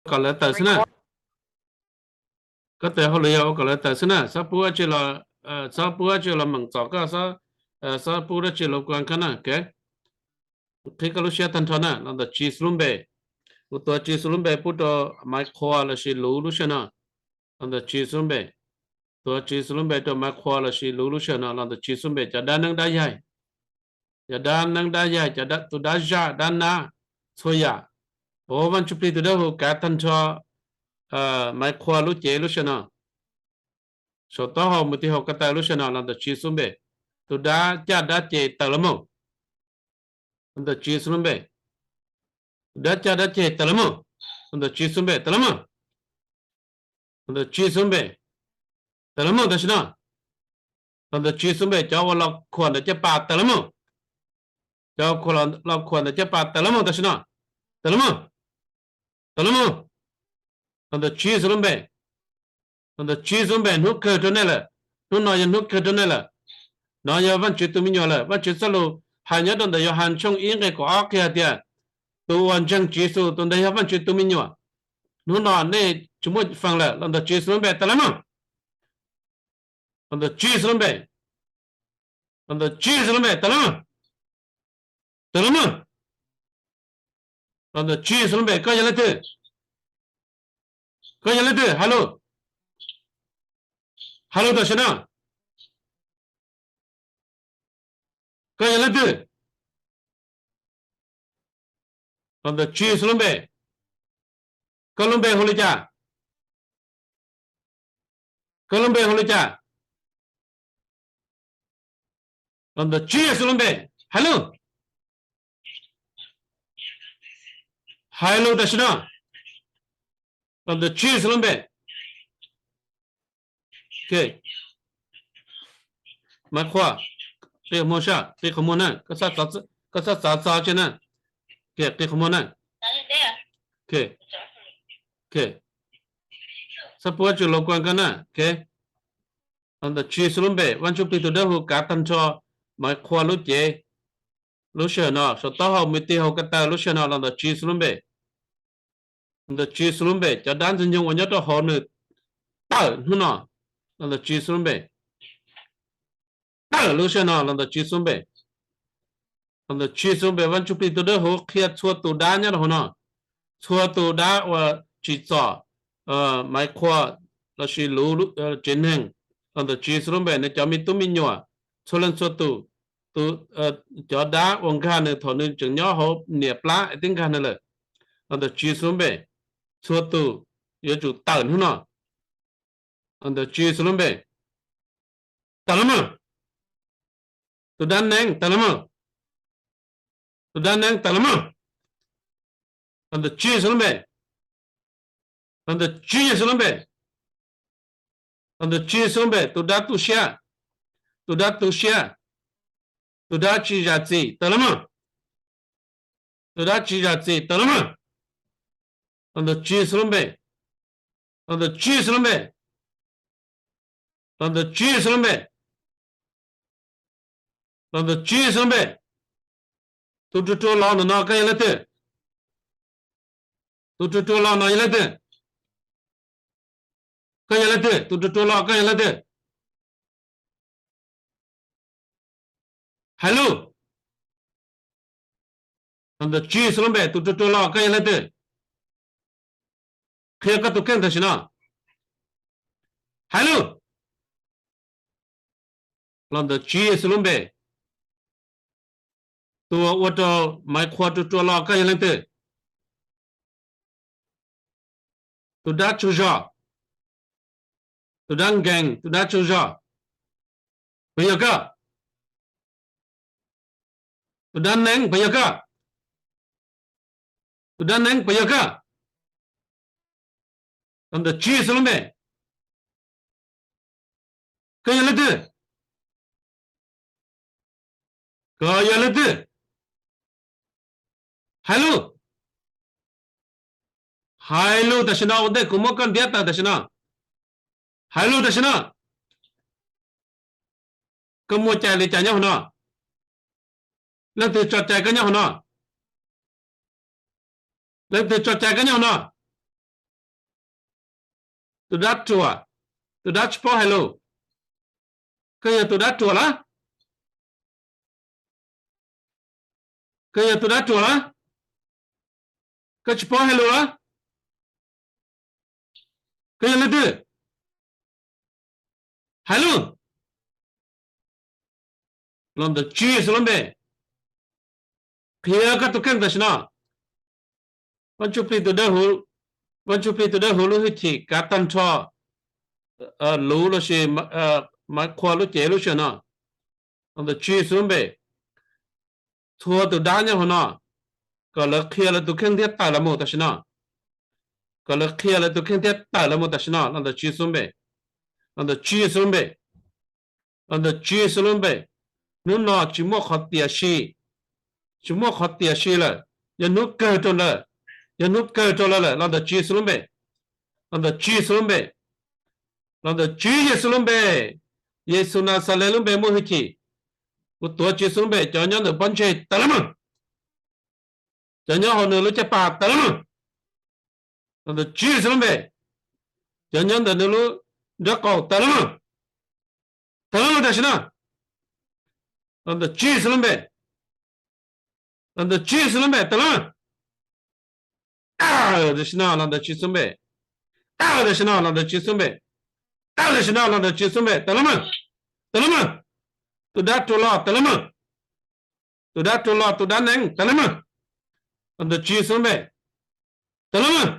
kom lawv tawm xwb na. Koj tes hauj lwm yog ua kom lawv tawm xwb na, txhob pub dab tsi los, txhob pub dab tsi los meem txom koj, txhob pub dab tsi los kuas koj na. Qhib koj lub siab tag nrho na, los ntawm Tswv Yexus lub npe. Kuv tuav Tswv Yexus lub npe pub rau Maiv Qhua lossis Luv lub sij hawm no, los ntawm Tswv Yexus lub npe. Tuav Tswv Yexus lub npe rau Maiv Qhua lossis Luv lub sij hawm no, los ntawm Tswv Yexus lub npe, cov dab neeb dab yaig, cov dab neeb dab yaig, cov tus dab zaj dab nab, txhua yam, ua Vaj Ntsuj Plig tus dawb huv kav tag nrho Maiv Qhua lub cev lub sij hawm no, saum taub hau mus ti hauv ko taw lub sij hawm no, los ntawm Tswv Yexus lub npe. Tus dab caj dab ces tawm los mus, los ntawm Tswv Yexus lub npe. Tus dab caj dab ces tawm los mus, los ntawm Tswv Yexus lub npe, tawm los mus, los ntawm Tswv Yexus lub npe. Tawm los mus tam sim no, los ntawm Tswv Yexus lub npe. Cov uas los khuam ntawm caj pas tawm los mus, cov uas los khuam ntawm caj pas tawm los mus tam sim no, tawm los mus, tawm los mus, los ntawm Tswv Yexus lub npe. Los ntawm Tswv Yexus lub npe, hnub kawg rau nej lawm. Hnub no yog hnub kawg rau nej lawm. Nov yog Vaj Tswv tus me nyuam lawm. Vaj Tswv txoj lus hais nyob rau ntawm Yauhas tshooj ib nqe kaum ob qhia hais tias, tus uas ntseeg Tswv Yexus tus ntawd yog Vaj Tswv tus me nyuam. Hnub no nej tsis muaj feem lawm, los ntawm Tswv Yexus lub npe tawm los mus, los ntawm Tswv Yexus lub npe. Los ntawm Tswv Yexus lub npe, tawm los mus, tawm los mus, los ntawm Tswv Yexus lub npe. Koj yog leej twg? Koj yog leej twg? Hais lus, hais lus tam sim no. Koj yog leej twg? Los ntawm Tswv Yexus lub npe. Koj lub npe hu li cas? Koj lub npe hu li cas? Los ntawm Tswv Yexus lub npe, hais lus, hais lus tam sim no. Los ntawm Tswv Yexus lub npe. Maiv Qhua, qi qhov muag sab, qi qhov muag na, koj txhob txav txo tsi na. Qi qhov muag na. Txhob pub dab tsi los kuas koj na. Los ntawm Tswv Yexus lub npe, Vaj Ntsuj Plig tus dawb huv kav tag nrho Maiv Qhua lub cev lub sij hawm no, saum taub hau mus ti hauv ko taw lub sij hawm no, los ntawm Tswv Yexus lub npe. Los ntawm Tswv Yexus lub npe, cov dab ntxwg nyoog uas nyob rau hauv nws tawm hnub no, los ntawm Tswv Yexus lub npe. Tawm lub sij hawm no, los ntawm Tswv Yexus lub npe. Los ntawm Tswv Yexus lub npe, Vaj Ntsuj Plig tus dawb huv qhia txhua tus dab nyob rau hauv no, txhua tus dab uas tsim txom Maiv Qhua lossis Luv tsev neeg, los ntawm Tswv Yexus lub npe. Nws cov me tub me nyuam, txhua leej txhua tus, cov dab uas nkag nws thaum nws tseem nyob hauv niam plab es twb nkag nws lawm, los ntawm Tswv Yexus lub npe. Txhua tus yuav tsum tawm hnub no, los ntawm Tswv Yexus lub npe. Tawm los mus. Tus dab neeb, tawm los mus. Tus dab neeb, tawm los mus. Los ntawm Tswv Yexus lub npe. Los ntawm Tswv Yexus lub npe. Los ntawm Tswv Yexus lub npe. Tus dab tu siab, tus dab tu siab, tus dab tsis zam txim, tawm los mus. Tus dab tsis zam txim, tawm los mus. Los ntawm Tswv Yexus lub npe. Los ntawm Tswv Yexus lub npe. Los ntawm Tswv Yexus lub npe. Los ntawm Tswv Yexus lub npe. Tus ruam ruam los ntawm no, koj yog leej twg? Tus ruam ruam los no yog leej twg? Koj yog leej twg? Tus ruam ruam los, koj yog leej twg? Hais lus. Los ntawm Tswv Yexus lub npe, tus ruam ruam los, koj yog leej twg? Qhia koj tus kheej tam sim no. Hais lus. Los ntawm Tswv Yexus lub npe, tus uas ua rau Maiv Qhua ruam ruam los, koj yog leej twg? Tus dab tsaug zog, tus dab nkees, tus dab tsaug zog, puas yog koj? Tus dab neeb, puas yog koj? Tus dab neeb, puas yog koj? Los ntawm Tswv Yexus lub npe, koj yog leej twg? Koj yog leej twg? Hais lus. Hais lus tam sim no, ua ntej kuv muab koj ntiab tawm tam sim no. Hais lus tam sim no. Koj muaj cai li cas nyob hauv no? Leej twg tso cai koj nyob hauv no? Leej twg tso cai koj nyob hauv no? Tus dab ruam, tus dab tsis paub hais lus. Koj yog tus dab ruam lawm. Koj yog tus dab ruam lawm. Koj tsis paub hais lus lawm. Koj yog leej twg? Hais lus. Los ntawm Tswv Yexus lub npe, qhia koj tus kheej tam sim no. Vaj Ntsuj Plig tus dawb huv, Vaj Ntsuj Plig tus dawb huv lub hwj chim kav tag nrho luv lossis Maiv Qhua lub cev lub sij hawm no. Los ntawm Tswv Yexus lub npe, txhua tus dab nyob hauv no, kom lawv qhia lawv tus kheej thiab tawm los mus tam sim no. Kom lawv qhia lawv tus kheej thiab tawm los mus tam sim no los ntawm Tswv Yexus lub npe. Los ntawm Tswv Yexus lub npe. Los ntawm Tswv Yexus lub npe. Hnub no tsis muaj qhov tiam sis, tsis muaj qhov tiam sis lawm. Yog hnub kawg rau lawm, yog hnub kawg rau lawv lawm los ntawm Tswv Yexus lub npe. Los ntawm Tswv Yexus lub npe. Los ntawm Tswv Yexus lub npe. Yexus Naxales lub npe muaj hwj chim. Kuv tuav Tswv Yexus lub npe, cov nyob ntawm pob ntseg tawm los mus. Cov nyob hauv nws lub caj pas tawm los mus. Los ntawm Tswv Yexus lub npe. Cov nyob ntawm nws lub nraub qaum tawm los mus. Tawm los mus tam sim no. Los ntawm Tswv Yexus lub npe. Los ntawm Tswv Yexus lub npe tawm los mus. Tam sim no los ntawm Tswv Yexus lub npe. Tam sim no los ntawm Tswv Yexus lub npe. Tam sim no los ntawm Tswv Yexus lub npe tawm los mus. Tawm los mus. Tus dab ruam los tawm los mus. Tus dab ruam los, tus dab neeb tawm los mus. Los ntawm Tswv Yexus lub npe. Tawm los mus.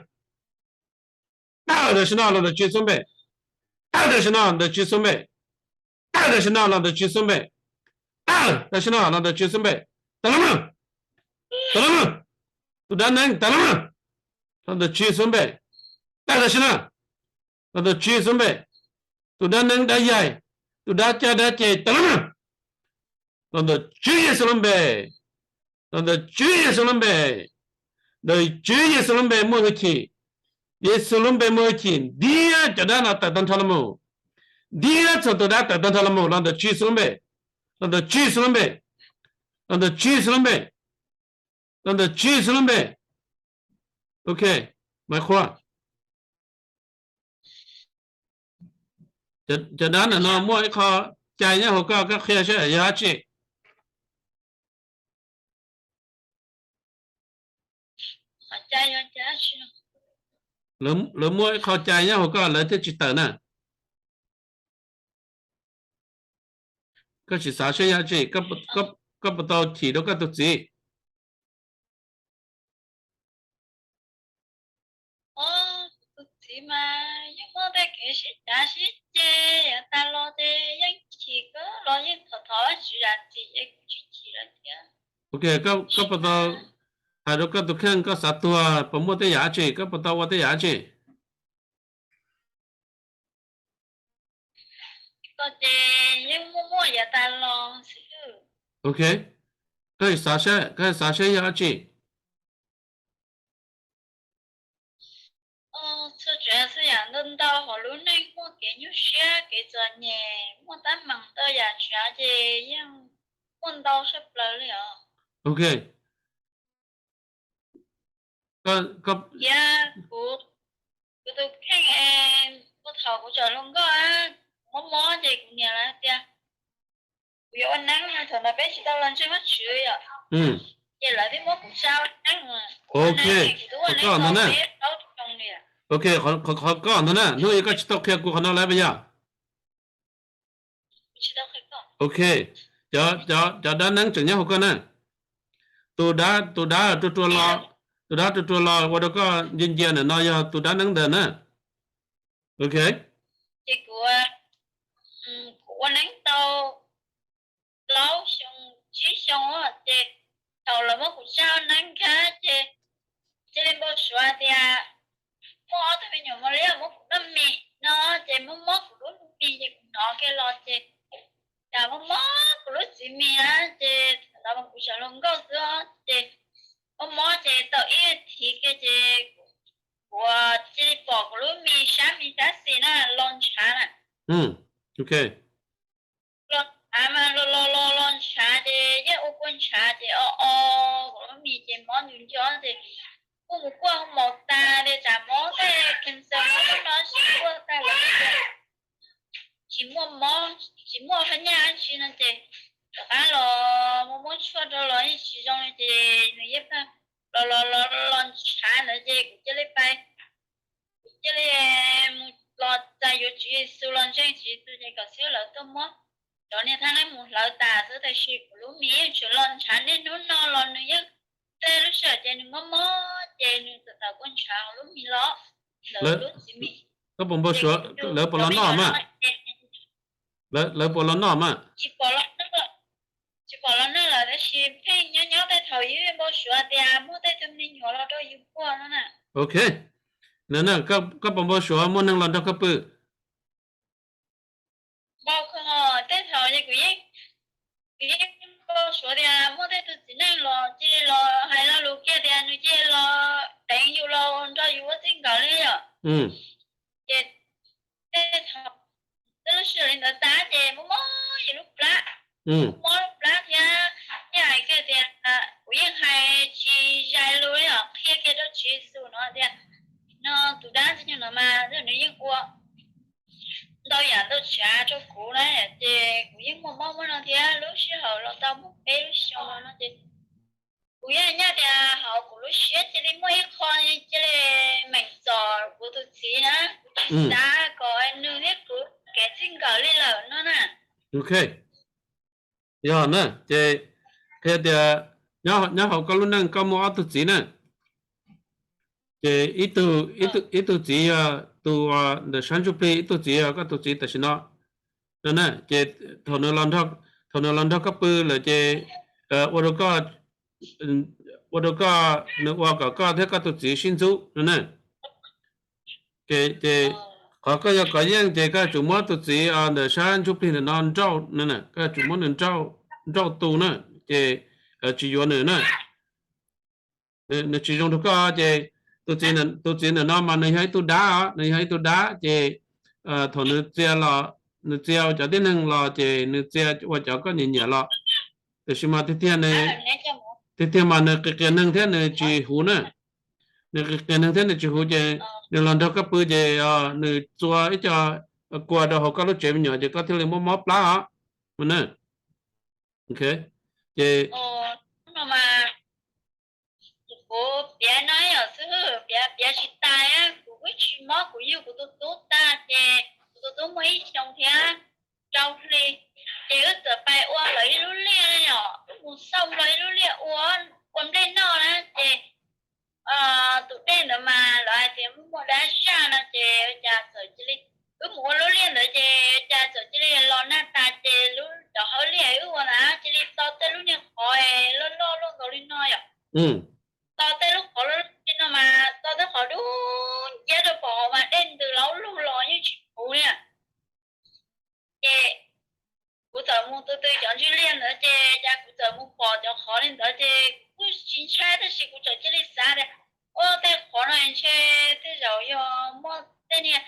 Tam sim no los ntawm Tswv Yexus lub npe. Tam sim no ntawm Tswv Yexus lub npe. Tam sim no los ntawm Tswv Yexus lub npe. Tam sim no los ntawm Tswv Yexus lub npe. Tawm los mus. Tawm los mus. Tus dab neeb tawm los mus. Los ntawm Tswv Yexus lub npe. Tawm tam sim no. Los ntawm Tswv Yexus lub npe. Tus dab neeb dab yaig, tus dab caj dab ces tawm los mus. Los ntawm Tswv Yexus lub npe. Los ntawm Tswv Yexus lub npe. Ntawm Tswv Yexus lub npe muaj hwj chim. Yexus lub npe muaj hwj chim, ntiab cov dab no tawm tag nrho los mus. Ntiab txhua tus dab tawm tag nrho los mus los ntawm Tswv Yexus lub npe. Los ntawm Tswv Yexus lub npe. Los ntawm Tswv Yexus lub npe. Los ntawm Tswv Yexus lub npe. Ok, Maiv Qhua. Cov dab ntawm no muaj ib qho cai nyob hauv koj, koj qhia saib yog dab tsi. Lawv muaj ib qho cai nyob hauv koj lawv thiaj tsis tawm na. Koj sim xav saib yog dab tsi, koj puas tau chim rau koj tus txiv? Tus txiv mas yeej muaj tej kev sib cav sib ceg yav tas los ces yeej chim kawg los yeej thov thov Vajtswv zam txim ces kuv tsis chim lawm thiab. Ok, koj puas tau hais rau koj tus kheej, koj xav tuag puas muaj tej yam dab tsi, koj puas tau ua tej yam dab tsi? Koj ces yeej muaj muaj yav tas los xwb. Ok, koj xav saib, koj xav saib yog dab tsi? Txhua tsav txhua yam ntau ntau hauv lub neej muaj kev nyuaj siab kev txom nyem muaj teeb meem ntau yam tsav ces yeej muaj ntau tshaj plaws li os. Ok. Kuv, kuv tus kheej es, kuv thaum kuv tseem hluas nkauj, mob mob ces kuv niam lawv tias kuv yuav ua neeb, thaum ntawd peb tsis tau los ntseeg Vajtswv yom, ces lawv thiaj muab kuv tsa ua neeb. Ok, qhov koj ntawd na, qhov koj ntawd na, hnub ib koj tsis tau qhia kuv qhov no lawm puas yog? Ok, cov dab neeb tseem nyob hauv koj na. Tus dab, tus dab tua tua los, tus dab tua tua los ua rau koj ncia ncia ntawm no yog tus dab neeb ntawd na. Ok. Ces kuv, kuv ua neeb tau plaub xyoo tsib xyoo ces thaum lawv muab kuv tsa ua neeb kiag ces cia li npau suav tias muaj ob tug me nyuam mos liab muab kuv noj mis no ces muab mob kuv lub mis ces kuv hnov kiag los ces cas muab mob kuv lub txiv mis na ces thaum ntawd kuv tseem hluas nkauj xwb ces muab mob ces tau ib thiv kiag ces kuv cia li pom kuv lub mis sab mis sab xis na los ntshav na. Los ntshav mas los los los los ntshav ces yeej ua kua ntshav ces o o kuv lub mis ces mob ntus nco ces kuj mus kuaj hu mos tas ces tsam mob tej cancer mob no tsis kuaj los los los los ntshav ntawd ces kuv cia li pais, kuv cia li mus los txais yuav Tswv Yexus los ntseeg Tswv Yexus ces kom xib hwb lawv tuaj muab cov niag thab neeb mus hlawv tas xwb, tab sis kuv lub mis yeej tseem los ntshav niaj hnub no los nws yeej, tej lub sij hawm ces nws mob mob ces nws txawm tawm kua ntshav hauv lub mis los, lawv lub txiv mis. Koj puas npau suav lawv puas los noj mas? Lawv puas los noj mas? Tsis pom los noj, tsis pom los noj lawm tab sis pheej nyob nyob tej thaum ib npau suav tias muaj tej tug me nyuam los rau yus puag no na. Ok, koj puas npau suav muaj neeg los nrog koj pw? Npau kho, tej thaum kuv yeej, kuv yeej npau suav tias muaj tej tug txiv neej los cia li los hais lo lus kiag tias nws cia li los deev yus los nrog yus ua txij nkawm li yom. Ces tej thaum, tej lub sij hawm li ntawd tas ces mob mob yus lub plab, mob lub plab thiab, yeej hais kiag tias, kuv yeej hais tsis zais lus li os, qhia kiag rau Tswv Yexus no tias, no tus dab ntxwg nyoog no mas nws yeej ua ntau yam ntau tsav rau kuv na, ces kuv yeej muaj mob muaj no thiab. Lub sij hawm los tau muaj peb lub xyoo no ces kuv yeej nyaj tias hauv kuv lub siab cia li muaj ib qho cia li meem txom kuv tus txiv na, kuv tsis xav kom nws thiab kuv kev txij nkawm li lawm no na. Ok, yog na ces qhia tias nyob hauv koj lub neej koj muaj ob tug txiv na, ces ib tug txiv yog tus ntawm sab ntsuj plig, ib tug txiv yog koj tus txiv tam sim no. No na ces thaum nws los nrog koj pw lawm ces ua rau koj, ua rau koj, nws ua kom koj thiab koj tus txiv sib ntxub no na. Ces qhov koj yuav kov yeej ces koj yuav tsum muab tus txiv ntawm sab ntsuj plig ntawm no nrauj, koj yuav tsum muab nws nrauj tu na, ces tsis yuav nws na. Nws tsis zoo rau koj ces tus txiv ntawm no mas nws yog ib tug dab, nws yog ib tug dab ces thaum nws txia los, nws txia ua cov tib neeg los ces nws txia ua cov koj nyiam nyiam los. Tiam sis mas tiag tiag, tiag tiag mas nws qias qias neeg thiab nws tsis huv na. Nws qias qias neeg thiab nws tsis huv ces nws los nrog koj pw ces nws txua ib co kua rau hauv koj lub tsev me nyuam ces koj thiaj li muaj mob plab os. Ces kuv piav no yom xib hwb, piav piav tsis tas, kuv wb tsis mob, kuv yug kuv tus tub tag ces kuv tus tub muaj ib xyoo thiab rau hli, ces wb txawm pais ua lawv ib lub liaj yom, wb mus xauj lawv ib lub liaj ua, ua nplej noj na ces tus dej ntawd mas lawv hais tias muaj dab zaj no ces ua cas txawm cia li, wb mus ua lub liaj ntawd ces cas txawm cia li los nag tas ces lub cov hauv liaj wb ua ntawd cia li tau tej lub niag qhov loj loj luaj nkaus li no yom. Tau tej lub qhov loj loj li no mas tau tej qhov dub nciab rau pom hauv mas dej ntws laub lug los yeej tsis puv li. Ces kuv txawm mus tu tu cov ntswg liaj ntawd ces cas kuv txawm mus pom cov qhov li ntawd ces kuv kuj tsis ntshai tab sis kuv txawm cia li xav tias, ua tej qhov no ntshe tej zaum yog muaj tej niag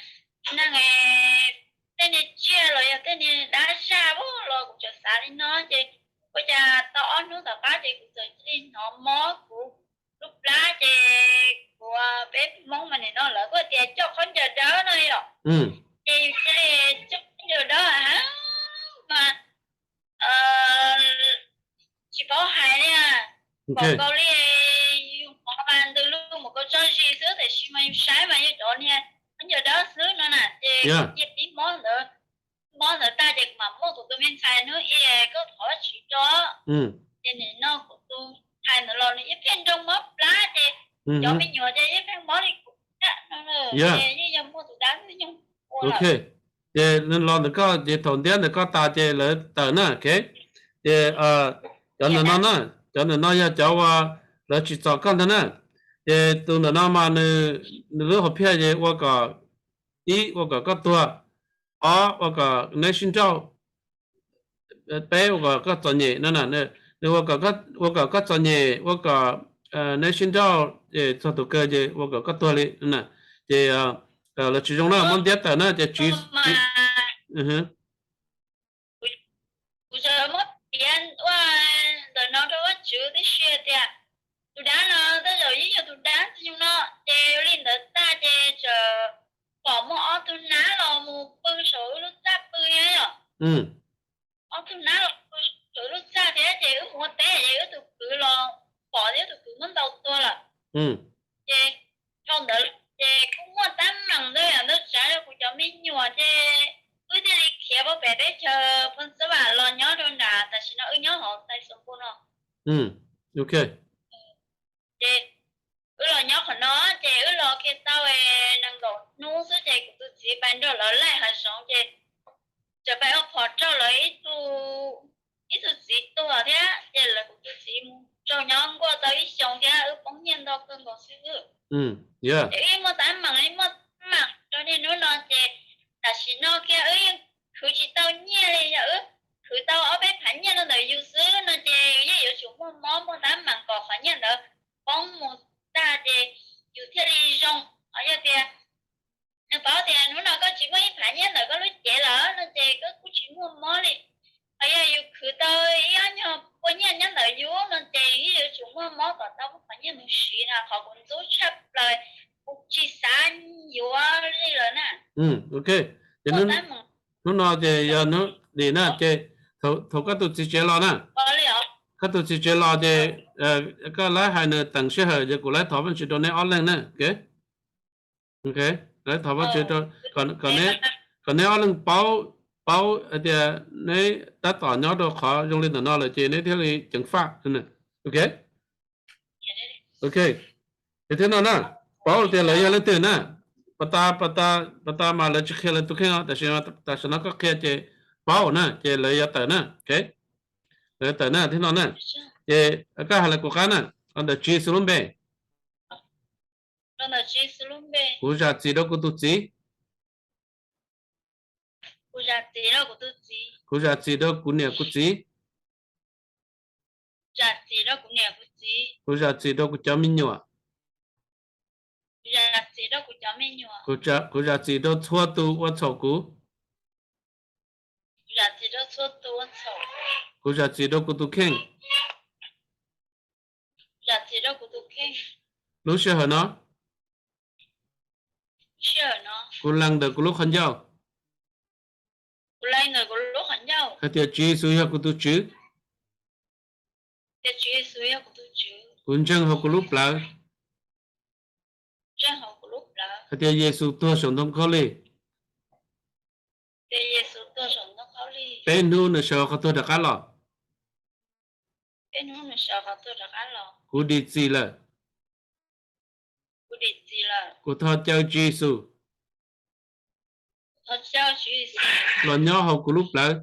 neeg, tej niag tsiaj los yog tej niag dab zaj los kuv txawm xav li no ces ua cas tau ob hnub tom qab ces kuv txawm cia li hnov mob kuv lub plab ces kuv, peb Hmoob mas nim no lawv kuj tias coj khaub ncaws dawb no yom, ces yus cia li coj khaub ncaws dawb mas tsis paub hais li, npaum nkaus li yus hnov mas ntws lug mus kau tso zis xwb tiam sis mas yus saib mas yog cov niag khaub ncaws dawb xwb no na ces kuv cia li tib mob ntawd, mob ntawd tag ces kuv mam muab kuv tus me ntxhais hnub ib koj thov Vajtswv tso, ces nim no kuv tus ntxhais ntawd los nws yeej pheej nroo mob plab ces cov me nyuam ces yeej pheej mob li kuv thiab no, ces yeej yog muaj tus dab ntxwg nyoog ua lawm. Ces los ntawm koj ces thaum ntiab ntawm koj tas ces lawv tawm na, ok. Ces cov ntawm no na, cov ntawm no yog cov uas lawv tsim txom koj ntag na. Ces tus ntawm no mas nws lub hom phiaj ces ua kom, ib ua kom koj tuag, ob ua kom neb sib nrauj, peb ua kom koj txom nyem no na, nws ua kom koj txom nyem, ua kom neb sib nrauj, ces txog tus kawg ces ua kom koj tuag li na. Ces lawv tsis zoo na, muab ntiab tawm na ces tsis, kuv txawm muab piav ua ntawm no rau Vajtswv tib si tias tus dab no tej zaum yeej yog tus dab ntxwg nyoog no, ces ua li ntawd tag ces txawm pom muaj ob tug nab los mus pw saum wb lub txaj pw thiab yom. Ob tug nab los pw saum wb lub txaj thiab ces wb mus ua teb ces wb tus kwv los pom thiab, tus kwv muab Ces dhau ntawd ces kuj muaj teeb meem ntau yam ntau tsav rau kuv cov me nyuam ces wb thiaj li khiav pem teb chaws Phoos Xab Vam los nyob rau nram tam sim no wb nyob hauv Xais Xoos Pos no. Ces wb los nyob qhov no ces wb los kiag tau nees nkaum hnub xwb ces kuv tus txiv pais nrog lawv laij hav zoov ces txawm pais ua phom rau lawv ib tug txiv tuag thiab ces lawv kuv tus txiv mus tsaug nyob nkuaj tau ib xyoos thiab wb poob nyiaj ntau kawg nkaus xwb. Ces wb yeej muaj teeb meem li muaj teeb meem rau niaj hnub no ces tam sim no kiag wb yeej khwv tsis tau nyiaj li, yog wb khwv tau ob peb phav nyiaj rau ntawm yus xwb no ces yus yeej yuav tsum muaj mob muaj teeb meem kom qhov nyiaj ntawd poob mus tag ces yus thiaj li zoo. Ho yog tias nws paub tias hnub no koj tsis muaj ib phav nyiaj ntawm koj lub cev lawm no ces koj kuj tsis muaj mob li. Ho yog yus khwv tau ib ob nyuag pua nyiaj nyob ntawm yus no ces yus yeej yuav tsum muaj mob kom tau muab qhov nyiaj mus siv no, qhov kuv ntxub tshaj plaws, kuv tsis xav yuav li lawm na. Ces hnub no ces yog hnub dim na ces thaum koj tus txiv tsev los na, koj tus txiv tsev los ces koj laib hais nws teem sij hawm ces kuv laib thov Vajtswv rau neb ob leeg na. Laib thov Vajtswv rau, kom neb ob leeg paub, paub hais tias neb tab tom nyob rau qhov zoo li ntawm no lawm ces neb thiaj li ceev faj. Ok, ces thiab no na, paub tias lawv yog leej twg na. Pas tas, pas tas mas lawv tsis qhia lawv tus kheej os, tam sim no koj qhia ces paub na ces lawv yuav tawm na. Lawv tawm na thiab no na. Ces koj hais lawv kuv qab na, los ntawm Tswv Yexus lub npe. Kuv zam txim rau kuv tus txiv. Kuv zam txim rau kuv niam kuv txiv. Kuv zam txim rau kuv cov me nyuam. Kuv zam txim rau txhua tus ua txhaum kuv. Kuv zam txim rau kuv tus kheej. Lub sij hawm no, kuv lees ntawm kuv lub qhov ncauj hais tias Tswv Yexus yog kuv tus Tswv. Kuv ntseeg hauv kuv lub plawv hais tias Yexus tuag saum ntoo khaub lig. Peb hnub nws sawv hauv qhov tuag rov qab los. Kuv dim txim lawm. Kuv thov caw Tswv Yexus los nyob hauv kuv lub plawv.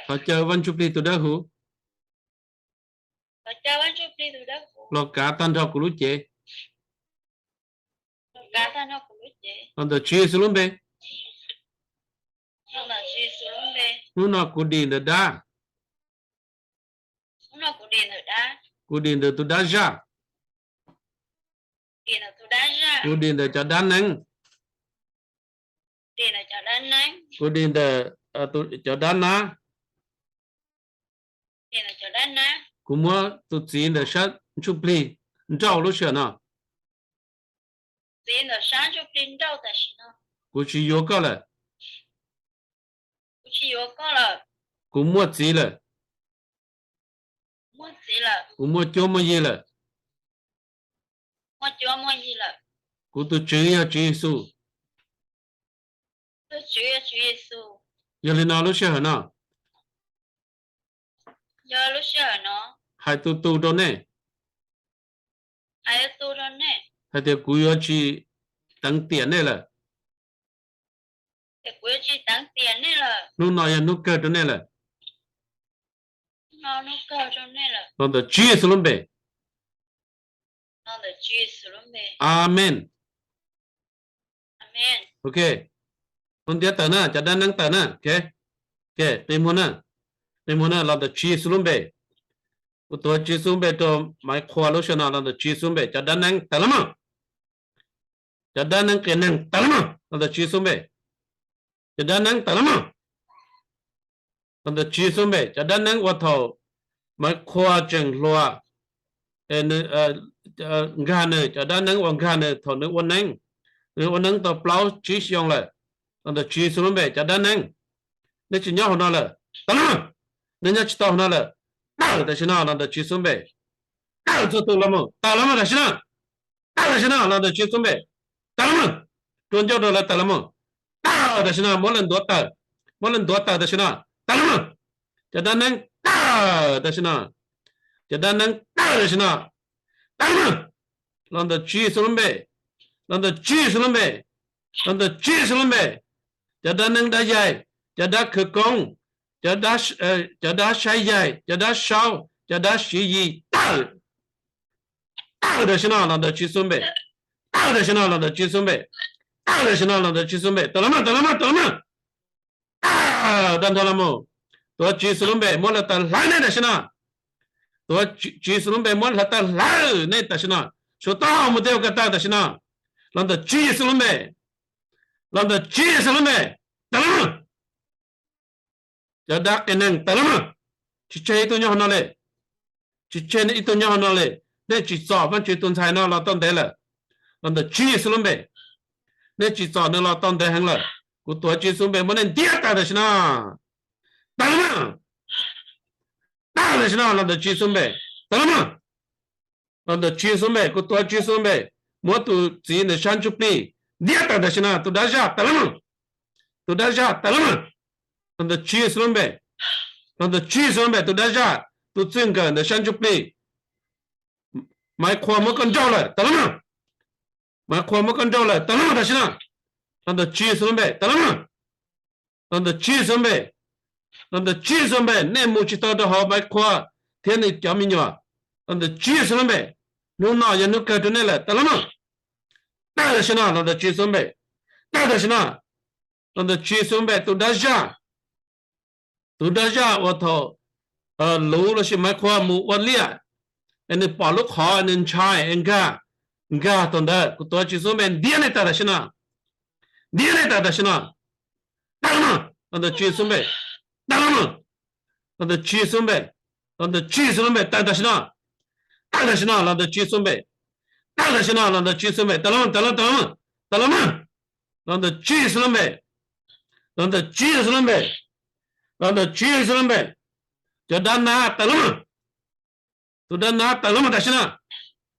Thov caw Vaj Ntsuj Plig tus Dawb Huv los kav tag nrho kuv lub cev. Los ntawm Tswv Yexus lub npe. Hnub no kuv dim ntawm dab. Kuv dim ntawm tus dab zaj. Kuv dim ntawm cov dab neeb. Kuv dim ntawm cov dab nab. Kuv muab tus txiv ntawm sab ntsuj plig nrauj lub sij hawm no. Kuv tsis yuav koj lawm. Kuv muaj txiv lawm. Kuv muaj cuab muaj yig lawm. Kuv tus Tswv yog Tswv Yexus. Yog li no lub sij hawm no, hais tus tus rau nej hais tias kuv yuav tsis teev tiam nej lawm. Hnub no yog hnub kawg rau nej lawm. Los ntawm Tswv Yexus lub npe. Amees. Ok, tus ntiav tawm na, cov dab neeb tawm na. Ok, qi muag na, qi muag na, los ntawm Tswv Yexus lub npe. Kuv tuav Tswv Yexus npe rau Maiv Qhua lub sij hawm no, los ntawm Tswv Yexus npe, cov dab neeb tawm los mas. Cov dab neeb qias neeg tawm los mas, los ntawm Tswv Yexus npe. Cov dab neeb tawm los mas, los ntawm Tswv Yexus npe. Cov dab neeb uas thaum Maiv Qhua tseem hluas, nkag nws, cov dab neeb uas nkag nws thaum nws ua neeb, nws ua neeb tau plaub tsib xyoo lawm, los ntawm Tswv Yexus lub npe. Cov dab neeb, nej tsis nyob hauv no lawm, tawm los mas. Nej nyob tsis tau hauv no lawm, tawm tam sim no los ntawm Tswv Yexus npe. Tawm txhua tus los mus, tawm los mus tam sim no. Tawm tam sim no los ntawm Tswv Yexus lub npe. Tawm los mus. Rua ncauj rau lawv tawm los mus. Tawm tam sim no, muab lawv ntuav tawm. Muab lawv ntuav tawm tam sim no. Tawm los mus. Cov dab neeb tawm tam sim no. Cov dab neeb tawm tam sim no. Tawm los mus. Los ntawm Tswv Yexus lub npe. Los ntawm Tswv Yexus lub npe. Los ntawm Tswv Yexus lub npe. Cov dab neeb dab yaig, cov dab khawv koob, cov dab, cov dab saib yaig, cov dab saub, cov dab siv yis tawm. Tawm tam sim no los ntawm Tswv Yexus lub npe. Tawm tam sim no los ntawm Tswv Yexus lub npe. Tawm tam sim no los ntawm Tswv Yexus lub npe. Tawm los mus, tawm los mus, tawm los mus. Tawm tag nrho los mus. Tuav Tswv Yexus lub npe muab lawv tawm hlawv nej tam sim no. Tuav Tswv Yexus lub npe muab lawv tawm hlawv nej tam sim no. Suav taub hau mus tej ua ke tawm tam sim no. Los ntawm Tswv Yexus lub npe. Los ntawm Tswv Yexus lub npe. Tawm los mus. Cov dab qias neeg tawm los mus. Tsis tseg ib tug nyob hauv no li. Tsis tseg ib tug nyob hauv no li. Nej tsis txom Vajtswv tus ntxhais no los tau ntev lawm. Los ntawm Tswv Yexus lub npe. Nej tsis txom nws los tau ntev heev lawm. Kuv tuav Tswv Yexus lub npe muab nej ntiab tawm tam sim no. Tawm los mus. Tawm tam sim no los ntawm Tswv Yexus lub npe. Tawm los mus. Los ntawm Tswv Yexus lub npe, kuv tuav Tswv Yexus lub npe, muab tus txiv ntawm sab ntsuj plig ntiab tawm tam sim no, tus dab zaj tawm los mus. Tus dab zaj tawm los mus. Los ntawm Tswv Yexus lub npe. Los ntawm Tswv Yexus lub npe, tus dab zaj, tus txij nkawm ntawm sab ntsuj plig. Maiv Qhua muab koj nrauj lawm, tawm los mus. Maiv Qhua muab koj nrauj lawm, tawm los mus tam sim no. Los ntawm Tswv Yexus lub npe, tawm los mus. Los ntawm Tswv Yexus lub npe. Los ntawm Tswv Yexus lub npe, nej mus tsis tau rau hauv Maiv Qhua thiab nws cov me nyuam. Los ntawm Tswv Yexus lub npe, hnub no yog hnub kawg rau nej lawm, tawm los mus. Tawm tam sim no los ntawm Tswv Yexus lub npe. Tawm tam sim no los ntawm Tswv Yexus lub npe, tus dab zaj. Tus dab zaj uas thaum Luv los sis Maiv Qhua mus ua liaj, es nws pom lub qhov nws ntshai es nkag, nkag thaum ntawd, kuv tuav Tswv Yexus lub npe ntiab nej tawm tam sim no. Ntiab nej tawm tam sim no. Tawm los mus los ntawm Tswv Yexus lub npe. Tawm los mus los ntawm Tswv Yexus lub npe. Los ntawm Tswv Yexus lub npe tawm tam sim no. Tawm tam sim no los ntawm Tswv Yexus lub npe. Tawm tam sim no los ntawm Tswv Yexus lub npe, tawm los mus, tawm los mus, tawm los mus, tawm los mus. Los ntawm Tswv Yexus lub npe. Los ntawm Tswv Yexus lub npe. Los ntawm Tswv Yexus lub npe. Cov dab nab tawm los mus. Tus dab nab tawm los mus tam sim no.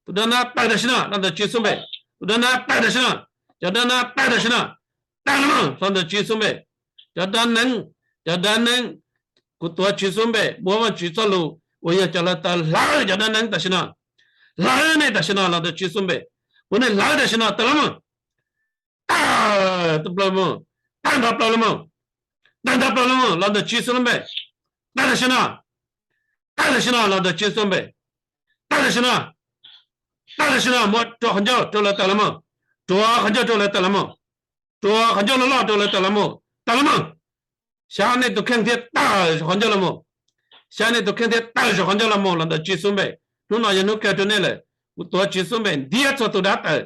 Tus dab nab tawm tam sim no los ntawm Tswv Yexus lub npe. Tus dab nab tawm tam sim no. Cov dab nab tawm tam sim no. Tawm los mus los ntawm Tswv Yexus lub npe. Cov dab neeb, cov dab neeb, kuv tuav Tswv Yexus lub npe, muab Vajtswv txoj lus uas yog cov lawv tawm hlawv cov dab neeb tam sim no. Hlawv nej tam sim no los ntawm Tswv Yexus lub npe. Muab nej hlawv tam sim no, tawm los mus. Tawm tag plaws los mus. Tawm nrho plaws los mus. Tawm nrho plaws los mus los ntawm Tswv Yexus lub npe. Tawm tam sim no. Tawm tam sim no los ntawm Tswv Yexus lub npe. Tawm tam sim no. Tawm tam sim no, muab rua qhov ncauj rau lawv tawm los mus. Rua qhov ncauj rau lawv tawm los mus. Rua qhov ncauj loj loj rau lawv tawm los mus. Tawm los mus. Xyab nej tus kheej thiab tawm saum qhov ncauj los mus. Xyab nej tus kheej thiab tawm saum qhov ncauj los mus los ntawm Tswv Yexus lub npe. Hnub no yog hnub kawg rau nej lawm. Kuv tuav Tswv Yexus lub npe ntiab txhua tus dab tawm.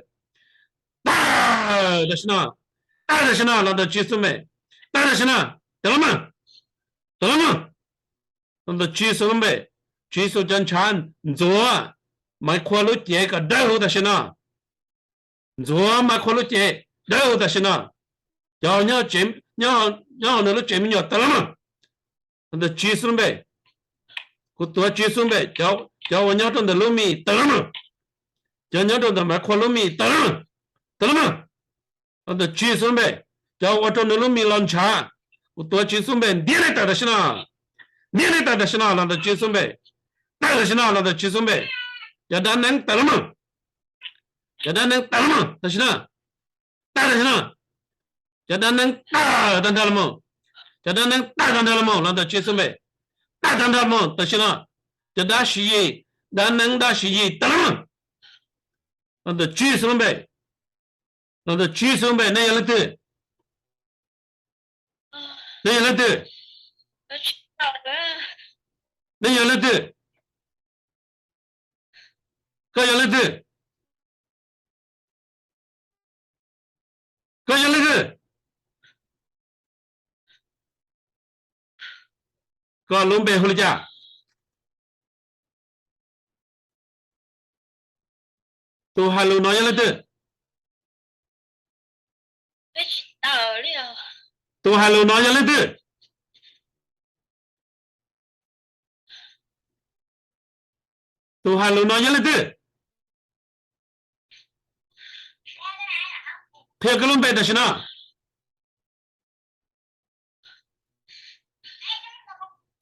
Tawm tam sim no. Tawm tam sim no los ntawm Tswv Yexus lub npe. Tawm tam sim no. Tawm los mus. Tawm los mus los ntawm Tswv Yexus lub npe. Tswv Yexus cov ntshav ntxuav Maiv Qhua lub cev kom dawb huv tam sim no. Ntxuav Maiv Qhua lub cev dawb huv tam sim no. Cov nyob hauv nws lub tsev me nyuam tawm los mus. Los ntawm Tswv Yexus lub npe. Kuv tuav Tswv Yexus lub npe, cov uas nyob rau ntawm lub mis tawm los mus. Cov nyob rau ntawm Maiv Qhua lub mis tawm los mus. Tawm los mus. Los ntawm Tswv Yexus lub npe. Cov ua rau nws lub mis los ntshav, kuv tuav Tswv Yexus lub npe ntiab nej tawm tam sim no. Ntiab nej tawm tam sim no los ntawm Tswv Yexus lub npe. Tawm tam sim no los ntawm Tswv Yexus lub npe. Cov dab neeb tawm los mus. Cov dab neeb tawm los mus tam sim no. Tawm tam sim no. Cov dab neeb tawm tag nrho los mus. Cov dab neeb tawm tag nrho los mus los ntawm Tswv Yexus lub npe. Tawm tag nrho los mus tam sim no. Cov dab siv yis, dab neeb dab siv yis tawm los mus. Los ntawm Tswv Yexus lub npe. Los ntawm Tswv Yexus lub npe, nej yog leej twg? Nej yog leej twg? Nej yog leej twg? Koj yog leej twg? Koj yog leej twg? Koj lub npe hu li cas? Tus hais lus no yog leej twg? Tus hais lus no yog leej twg? Tus hais lus no yog leej twg? Qhia koj lub npe tam sim no.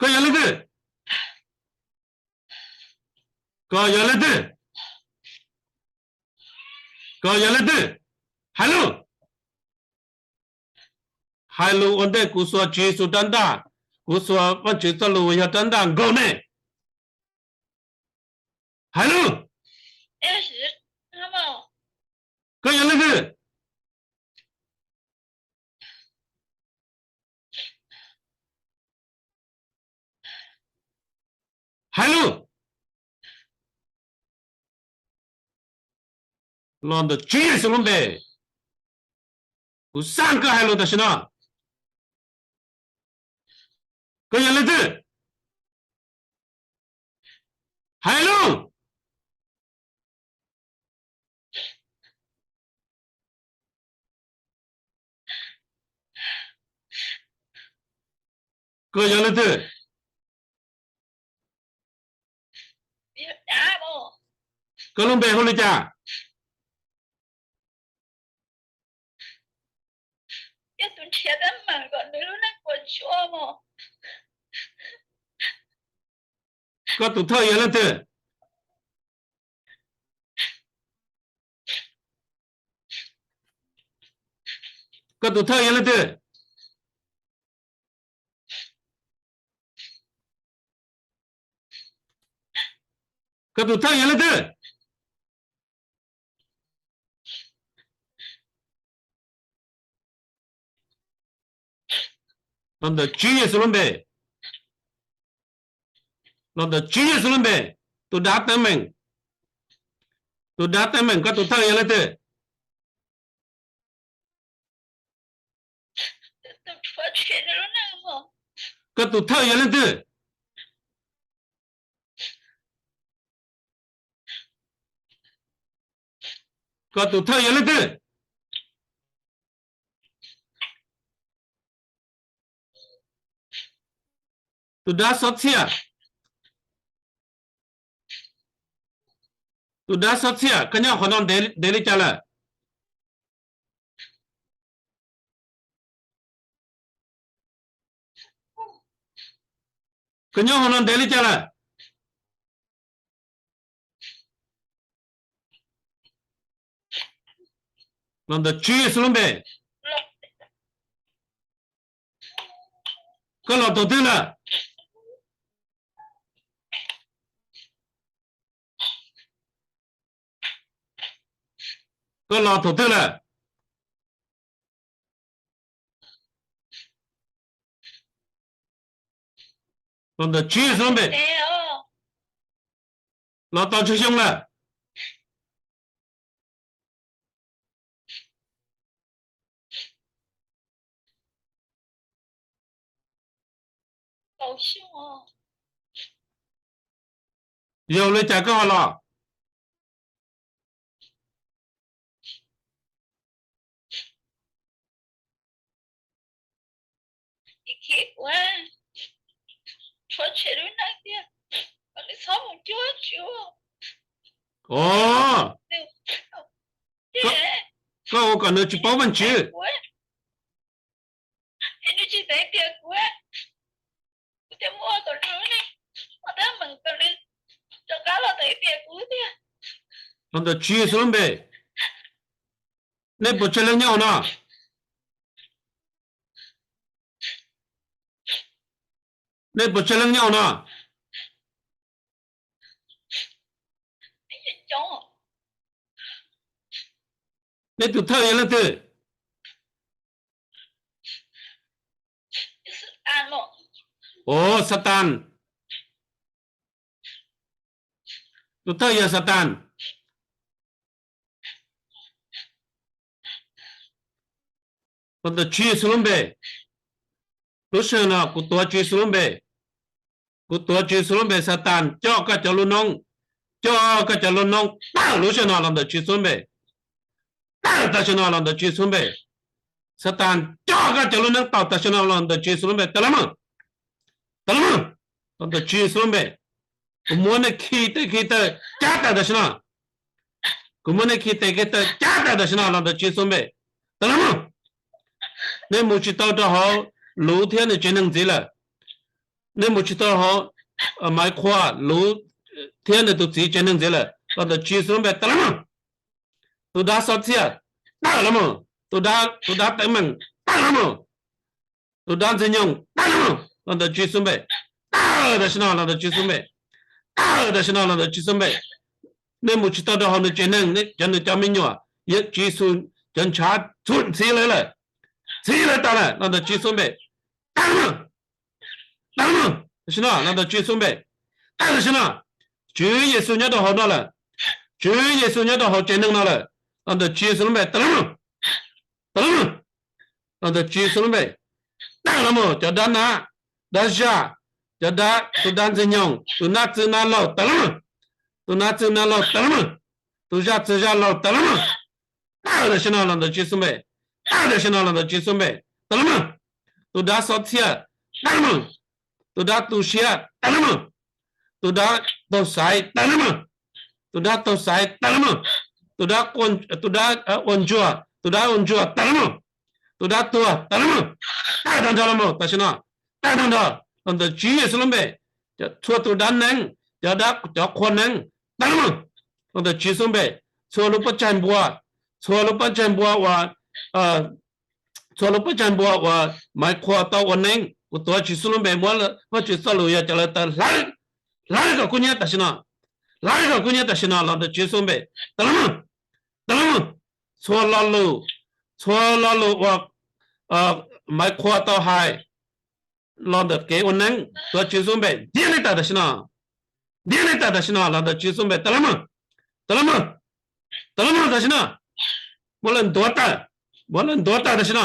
Koj yog leej twg? Koj yog leej twg? Koj yog leej twg? Hais lus. Hais lus ua ntej kuv xuas Tswv Yexus rab ntaj, kuv xuas Vajtswv txoj lus uas yog rab ntaj nkaug nej. Hais lus. Koj yog leej twg? Hais lus. Los ntawm Tswv Yexus lub npe, kuv xaj koj hais lus tam sim no. Koj yog leej twg? Hais lus. Koj yog leej twg? Koj lub npe hu li cas? Koj tus thawj yog leej twg? Koj tus thawj yog leej twg? Koj tus thawj yog leej twg? Los ntawm Tswv Yexus lub npe. Los ntawm Tswv Yexus lub npe. Tus dab teeb meem. Tus dab teeb meem, koj tus thawj yog leej twg? Koj tus thawj yog leej twg? Koj tus thawj yog leej twg? Tus dab xob txhiaj. Tus dab xob txhiaj, koj nyob qhov no ntev li cas lawm? Koj nyob qhov no ntev li cas lawm? Los ntawm Tswv Yexus lub npe. Koj los thaum twg lawm? Koj los thaum twg lawm? Los ntawm Tswv Yexus lub npe. Los tau tsawg xyoo lawm? Yog li cas koj ho los? Ov, koj ua kom nws tsis paub Vajtswv. Los ntawm Tswv Yexus lub npe, nej puas tsawg leej nyob hauv no? Nej puas tsawg leej nyob hauv no? Nej tus thawj yog leej twg? Ov, Xatas. Tus thawj yog Xatas. Los ntawm Tswv Yexus lub npe, lub sij hawm no kuv tuav Tswv Yexus lub npe, kuv tuav Tswv Yexus lub npe, Xatas, coj koj cov lub noob, coj koj cov lub noob tawm lub sij hawm no los ntawm Tswv Yexus lub npe. Tawm tam sim no los ntawm Tswv Yexus lub npe. Xatas, coj koj cov lub noob tawm tam sim no los ntawm Tswv Yexus lub npe. Tawm los, tawm los, los ntawm Tswv Yexus lub npe. Kuv muab nej khi tes khi taw cab tawm tam sim no. Kuv muab nej khi tes khi taw cab tawm tam sim no los ntawm Tswv Yexus lub npe. Tawm los mus. Nej mus tsis tau rau hauv Luv thiab nws tsev neeg ntxiv lawm. Nej mus tsis tau hauv Maiv Qhua, Luv thiab nws tus txiv tsev neeg ntxiv lawm los ntawm Tswv Yexus lub npe. Tawm los mus. Tus dab xob txhiaj, tawm los mus. Tus dab, tus dab teeb meem, tawm los mus. Tus dab ntxwg nyoog, tawm los mus los ntawm Tswv Yexus lub npe. Tawm tam sim no los ntawm Tswv Yexus lub npe. Tawm tam sim no los ntawm Tswv Yexus lub npe. Nej mus tsis tau rau hauv nws tsev neeg, cov nws cov me nyuam, Tswv Yexus cov ntshav txhum ntxhiv lawv lawm, ntxhiv lawv tas lawm los ntawm Tswv Yexus lub npe. Tawm los mus. Tawm los mus tam sim no los ntawm Tswv Yexus lub npe. Tawm tam sim no. Tswv Yexus nyob rau hauv no lawm. Tswv Yexus nyob rau hauv tsev neeg no lawm los ntawm Tswv Yexus lub npe. Tawm los mus. Tawm los mus los ntawm Tswv Yexus lub npe. Tawm los mus cov dab nab, dab zaj, cov dab, tus dab ntxwg nyoog, tus nab txwj nab laug, tawm los mus. Tus nab txwj nab laug, tawm los mus. Tus zaj txwj zaj laug, tawm los mus. Tawm tam sim no los ntawm Tswv Yexus lub npe. Tawm tam sim no los ntawm Tswv Yexus lub npe. Tawm los mus. Tus dab xob txhiaj, tawm los mus. Tus dab tu siab, tawm los mus. Tus dab taug xaiv, tawm los mus. Tus dab taug xaiv, tawm los mus. Tus dab, tus dab ua ntsuag, tus dab ua ntsuag, tawm los mus. Tus dab tuag, tawm los mus. Tawm tag nrho los mus tam sim no. Tawm tag nrho los ntawm Tswv Yexus lub npe. Txhua tus dab neeb, cov dab, cov qhua neeb, tawm los mus los ntawm Tswv Yexus lub npe. Txhua lub pob tsaig npua, txhua lub pob tsaig npua uas, txhua lub pob tsaig npua uas Maiv Qhua tau ua neeb, kuv tuav Tswv Yexus lub npe muab Vajtswv txoj lus yog cov lawv tawv hlawv, hlawv kom kub hnyiab tam sim no. Hlawv kom kub hnyiab tam sim no los ntawm Tswv Yexus lub npe. Tawm los mus. Tawm los mus. Txhua lo lus, txhua lo lus uas Maiv Qhua tau hais los ntawm kev ua neeb, tuav Tswv Yexus lub npe ntiab nej tawm tam sim no. Ntiab nej tawm tam sim no los ntawm Tswv Yexus lub npe. Tawm los mus. Tawm los mus. Tawm los mus tam sim no. Muab lawv ntuav tawm. Muab lawv ntuav tawm tam sim no.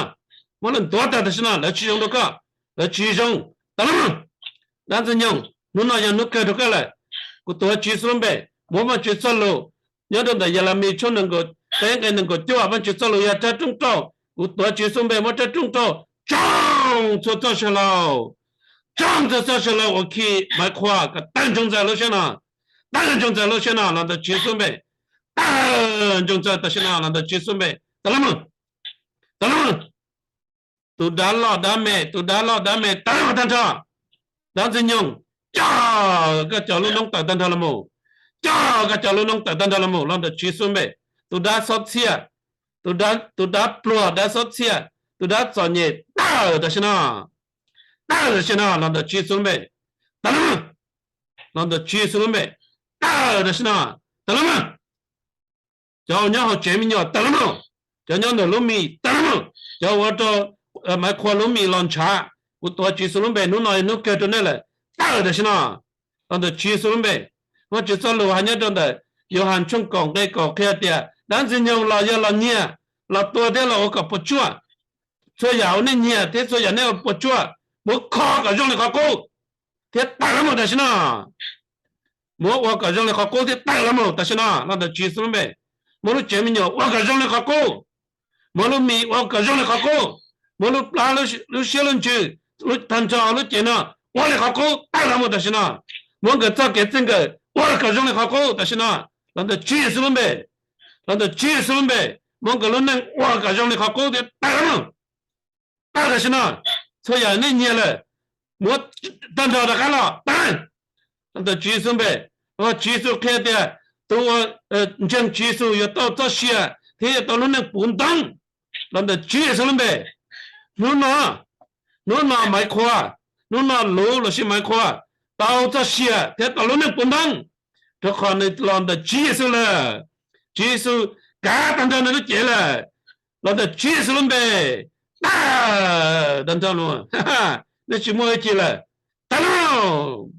Muab lawv ntuav tawm tam sim no, lawv tsis zoo rau koj, lawv tsis zoo. Tawm los mus. Dab ntxwg nyoog, hnub no yog hnub kawg rau koj lawm. Kuv tuav Tswv Yexus lub npe, muab Vajtswv txoj lus nyob rau ntawm Yelemis tshooj nees nkaum peb nqe nees nkaum cuaj, Vajtswv txoj lus yog rab rooj rauj. Kuv tuav Tswv Yexus lub npe muab rab rooj rauj tsoo txhua txoj saw hlau, tsoo txhua txoj saw hlau uas khi Maiv Qhua kom tawg ntsoog ntxaws lub siab no, tawg ntsoog ntxaws lub siab no los ntawm Tswv Yexus lub npe. Tawg ntsoog ntxaws tam sim no los ntawm Tswv Yexus lub npe. Tawm los mus. Tawm los mus. Tus dab loj dab me, tus dab loj dab me tawm los mus tag nrho. Dab ntxwg nyoog, coj koj cov lub noob tawm tag nrho los mus. Coj koj cov lub noob tawm tag nrho los mus los ntawm Tswv Yexus lub npe. Tus dab xob txhiaj, tus dab, tus dab pluag, dab xob txhiaj, tus dab txom nyem, tawm tam sim no. Tawm tam sim no los ntawm Tswv Yexus lub npe. Tawm los mus. Los ntawm Tswv Yexus lub npe. Tawm tam sim no. Tawm los mus. Cov uas nyob hauv tsev me nyuam, tawm los mus. Cov nyob ntawm lub mis, tawm los mus. Cov ua rau Maiv Qhua lub mis los ntshav, kuv tuav Tswv Yexus lub npe, hnub no yog hnub kawg rau nej lawm. Tawm tam sim no los ntawm Tswv Yexus lub npe. Vajtswv txoj lus hais nyob rau ntawm Yauhas tshooj kaum nqe kaum qhia tias dab ntxwg nyoog los yog los nyiag, los tua thiab los ua kom puas tsuaj. Txhua yam uas nej nyiag thiab txhua yam nej ua puas tsuaj, muab kho kom zoo li qhov qub thiab tawm los mus tam sim no. Muab ua kom zoo li qhov qub thiab tawm los mus tam sim no los ntawm Tswv Yexus lub npe. Muab lub tsev me nyuam ua kom zoo li qhov qub. Muab lub mis ua kom zoo li qhov qub. Muab lub plab, lub siab lub ntsws, lub tag nrho lub cev no ua li qhov qub tawm los mus tam sim no. Muab nkawd txoj kev txij nkawm ua kom zoo li qhov qub tam sim no los ntawm Tswv Yexus lub npe. Los ntawm Tswv Yexus lub npe, muab nkawd lub neej ua kom zoo li qhov qub thiab tawm los mus. Tawm tam sim no. Txhua yam nej nyiag lawm, muab tag nrho rov qab los tawm los ntawm Tswv Yexus lub npe. Vajtswv Yexus qhia tias tus uas ntseeg Tswv Yexus yuav tau txoj sia thiab yuav tau lub neej puv ntoob los ntawm Tswv Yexus lub npe. Hnub no, hnub no Maiv Qhua, hnub no Luv lossis Maiv Qhua tau txoj sia thiab tau lub neej puv ntoob rau qhov nws los ntawm Tswv Yexus lawm. Tswv Yexus kav tag nrho nws lub cev lawm los ntawm Tswv Yexus lub npe. Tawm tag nrho los, nej tsis muaj hwj chim lawm. Tawm los,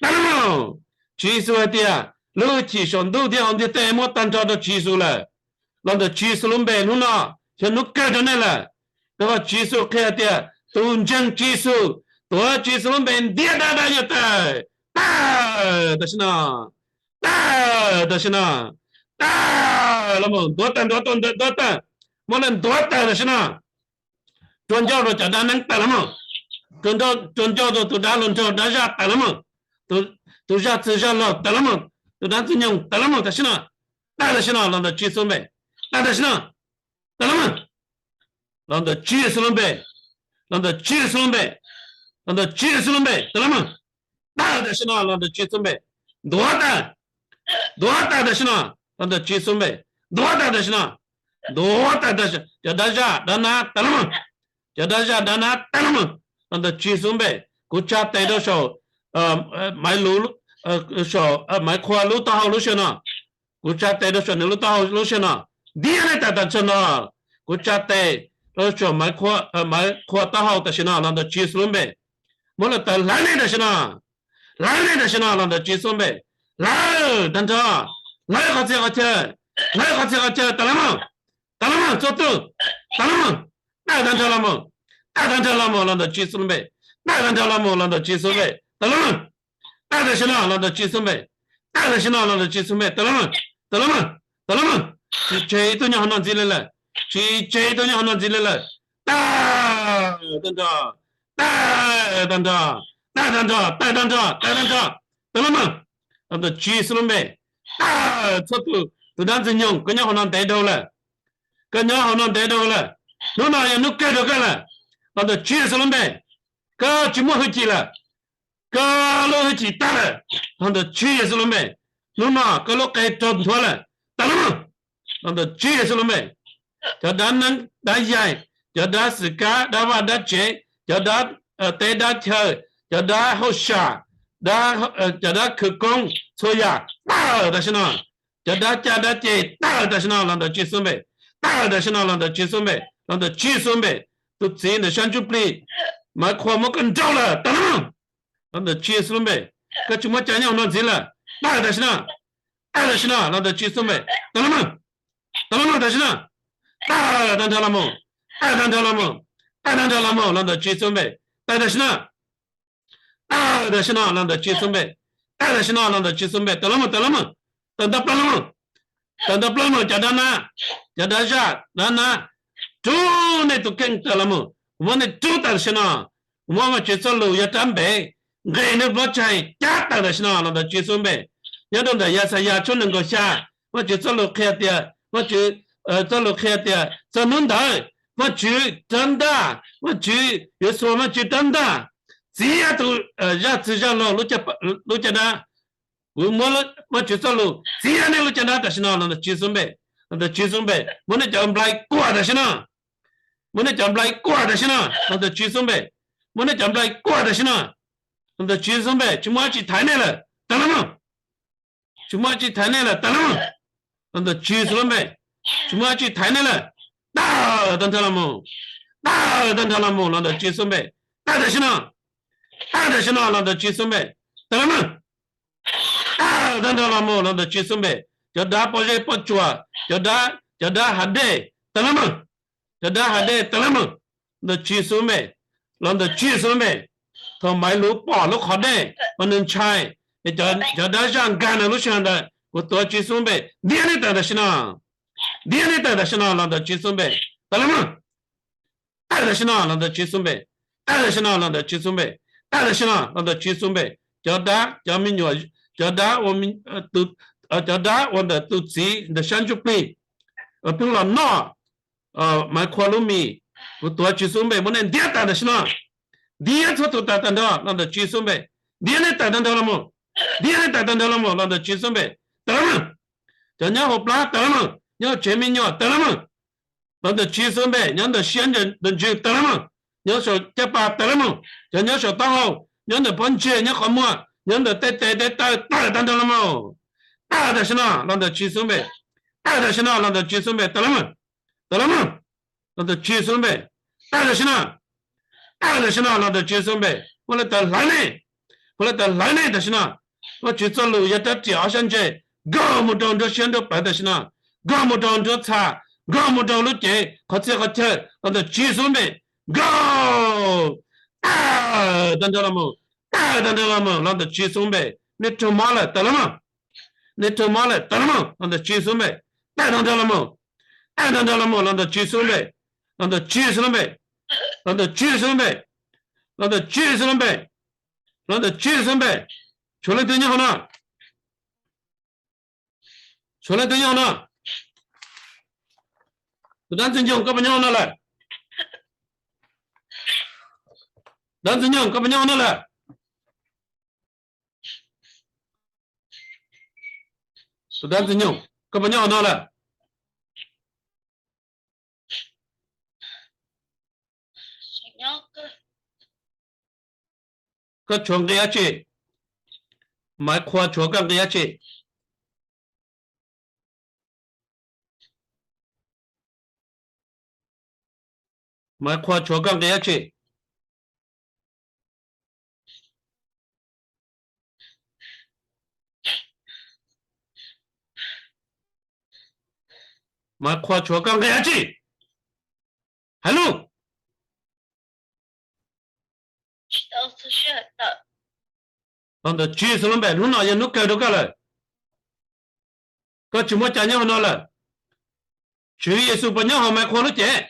tawm los. Tswv Yexus hais tias lub hwj chim saum ntuj thiab hauv ntiaj teb muab tag nrho rau Tswv Yexus lawm. Los ntawm Tswv Yexus lub npe, hnub no yog hnub kawg rau nej lawm. Rau qhov Tswv Yexus qhia tias tus ntseeg Tswv Yexus tuav Tswv Yexus lub npe ntiab dab dab yuav tawm. Tawm tam sim no. Tawm tam sim no. Tawm los mus, ntuav tawm, ntuav tawm, ntuav tawm. Muab lawv ntuav tawm tam sim no. Rua ncauj rau cov dab neeb tawm los mus. Rua ncauj rau tus dab hluas nraug dab zaj tawm los mus. tus zaj txwg zaj laug tawm los mus, tus dab ntxwg nyoog tawm los mus tam sim no, tawm tam sim no los ntawm Tswv Yexus lub npe, tawm tam sim no, tawm los mus, los ntawm Tswv Yexus lub npe, los ntawm Tswv Yexus lub npe, los ntawm Tswv Yexus lub npe tawm los mus, tawm tam sim no los ntawm Tswv Yexus lub npe, ntuav tawm, ntuav tawm tam sim no los ntawm Tswv Yexus lub npe, ntuav tawm tam sim no, ntuav tawm tam sim, cov dab zaj dab nab tawm los mus, cov dab zaj dab nab tawm los mus, los ntawm Tswv Yexus lub npe, kuv tsa tes rau saum Maiv Luv, saum Maiv Qhua lub taub hau lub sij hawm no, kuv tsa tes rau saum nws lub taub hau lub sij hawm no, ntiab nej tawm tam sim no, kuv tsa tes rau saum Maiv Qhua taub hau tam sim no los ntawm Tswv Yexus lub npe, muab lawv tawm hlawv nej tam sim no, hlawv nej tam sim no los ntawm Tswv Yexus lub npe, hlawv tag nrho, hlawv qhov txhia qhov chaw, hlawv qhov txhia qhov chaw tawm los mus, tawm los mus txhua tus, tawm los mus, tawm tag nrho los mus, tawm tag nrho los mus los ntawm Tswv Yexus lub npe, tawm tag nrho los mus los ntawm Tswv Yexus lub npe, tawm los mus, tawm tam sim no los ntawm Tswv Yexus lub npe, tawm tam sim no los ntawm Tswv Yexus lub npe, tawm los mus, tawm los mus, tawm los mus, tsis tseg ib tug nyob hauv no ntxiv li lawm, tsis tseg ib tug nyob hauv no ntxiv li lawm, tawm tag nrho, tawm tag nrho, tawm tag nrho, tawm tag nrho, tawm tag nrho, tawm los mus, los ntawm Tswv Yexus lub npe, tawm txhua tus, tus dab ntxwg nyoog koj nyob hauv no ntev dhau lawm, koj nyob hauv no ntev dhau lawm, hnub no yog hnub kawg rau koj lawm, los ntawm Tswv Yexus lub npe, koj tsis muaj hwj chim lawm, koj lub hwj chim tag lawm, los ntawm Tswv Yexus lub npe, hnub no koj lub qe raug nthuav lawm, tawm los mus, los ntawm Tswv Yexus lub npe, cov dab neeb dab yaig, cov dab xwm kab dab vaj dab tsev, cov dab teb dab chaw, cov dab hauj sam, cov dab khawv koob txhua yam tawm tam sim no, cov dab caj dab ceg tawm tam sim no los ntawm Tswv Yexus lub npe, tawm tam sim no los ntawm Tswv Yexus lub npe, los ntawm Tswv Yexus lub npe, tus txiv ntawm sab ntsuj plig, Maiv Qhua muab koj nrauj lawm, tawm los mus, los ntawm Tswv Yexus lub npe, koj tsis muaj cai nyob hauv no ntxiv lawm, tawm tam sim no, tawm tam sim no los ntawm Tswv Yexus lub npe, tawm los mus, tawm los mus tam sim no, tawm tag nrho los mus, tawm tag nrho los mus, tawm tag nrho los mus los ntawm Tswv Yexus lub npe, tawm tam sim no, tawm tam sim no los ntawm Tswv Yexus lub npe, tawm tam sim no los ntawm Tswv Yexus lub npe, tawm los mus, tawm los mus, tawm ntau plaws los mus, tawm ntau plaws los mus cov dab nab, cov dab zaj dab nab, rub nej tus kheej tawm los mus, kuv muab nej rub tawm tam sim no, kuv muab Vajtswv txoj lus yog rab npev, nqes nej pob tsaig cab tawm tam sim no los ntawm Tswv Yexus lub npe. Nyob rau ntawm Yaxayas tshooj nees nkaum xya, Vajtswv txoj lus qhia tias, Vajtswv txoj lus qhia tias txog hnub ntawd Vajtswv rab ntaj, Vajtswv yuav xuas Vajtswv rab ntaj txiav tus zaj txwg zaj laug lub caj dab. Kuv muab Vajtswv txoj lus txiav nej lub caj dab tam sim no los ntawm Tswv Yexus lub npe, los ntawm Tswv Yexus lub npe, muab nej cov nplai kuam tam sim no, muab nej cov nplai kuam tam sim no los ntawm Tswv Yexus lub npe, muab nej cov nplai kuam tam sim no los ntawm Tswv Yexus lub npe, tsis muaj dab tsi thaiv nej lawm, tawm los mus. Tsis muaj dab tsi thaiv nej lawm, tawm los mus. Los ntawm Tswv Yexus lub npe, tsis muaj dab tsi thaiv nej lawm, tawm tag nrho los mus, tawm tag nrho los mus los ntawm Tswv Yexus lub npe, tawm tam sim no, tawm tam sim no los ntawm Tswv Yexus lub npe, tawm los mus, tawm tag nrho los mus los ntawm Tswv Yexus lub npe, cov dab pob zeb pob tsuas, cov dab, cov dab hav dej tawm los mus, cov dab hav dej tawm los mus, ntawm Tswv Yexus lub npe, los ntawm Tswv Yexus lub npe. Thaum Maiv Luv pom lub qhov dej uas nws ntshai, es cov dab zaj nkag nws lub sij hawm ntawd, kuv tuav Tswv Yexus lub npe ntiab nej tawm tam sim no, ntiab nej tawm tam sim no los ntawm Tswv Yexus lub npe, tawm los mus, tawm tam sim no los ntawm Tswv Yexus lub npe, tawm tam sim no los ntawm Tswv Yexus lub npe, tawm tam sim no los ntawm Tswv Yexus lub npe. Cov dab, cov me nyuam, cov dab ua, cov dab ua ntawm tus txiv ntawm sab ntsuj plig, pheej los noj Maiv Qhua lub mis, kuv tuav Tswv Yexus lub npe muab nej ntiab tawm tam sim no, ntiab txhua tus tawm tag nrho los ntawm Tswv Yexus lub npe, ntiab nej tawm tag nrho los mus, ntiab nej tawm tag nrho los mus los ntawm Tswv Yexus lub npe, tawm los mus. Cov nyob hauv plab tawm los mus, nyob hauv tsev me nyuam tawm los mus, los ntawm Tswv Yexus lub npe, nyob ntawm siab ntawm ntsws tawm los mus, nyob saum caj pas tawm los mus, cov nyob saum taub hau, nyob ntawm pob ntseg, nyob qhov muag, nyob ntawm tej tes tej taw tawm tag nrho los mus, tawm tam sim no los ntawm Tswv Yexus lub npe, tawm tam sim no los ntawm Tswv Yexus lub npe, tawm los mus, tawm los mus, los ntawm Tswv Yexus lub npe, tawm tam sim no, tawm tam sim no los ntawm Tswv Yexus lub npe, muab lawv tawm hlawv nej, muab lawv tawm hlawv nej tam sim no. Vajtswv txoj lus yog rab riam ob sab ntse, nkaug mus rau nruab siab nruab plawv tam sim no, nkaug mus rau nruab txha, nkaug mus rau lub cev qhov txhia qhov chaw los ntawm Tswv Yexus lub npe, nkaug, tawm tag nrho los mus, tawm tag nrho los mus los ntawm Tswv Yexus lub npe. Nej raug mob lawm, tawm los mus, nej raug mob lawm, tawm los mus los ntawm Tswv Yexus lub npe, tawm tag nrho los mus, tawm tag nrho los mus los ntawm Tswv Yexus lub npe, los ntawm Tswv Yexus lub npe, los ntawm Tswv Yexus lub npe, los ntawm Tswv Yexus lub npe, los ntawm Tswv Yexus lub npe, Tshuav leej twg nyob hauv no? Tshuav leej twg nyob hauv no? Tus dab ntxwg nyoog, koj puas nyob hauv no lawm? Dab ntxwg nyoog, koj puas nyob hauv no lawm? Tus dab ntxwg nyoog, koj puas nyob hauv no lawm? Koj tshuav nqi dab tsi? Maiv Qhua tshuav koj nqi dab tsi? Maiv Qhua tshuav koj nqi dab tsi? Maiv Qhua tshuav koj nqi dab tsi? Hais lus. Los ntawm Tswv Yexus lub npe, hnub no yog hnub kawg rau koj lawm. Koj tsis muaj cai nyob hauv no lawm. Tswv Yexus puas nyob hauv Maiv Qhua lub cev?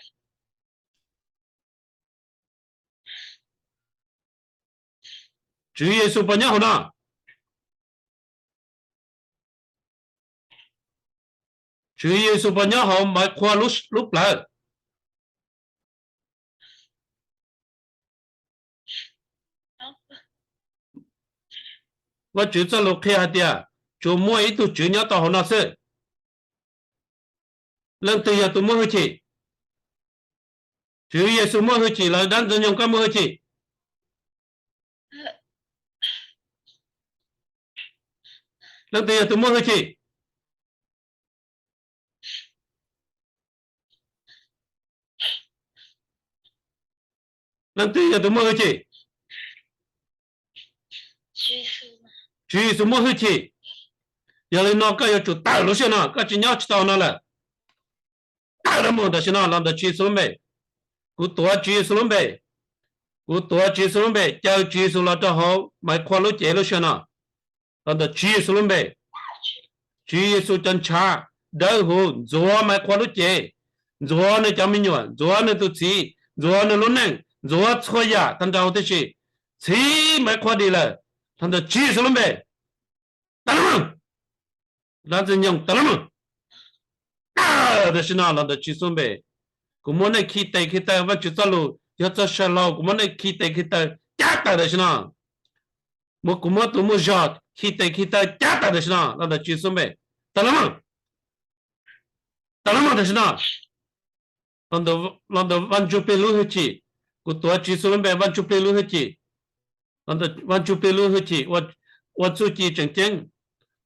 Tswv Yexus puas nyob hauv no? Tswv Yexus puas nyob hauv Maiv Qhua lub plawv? Vajtswv txoj lus qhia hais tias tsuas muaj ib tug Tswv nyob tau hauv no xwb. Leej twg yog tus muaj hwj chim? Tswv Yexus muaj hwj chim los dab ntxwg nyoog koj muaj hwj chim? Leej twg yog tus muaj hwj chim? Leej twg yog tus muaj hwj chim? Tswv Yexus muaj hwj chim. Yog li no koj yuav tsum tawm lub sij hawm no, koj tsis nyob tsis tau no lawm. Tawm los mus tam sim no los ntawm Tswv Yexus lub npe. Kuv tuav Tswv Yexus lub npe. Kuv tuav Tswv Yexus lub npe, caw Tswv Yexus los rau hauv Maiv Qhua lub cev lub sij hawm no. Los ntawm Tswv Yexus lub npe. Tswv Yexus cov ntshav dawb huv ntxuav Maiv Qhua lub cev, ntxuav nws cov me nyuam, ntxuav nws tus txiv, ntxuav nws lub neej, ntxuav txhua yam tag nrho huv tib si, txhiv Maiv Qhua dim lawm. Los ntawm Tswv Yexus lub npe. Tawm los mus! Dab ntxwg nyoog, tawm los mus! Tawm tam sim no los ntawm Tswv Yexus npe. Kuv muab nej khi tes khi taw, Vajtswv txoj lus yog txoj saw hlau, kuv muab nej khi tes khi taw cab tawm tam sim no. Muab, kuv muab tus muaj zog khi tes khi taw cab tawm tam sim no los ntawm Tswv Yexus npe. Tawm los mus! Tawm los mus tam sim no! Los ntawm Vaj Ntsuj Plig lub hwj chim, kuv tuav Tswv Yexus lub npe, Vaj Ntsuj Plig lub hwj chim, Vaj Ntsuj Plig lub hwj chim, ua txuj ci tseem ceeb.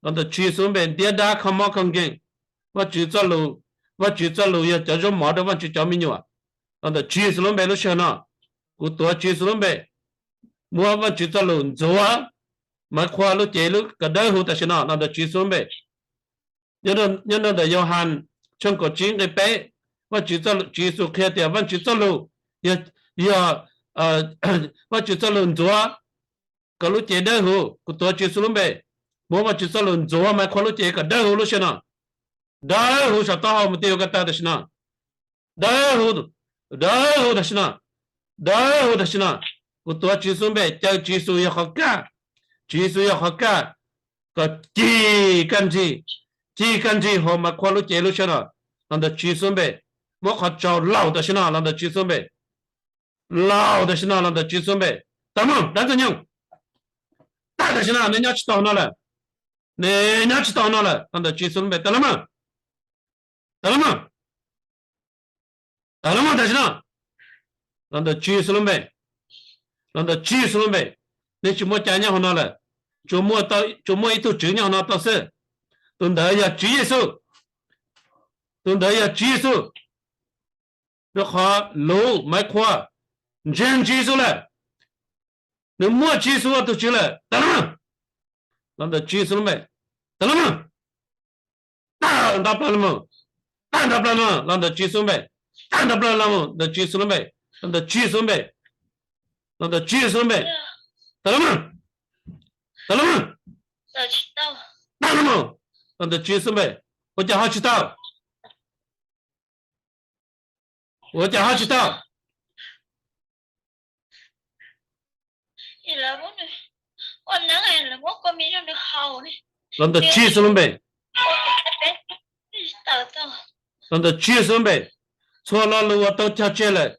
Los ntawm Tswv Yexus lub npe, ntiab dab kho mob kho nkeeg. Vajtswv txoj lus, Vajtswv txoj lus yog cov zaub mov rau Vajtswv cov me nyuam. Los ntawm Tswv Yexus lub npe lub sij hawm no, kuv tuav Tswv Yexus lub npe, muab Vajtswv txoj lus ntxuav Maiv Qhua lub cev lub kom dawb huv tam sim no los ntawm Tswv Yexus lub npe. Nyob rau ntawm Yauhas Has tshooj kaum tsib nqe peb, Vajtswv txoj, Tswv Yexus qhia tias Vajtswv txoj lus yog, yog, Vajtswv txoj lus ntxuav kom lub cev dawb huv. Kuv tuav Tswv Yexus lub npe, muab Vajtswv txoj lus ntxuav Maiv Qhua lub cev kom dawb huv lub sij hawm no, dawb huv saum taub hau mus twj ywm ko taw tam sim no, dawb huv, dawb huv tam sim no, dawb huv tam sim no. Kuv tuav Tswv Yexus npe, caw Tswv Yexus yog qhov kaj, Tswv Yexus yog qhov kaj, kom cig kaj nrig, cig kaj nrig hauv Maiv Qhua lub cev lub sij hawm no los ntawm Tswv Yexus npe. Muab qhov tsaus laum tam sim no los ntawm Tswv Yexus npe, laum tam sim no los ntawm Tswv Yexus npe. Tawm mus dab ntxwg nyoog, tawm tam sim no, nej nyob tsis tau no lawm, nej nyob tsis tau no lawm los ntawm Tswv Yexus lub npe. Tawm los mus, tawm los mus, tawm los mus tam sim no los ntawm Tswv Yexus lub npe, los ntawm Tswv Yexus lub npe. Nej tsis muaj cai nyob hauv no lawm, tsuas muaj, tsuas muaj ib tug Tswv nyob hauv no tau xwb. Tus ntawd yog Tswv Yexus, tus ntawd yog Tswv Yexus. Rau qhov lub Maiv Qhua ntseeg Tswv Yexus lawm, nws muaj Tswv Yexus ua tus Tswv lawm. Tawm los mus, los ntawm Tswv Yexus lub npe. Tawm los mus, tawm nto plaws los mus, tawm nto plaws los mus los ntawm Tswv Yexus lub npe, tawm nto plaws los mus ntawm Tswv Yexus lub npe, los ntawm Tswv Yexus lub npe, los ntawm Tswv Yexus lub npe. Tawm los mus, tawm los mus, tawm los mus los ntawm Tswv Yexus lub npe. Ua cas ho tsis tau? Ua cas ho tsis tau? Los ntawm Tswv Yexus lub npe. Los ntawm Tswv Yexus lub npe. Txhua lo lus uas tau cog tseg lawm,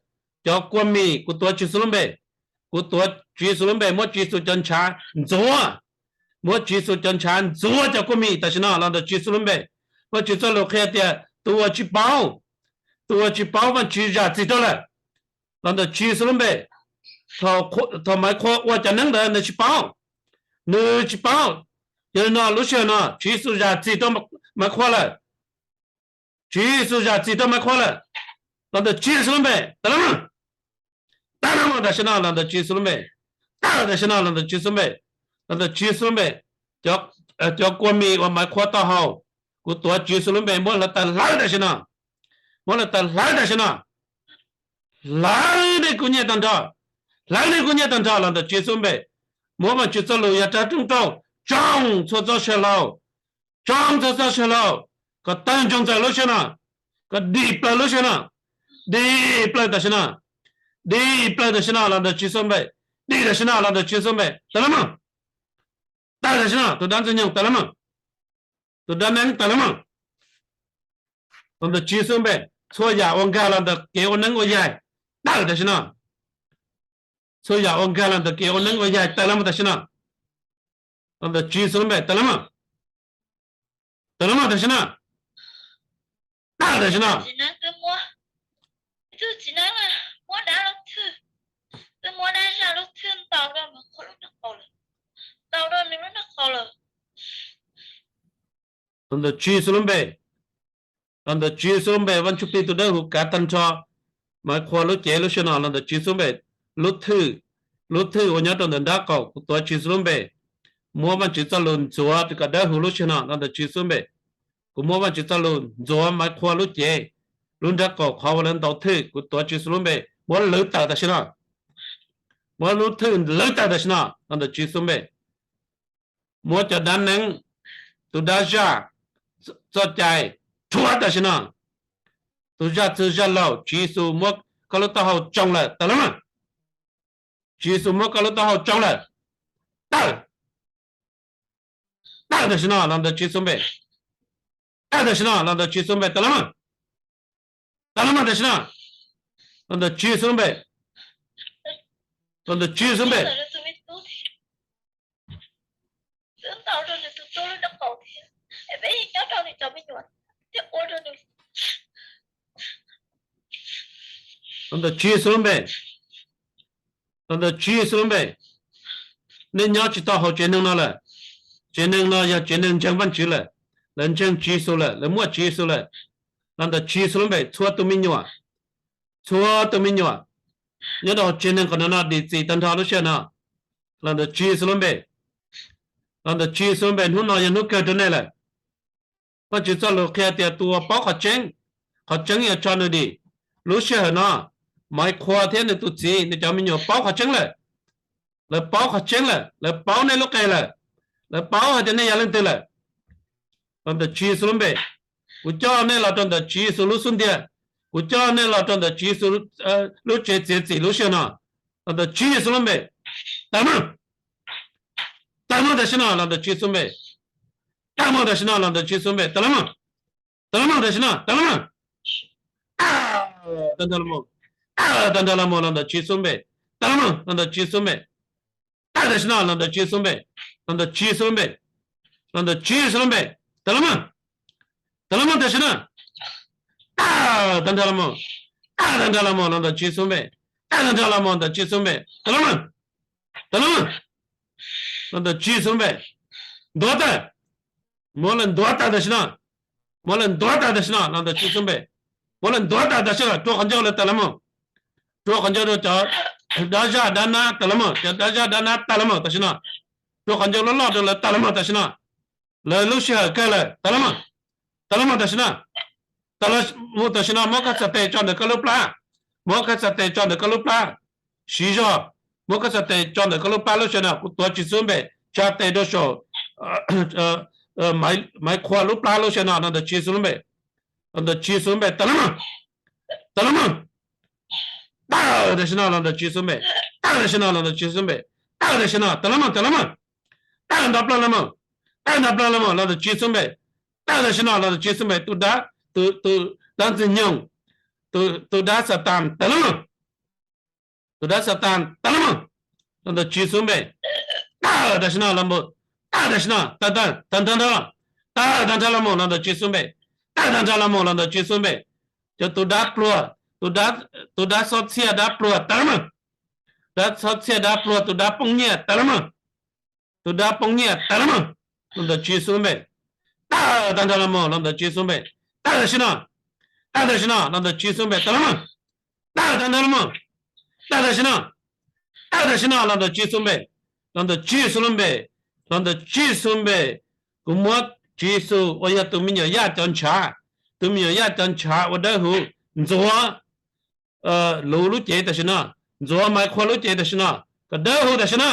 cov kua mis, kuv tuav Tswv Yexus lub npe. Kuv tuav Tswv Yexus lub npe, muab Tswv Yexus cov ntshav ntxuav. Muab Tswv Yexus cov ntshav ntxuav cov kua mis tam sim no los ntawm Tswv Yexus lub npe. Vajtswv txoj lus qhia tias tus uas tsis paub, tus uas tsis paub Vajtswv zam txim rau lawm los ntawm Tswv Yexus lub npe. Thaum Maiv Qhua ua cov neeb ntawd nws tsis paub, nws tsis paub. Yog li no lub sij hawm no Tswv Yexus zam txim rau Maiv Qhua lawm. Tswv Yexus zam txim rau Maiv Qhua lawm los ntawm Tswv Yexus lub npe. Tawm los mus, tawm los mus tam sim no los ntawm Tswv Yexus lub npe. Tawm tam sim no los ntawm Tswv Yexus lub npe. Los ntawm Tswv Yexus lub npe. Cov kua mis uas Maiv Qhua tau haus, kuv tuav Tswv Yexus lub npe muab lawv tawm hlawv tam sim no. Muab lawv tawm hlawv tam sim no. Hlawv nej kuv nyiaj tag nrho, hlawv nej kuv nyiaj tag nrho los ntawm Tswv Yexus lub npe. Muab Vajtswv txoj lus yog rab rooj rauj tsoo txhua txoj saw hlau, tsoo txhua txoj saw hlau, kom tawg ntsoog ntxaws lub sij hawm no, kom dim plaws lub sij hawm no, dim plaws tam sim no, dim plaws tam sim no los ntawm Tswv Yexus lub npe, dim tam sim no los ntawm Tswv Yexus lub npe. Tawm los mus, tawm tam sim no, tus dab ntxwg nyoog tawm los mus, tus dab neeb tawm los mus. Los ntawm Tswv Yexus lub npe, txhua yam uas nkag los ntawm kev ua neeb ua yaig, tawm tam sim no. Txhua yam uas nkag los ntawm kev ua neeb ua yaig tawm los mus tam sim no. Los ntawm Tswv Yexus lub npe tawm los mus. Tawm los mus tam sim no. Tawm tam sim no. Los ntawm Tswv Yexus lub npe, los ntawm Tswv Yexus lub npe, Vaj Ntsuj Plig tus dawb huv kav tag nrho Maiv Qhua lub cev lub sij hawm no los ntawm Tswv Yexus lub npe. Lub thwj, lub thwj uas nyob rau ntawm nrab qaum kuv tuav Tswv Yexus lub npe. Muab Vajtswv txoj lus ntxuav kom dawb huv lub sij hawm no los ntawm Tswv Yexus lub npe. Kuv muab Vajtswv txoj lus ntxuav Maiv Qhua lub cev, lub nrab qaum qhov uas lawv ntaus thwj, kuv tuav Tswv Yexus lub npe, muab lwv tawm tam sim no. Muab lub thwj lwv tawm tam sim no los ntawm Tswv Yexus lub npe. Muab cov dab neeb, tus dab zaj, txoj cai rhuav tam sim no. Tus zaj txwg zaj laug, Tswv Yexus muab koj lub taub hau tsoo lawm, tawm los mus. Tswv Yexus muab koj lub taub hau tsoo lawm, tawm, tawm tam sim no los ntawm Tswv Yexus lub npe. Tawm tam sim no los ntawm Tswv Yexus lub npe, tawm los mus. Tawm los mus tam sim no los ntawm Tswv Yexus lub npe. Los ntawm Tswv Yexus lub npe. Los ntawm Tswv Yexus lub npe. Los ntawm Tswv Yexus lub npe. Nej nyob tsis tau hauv tsev neeg no lawm. Tsev neeg no yog tsev neeg ntseeg Vajtswv lawm, lawv ntseeg Tswv Yexus lawm, lawv muaj Tswv Yexus lawm. Los ntawm Tswv Yexus lub npe, txhua tus me nyuam, txhua tus me nyuam nyob rau hauv tsev neeg qhov no no dim txim tag nrho lub sij hawm no. Los ntawm Tswv Yexus lub npe. Los ntawm Tswv Yexus lub npe, hnub no yog hnub kawg rau nej lawm. Vajtswv txoj lus qhia tias tus uas paub qhov tseeb, qhov tseeb yuav tso nws dim. Lub sij hawm no, Maiv Qhua thiab nws tus txiv, nws cov me nyuam paub qhov tseeb lawm. Lawv paub qhov tseeb lawm, lawv paub nej lub qe lawm, lawv paub hais tias nej yog leej twg lawm. Los ntawm Tswv Yexus lub npe, kuv coj nej los rau ntawm Tswv Yexus lub xub ntiag, kuv coj nej los rau ntawm Tswv Yexus lub tsev txiav txim lub sij hawm no. Los ntawm Tswv Yexus lub npe, tawm mus, tawm mus tam sim no los ntawm Tswv Yexus lub npe. Tawm mus tam sim no los ntawm Tswv Yexus lub npe, tawm los mus, tawm los mus tam sim no, tawm los mus. Tawm nrho los mus, tawm nrho los mus los ntawm Tswv Yexus lub npe. Tawm los mus los ntawm Tswv Yexus lub npe. Tawm tam sim no los ntawm Tswv Yexus lub npe, los ntawm Tswv Yexus lub npe, los ntawm Tswv Yexus lub npe. Tawm los mus, tawm los mus tam sim no. Tawm nrho los mus, tawm nrho los mus los ntawm Tswv Yexus lub npe. Tawm nrho los mus ntawm Tswv Yexus lub npe, tawm los mus, tawm los mus los ntawm Tswv Yexus lub npe. Ntuav tawm, muab lawv ntuav tawm tam sim no. Muab lawv ntuav tawm tam sim no los ntawm Tswv Yexus lub npe. Muab lawv ntuav tawm tam sim no, rua qhov ncauj lawv tawm los mus. Rua qhov ncauj rau cov dab zaj dab nab tawm los mus, cov dab zaj dab nab tawm los mus tam sim no. Rua qhov ncauj loj loj rau lawv tawm los mus tam sim no. Lawv lub sij hawm kawg lawm, tawm los mus, tawm los mus tam sim no. Tawm los mus tam sim no, muab koj txhais tes tso ntawm koj lub plab, muab koj txhais tes tso ntawm koj lub plab. Siv zog, muab koj txhais tes tso ntawm koj lub plab lub sij hawm no, kuv tuav Tswv Yexus lub npe, tsa tes rau saum Maiv Qhua lub plab lub sij hawm no los ntawm Tswv Yexus lub npe. Los ntawm Tswv Yexus lub npe, tawm los mus, tawm los mus. Tawm tam sim no los ntawm Tswv Yexus lub npe, tawm tam sim no los ntawm Tswv Yexus lub npe. Tawm tam sim no, tawm los mus, tawm los mus. Tawm nrov plaws los mus, tawm nrov plaws los mus los ntawm Tswv Yexus npe. Tawm tam sim no los ntawm Tswv Yexus npe. Tus dab, tus, tus dab ntxwg nyoog, tus, tus dab Xatas tawm los mus. Tus dab Xatas tawm los mus los ntawm Tswv Yexus npe. Tawm tam sim no los mus, tawm tam sim no, tawm, tawm, tawm tag nrho, tawm tag nrho los mus los ntawm Tswv Yexus npe. Tawm tag nrho los mus los ntawm Tswv Yexus npe. Cov tus dab pluag, tus dab, tus dab xob txhiaj dab pluag tawm los mus. Dab xob txhiaj dab pluag, tus dab poj nyiaj tawm los mus. Tus dab poj nyiaj tawm los mus los ntawm Tswv Yexus npe. Tawm tag nrho los mus los ntawm Tswv Yexus npe. Tawm tam sim no, tawm tam sim no los ntawm Tswv Yexus npe tawm los mus. Tawm tag nrho los mus, tawm tam sim no, tawm tam sim no los ntawm Tswv Yexus npe. Los ntawm Tswv Yexus lub npe, los ntawm Tswv Yexus npe. Kuv muab Tswv Yexus uas yog tus me nyuam yaj cov ntshav, tus me nyuam yaj cov ntshav uas dawb huv ntxuav luv lub cev tam sim no, ntxuav Maiv Qhua lub cev tam sim no, kom dawb huv tam sim no.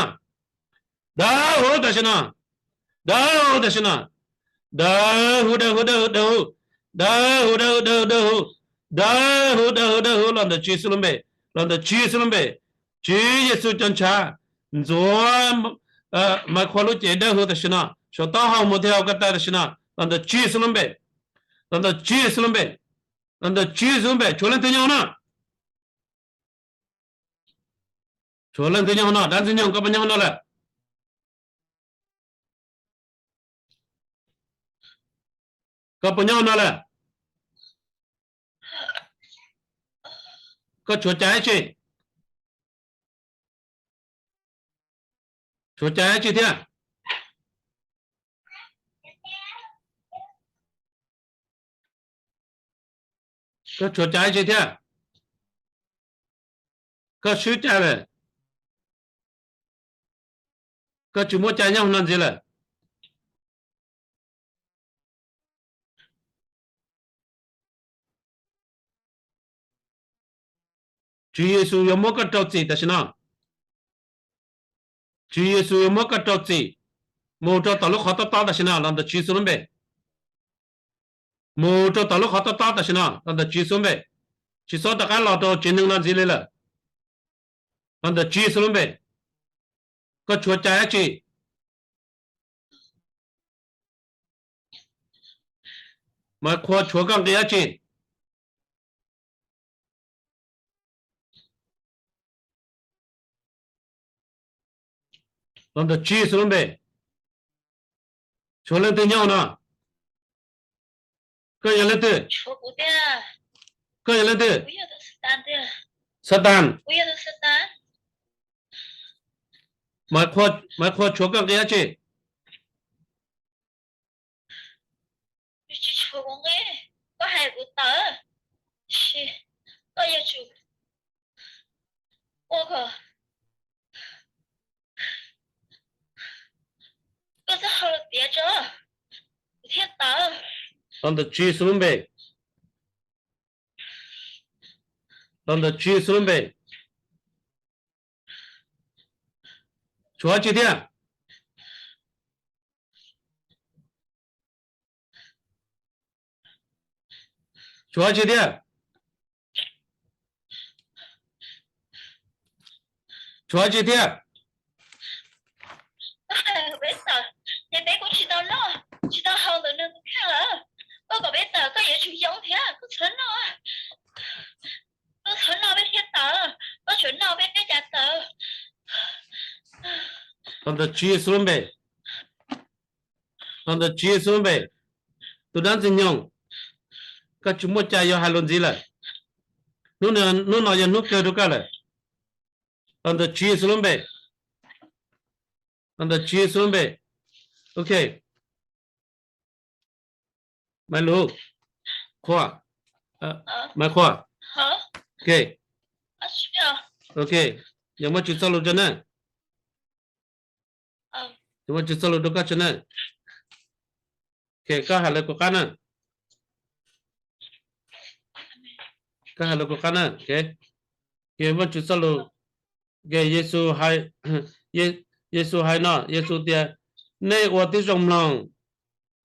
Dawb huv tam sim no, dawb huv tam sim no, dawb huv, dawb huv, dawb huv, dawb huv, dawb huv, dawb huv, dawb huv, dawb huv, dawb huv, dawb huv los ntawm Tswv Yexus lub npe, los ntawm Tswv Yexus lub npe. Tswv Yexus cov ntshav ntxuav Maiv Qhua lub cev dawb huv tam sim no, saum taub hau mus thiab hauv ko taw tam sim no, los ntawm Tswv Yexus lub npe, los ntawm Tswv Yexus lub npe, los ntawm Tswv Yexus lub npe. Tshuav leej twg nyob hauv no? Tshuav leej twg nyob hauv no? Dab ntxwg nyoog, koj puas nyob hauv no lawm? Koj puas nyob hauv no lawm? Koj tshuav cai dab tsi? Tshuav cai dab tsi thiab? Koj tshuav cai dab tsi thiab? Koj swb cai lawm? Koj tsis muaj cai nyob hauv no ntxiv lawm? Tswv Yexus yuav muab koj rau txim tam sim no. Tswv Yexus yuav muab koj rau txim, mus rau tom lub qhov tob tob tam sim no los ntawm Tswv Yexus lub npe. Mus rau tom lub qhov tob tob tam sim no los ntawm Tswv Yexus lub npe. Tsis txhob rov qab los rau tsev neeg no ntxiv li lawm, los ntawm Tswv Yexus lub npe. Koj tshuav cai dab tsi? Maiv Qhua tshuav koj nqi dab tsi? Los ntawm Tswv Yexus lub npe. Tshuav leej twg nyob hauv no? Koj yog leej twg? Koj yog leej twg? Xatas. Maiv Qhua, Maiv Qhua tshuav koj nqi dab tsi? Tsis tshuav kuv nqi, koj hais kuv tawm, tab sis koj yuav tsum ua kom koj txoj hau los tiav tso, kuv thiaj tawm. Los ntawm Tswv Yexus lub npe. Los ntawm Tswv Yexus lub npe. Tshuav dab tsi thiab? Tshuav dab tsi thiab? Tshuav dab tsi thiab? Peb tawm, ces peb kuj tsis tau noj tsis tau haus ntawm nws tus kheej lawm. Koj kom peb tawm koj yuav tsum yoo thiab, koj txhob noj, koj txhob noj peb thiaj tawm, koj tsuas noj peb thiaj cas tawm. Los ntawm Tswv Yexus lub npe. Los ntawm Tswv Yexus lub npe. Tus dab ntxwg nyoog, koj tsis muaj cai yuav hais lus ntxiv lawm. Hnub no, hnub no yog hnub kawg rau koj lawm. Los ntawm Tswv Yexus lub npe. Los ntawm Tswv Yexus lub npe. Ok. Maiv Lus, Qhua, Maiv Qhua. Ok. Ok, yog Vajtswv txoj lus rau na. Yog Vajtswv txoj lus rau koj tso na. Ok, koj hais lawv kuv qab na. Koj hais lawv kuv qab na. Ok, Vajtswv txoj lus. Ok, Yexus hais, Yexus hais no, Yexus tias, nej ua tib zoo mloog,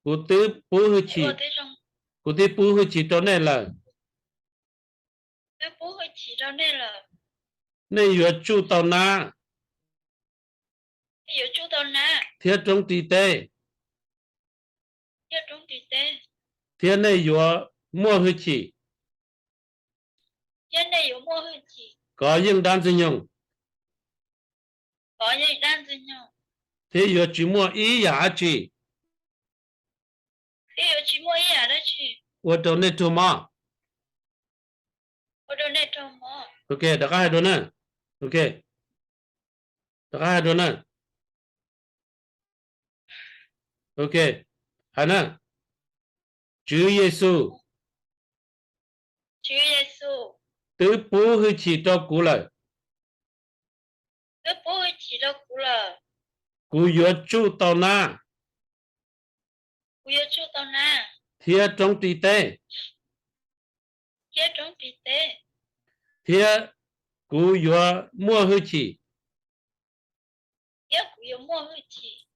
kuv twb pub hwj chim, kuv twb pub hwj chim rau nej lawm. Nej yuav tsuj tau nab. thiab roob ri teb, thiab nej yuav muaj hwj chim kov yeej dab Ntxwg Nyoog, thiab yuav tsis muaj ib yam dab tsi ua rau nej raug mob. Ok, rov qab hais dua na. Ok, rov qab hais dua na. Ok, hais na. Tswv Yexus twb pub hwj chim rau kuv lawm. Kuv yuav tsuj tau nab thiab roob ri teb, thiab kuv yuav muaj hwj chim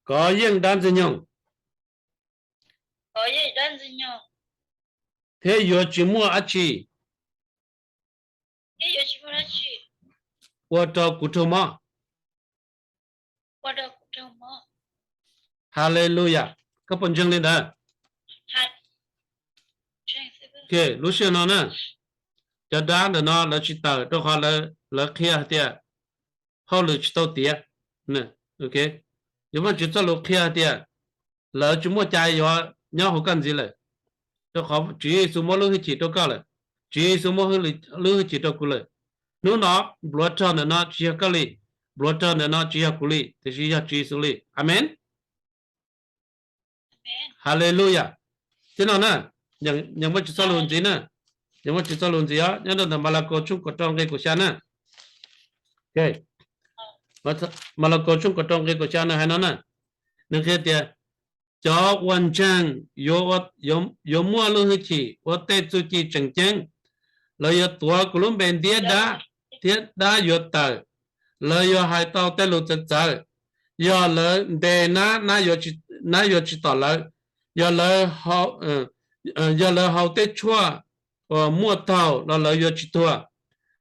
kov yeej dab Ntxwg Nyoog, thiab yuav tsis muaj dab tsi ua rau kuv raug mob. Haleluyas. Koj puas ntseeg li ntawd? Lub sij hawm no na, cov dab ntawm no lawv tsis tawm rau qhov lawv qhia hais tias hauj lwm tsis tau tiav. Yuav Vajtswv txoj lus qhia hais tias lawv tsis muaj cai yuav nyob hauv koj ntxiv lawm, rau qhov Tswv Yexus muab lub hwj chim rau koj lawm, Tswv Yexus muab lub hwj chim rau kuv lawm. Hnub no npluav rog ntawm no tsis yog koj li, npluav rog ntawm no tsis yog kuv li, tiam sis yog Tswv Yexus li. Amees. Haleluyas. Thiab no na, nyeem Vajtswv txoj lus ntxiv na, nyeem Vajtswv txoj lus ntxiv os, nyob rau ntawm Malakaus tshooj kaum rau nqe kaum xya na. Malakaus tshooj kaum rau nqe kaum xya nws hais no na, nws qhia tias cov uas ntseeg yuav muaj lub hwj chim ua tej txuj ci tseem ceeb. Lawv yuav tuav kuv lub npe ntiab dab, thiab dab yuav tawm. Lawv yuav hais tau tej lus txawv txawv. Yog lawv ntes nab, nab yuav tsis tom lawv. Yog lawv, yog lawv haus tej tshuaj uas muaj taug los lawv yuav tsis tuag.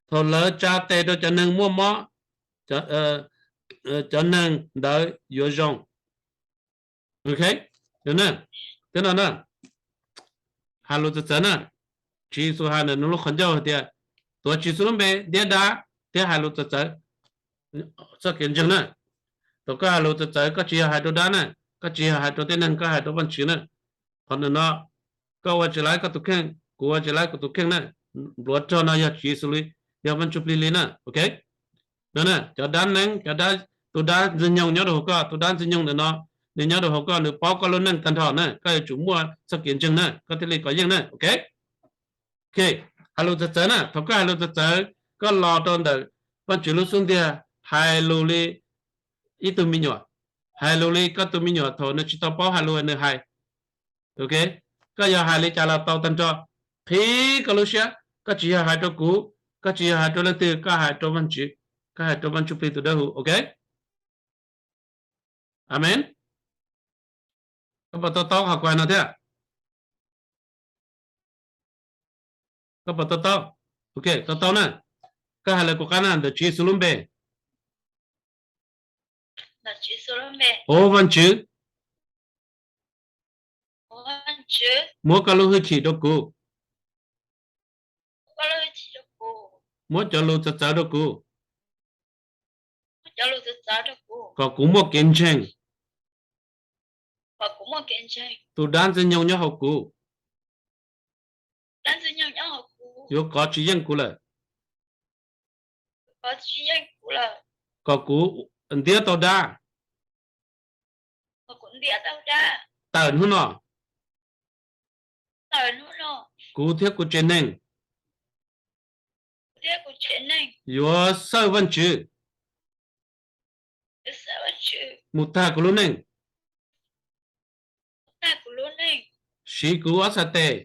Thaum lawv tsa tes rau cov neeg muaj mob, cov neeg ntawd yuav zoo. Ok, thiab no na, hais lus txawv txawv na. Tswv Yexus hais ntawm nws lub qhov ncauj hais tias tuav Tswv Yexus lub npe ntiab dab thiab hais lus txawv txawv. Txoj kev ntseeg na, thaum koj hais lus txawv txawv koj tsis yog hais rau dab na, koj tsis yog hais rau tej neeg, koj hais rau Vajtswv na. Qhov ntawm no koj ua tsis laib koj tus kheej, kuv ua tsis laib kuv tus kheej na. Npluav rog no yog Tswv Yexus li, yog Vaj Ntsuj Plig li na. Ok, no na, cov dab neeb, cov dab, tus dab Ntxwg Nyoog nyob rau hauv koj, tus dab Ntxwg Nyoog ntawm no nws nyob rau hauv koj, nws paub koj lub neej tag nrho na, koj yuav tsum muaj txoj kev ntseeg na, koj thiaj li kov yeej na. Ok, hais lus txawv txawv na, thaum koj hais lus txawv txawv koj los rau ntawm Vaj Tswv lub xub ntiag, hais lus li ib tug me nyuam, hais lus li koj tus me nyuam thaum nws tsis tau paub hais lus nws hais. Ok, koj yog hais li cas los tau tag nrho. Qhib koj lub siab, koj tsis yog hais rau kuv, koj tsis yog hais rau leej twg, koj hais rau Vaj Tswv, koj hais rau Vaj Ntsuj Plig tus dawb huv. Ok, amees. Koj puas to taub qhov kuv hais no thiab? Koj puas to taub? Ok, to taub na. Koj hais lawv kuv qab na, ntawm Tswv Yexus lub npe. Ov Vaj Tswv, muab koj lub hwj chim rau kuv, muab cov lus txawv txawv rau kuv, kom kuv muaj kev ntseeg. Tus dab Ntxwg Nyoog nyob hauv kuv yuav kov tsis yeej kuv lawm, kom kuv ntiab tau dab tawm hnub no. Kuv thiab kuv tsev neeg yuav xawj Vaj Tswv mus tag kuv lub neej. Siv kuv ob txhais tes,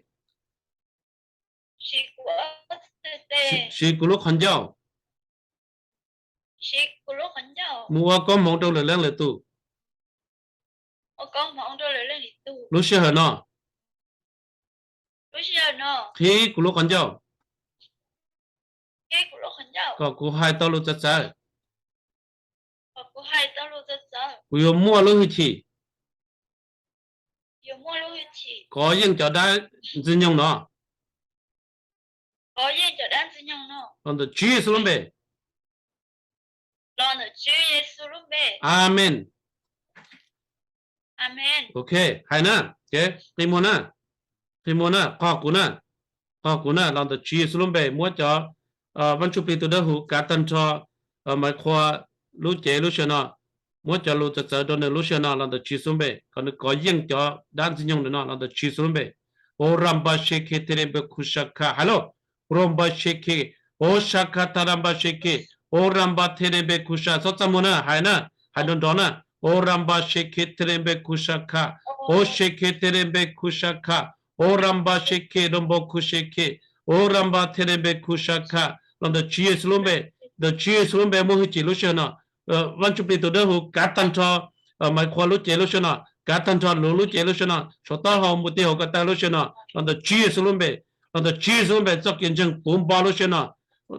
siv kuv lub qhov ncauj mus ua koob hmoov rau lwm leej lwm tus. Lub sij hawm no, qhib kuv lub qhov ncauj kom kuv hais tau lus txawv txawv. Kuv yuav muaj lub hwj chim kov yeej cov dab ntxwg nyoog no. Los ntawm Tswv Yexus lub npe. Amees. Ok, hais na, qi muag na, qi muag na, qog kuv na, qog kuv na, los ntawm Tswv Yexus lub npe muab cov Vaj Ntsuj Plig tus dawb huv kav tag nrho Maiv Qhua lub cev lub sij hawm no, muab cov lus txawv txawv rau nws lub sij hawm no los ntawm Tswv Yexus lub npe, kom nws kov yeej cov dab ntxwg nyoog ntawm no los ntawm Tswv Yexus lub npe. O ram npa she khe te re npe khu sha kha, hais lauj. Rom npa she khe, o sha kha tha ram npa she khe, o ram npa the re npe khu sha, txhob txaj muag na, hais na, hais nrov nrov na. O ram npa she khe te re npe khu sha kha, o she khe te re npe khu sha kha, o ram npa she khe rom npo khu she khe, o ram npa the re npe khu sha kha, los ntawm Tswv Yexus lub npe, ntawm Tswv Yexus lub npe muaj hwj chim lub sij hawm no. Vaj Ntsuj Plig tus dawb huv kav tag nrho Maiv Qhua lub cev lub sij hawm no, kav tag nrho luv lub cev lub sij hawm no, saum taub hau mus ti hauv ko taw lub sij hawm no, los ntawm Tswv Yexus lub npe, los ntawm Tswv Yexus lub npe txoj kev ntseeg puv npo lub sij hawm no,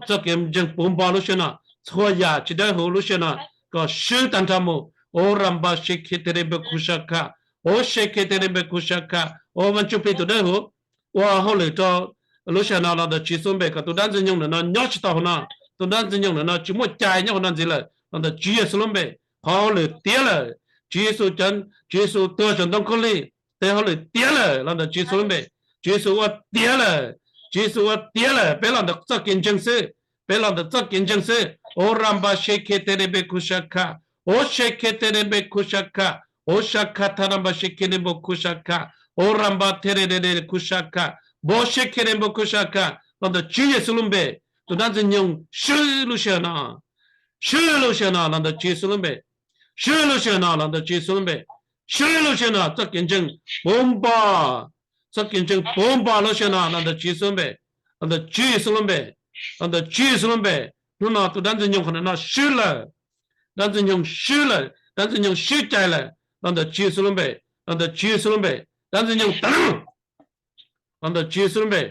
txoj kev ntseeg puv npo lub sij hawm no, txhua yam tsis dawb huv lub sij hawm no kom swb tag nrho mus. O ram npa she khe te re npe khu sha kha, o she khe te re npe khu sha kha, o Vaj Ntsuj Plig tus dawb huv ua hauj lwm rau lub sij hawm no los ntawm Tswv Yexus npe kom tus dab ntxwg nyoog ntawm no nyob tsis tau hauv no, tus dab ntxwg nyoog ntawm no tsis muaj cai nyob hauv no ntxiv lawm los ntawm Tswv Yexus lub npe. Qhov hauj lwm tiav lawm, Tswv Yexus, Tswv Yexus tuag saum ntoo khaub lig, tes hauj lwm tiav lawm los ntawm Tswv Yexus lub npe. Tswv Yexus ua tiav lawm, Tswv Yexus ua tiav lawm, peb los ntawm txoj kev ntseeg xwb, peb los ntawm txoj kev ntseeg xwb. O ram npa she khe te re npe khu sha kha, o she khe te re npe khu sha kha, o sha kha tha ram npa she khe re npe khu sha kha, o ram npa the re re re khu sha kha, npo she khe re npe khu sha kha, los ntawm Tswv Yexus lub npe. Tus dab ntxwg nyoog swb lub sij hawm no, swb lub sij hawm no los ntawm Tswv Yexus lub npe, swb lub sij hawm no los ntawm Tswv Yexus lub npe, swb lub sij hawm no txoj kev ntseeg puv npo, txoj kev ntseeg puv npo lub sij hawm no los ntawm Tswv Yexus lub npe, los ntawm Tswv Yexus lub npe, los ntawm Tswv Yexus lub npe. Hnub no tus dab ntxwg nyoog qhov no swb lawm, dab ntxwg nyoog swb lawm, dab ntxwg nyoog swb cai lawm los ntawm Tswv Yexus lub npe, los ntawm Tswv Yexus lub npe, dab ntxwg nyoog tawm lawm, los ntawm Tswv Yexus lub npe.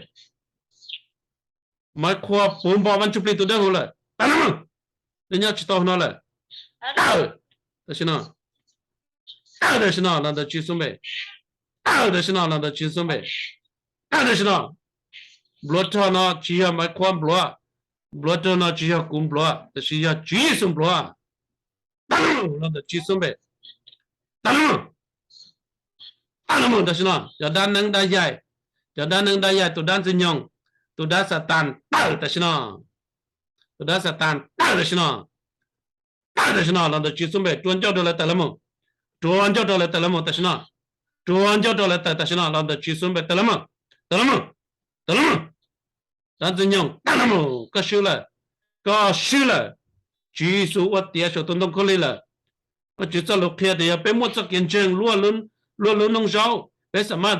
Maiv Qhua puv npo Vaj Ntsuj Plig tus dawb huv lawm, tawm lawm, nyob tsis tau no lawm, tawm tam sim no, tawm tam sim no los ntawm Tswv Yexus npe, tawm tam sim no los ntawm Tswv Yexus npe, tawm tam sim no. Npluav rog no tsis yog Maiv Qhua npluav, npluav rog no tsis yog kuv npluav, tab sis yog Tswv Yexus npluav. Tawm los ntawm Tswv Yexus npe, tawm los, tawm los tam sim no. Cov dab neeb dab yaig, cov dab neeb dab yaig, tus dab ntxwg nyoog, tus dab Xatas tawm tam sim no, tus dab Xatas tawm tam sim no, tawm tam sim no los ntawm Tswv Yexus npe. Rua ncauj rau lawv tawm los mus, rua ncauj rau lawv tawm los mus tam sim no, rua ncauj rau lawv tawm tam sim no los ntawm Tswv Yexus npe. Tawm los mus, tawm los mus, tawm los mus. Dab ntxwg nyoog, tawm los mus, koj swb lawm, koj swb lawm. Tswv Yexus ua tiav saum tus ntoo khaub lig lawm. Vajtswv txoj lus qhia tias yog peb muaj txoj kev ntseeg luaj lub nooj zaub, peb xam maj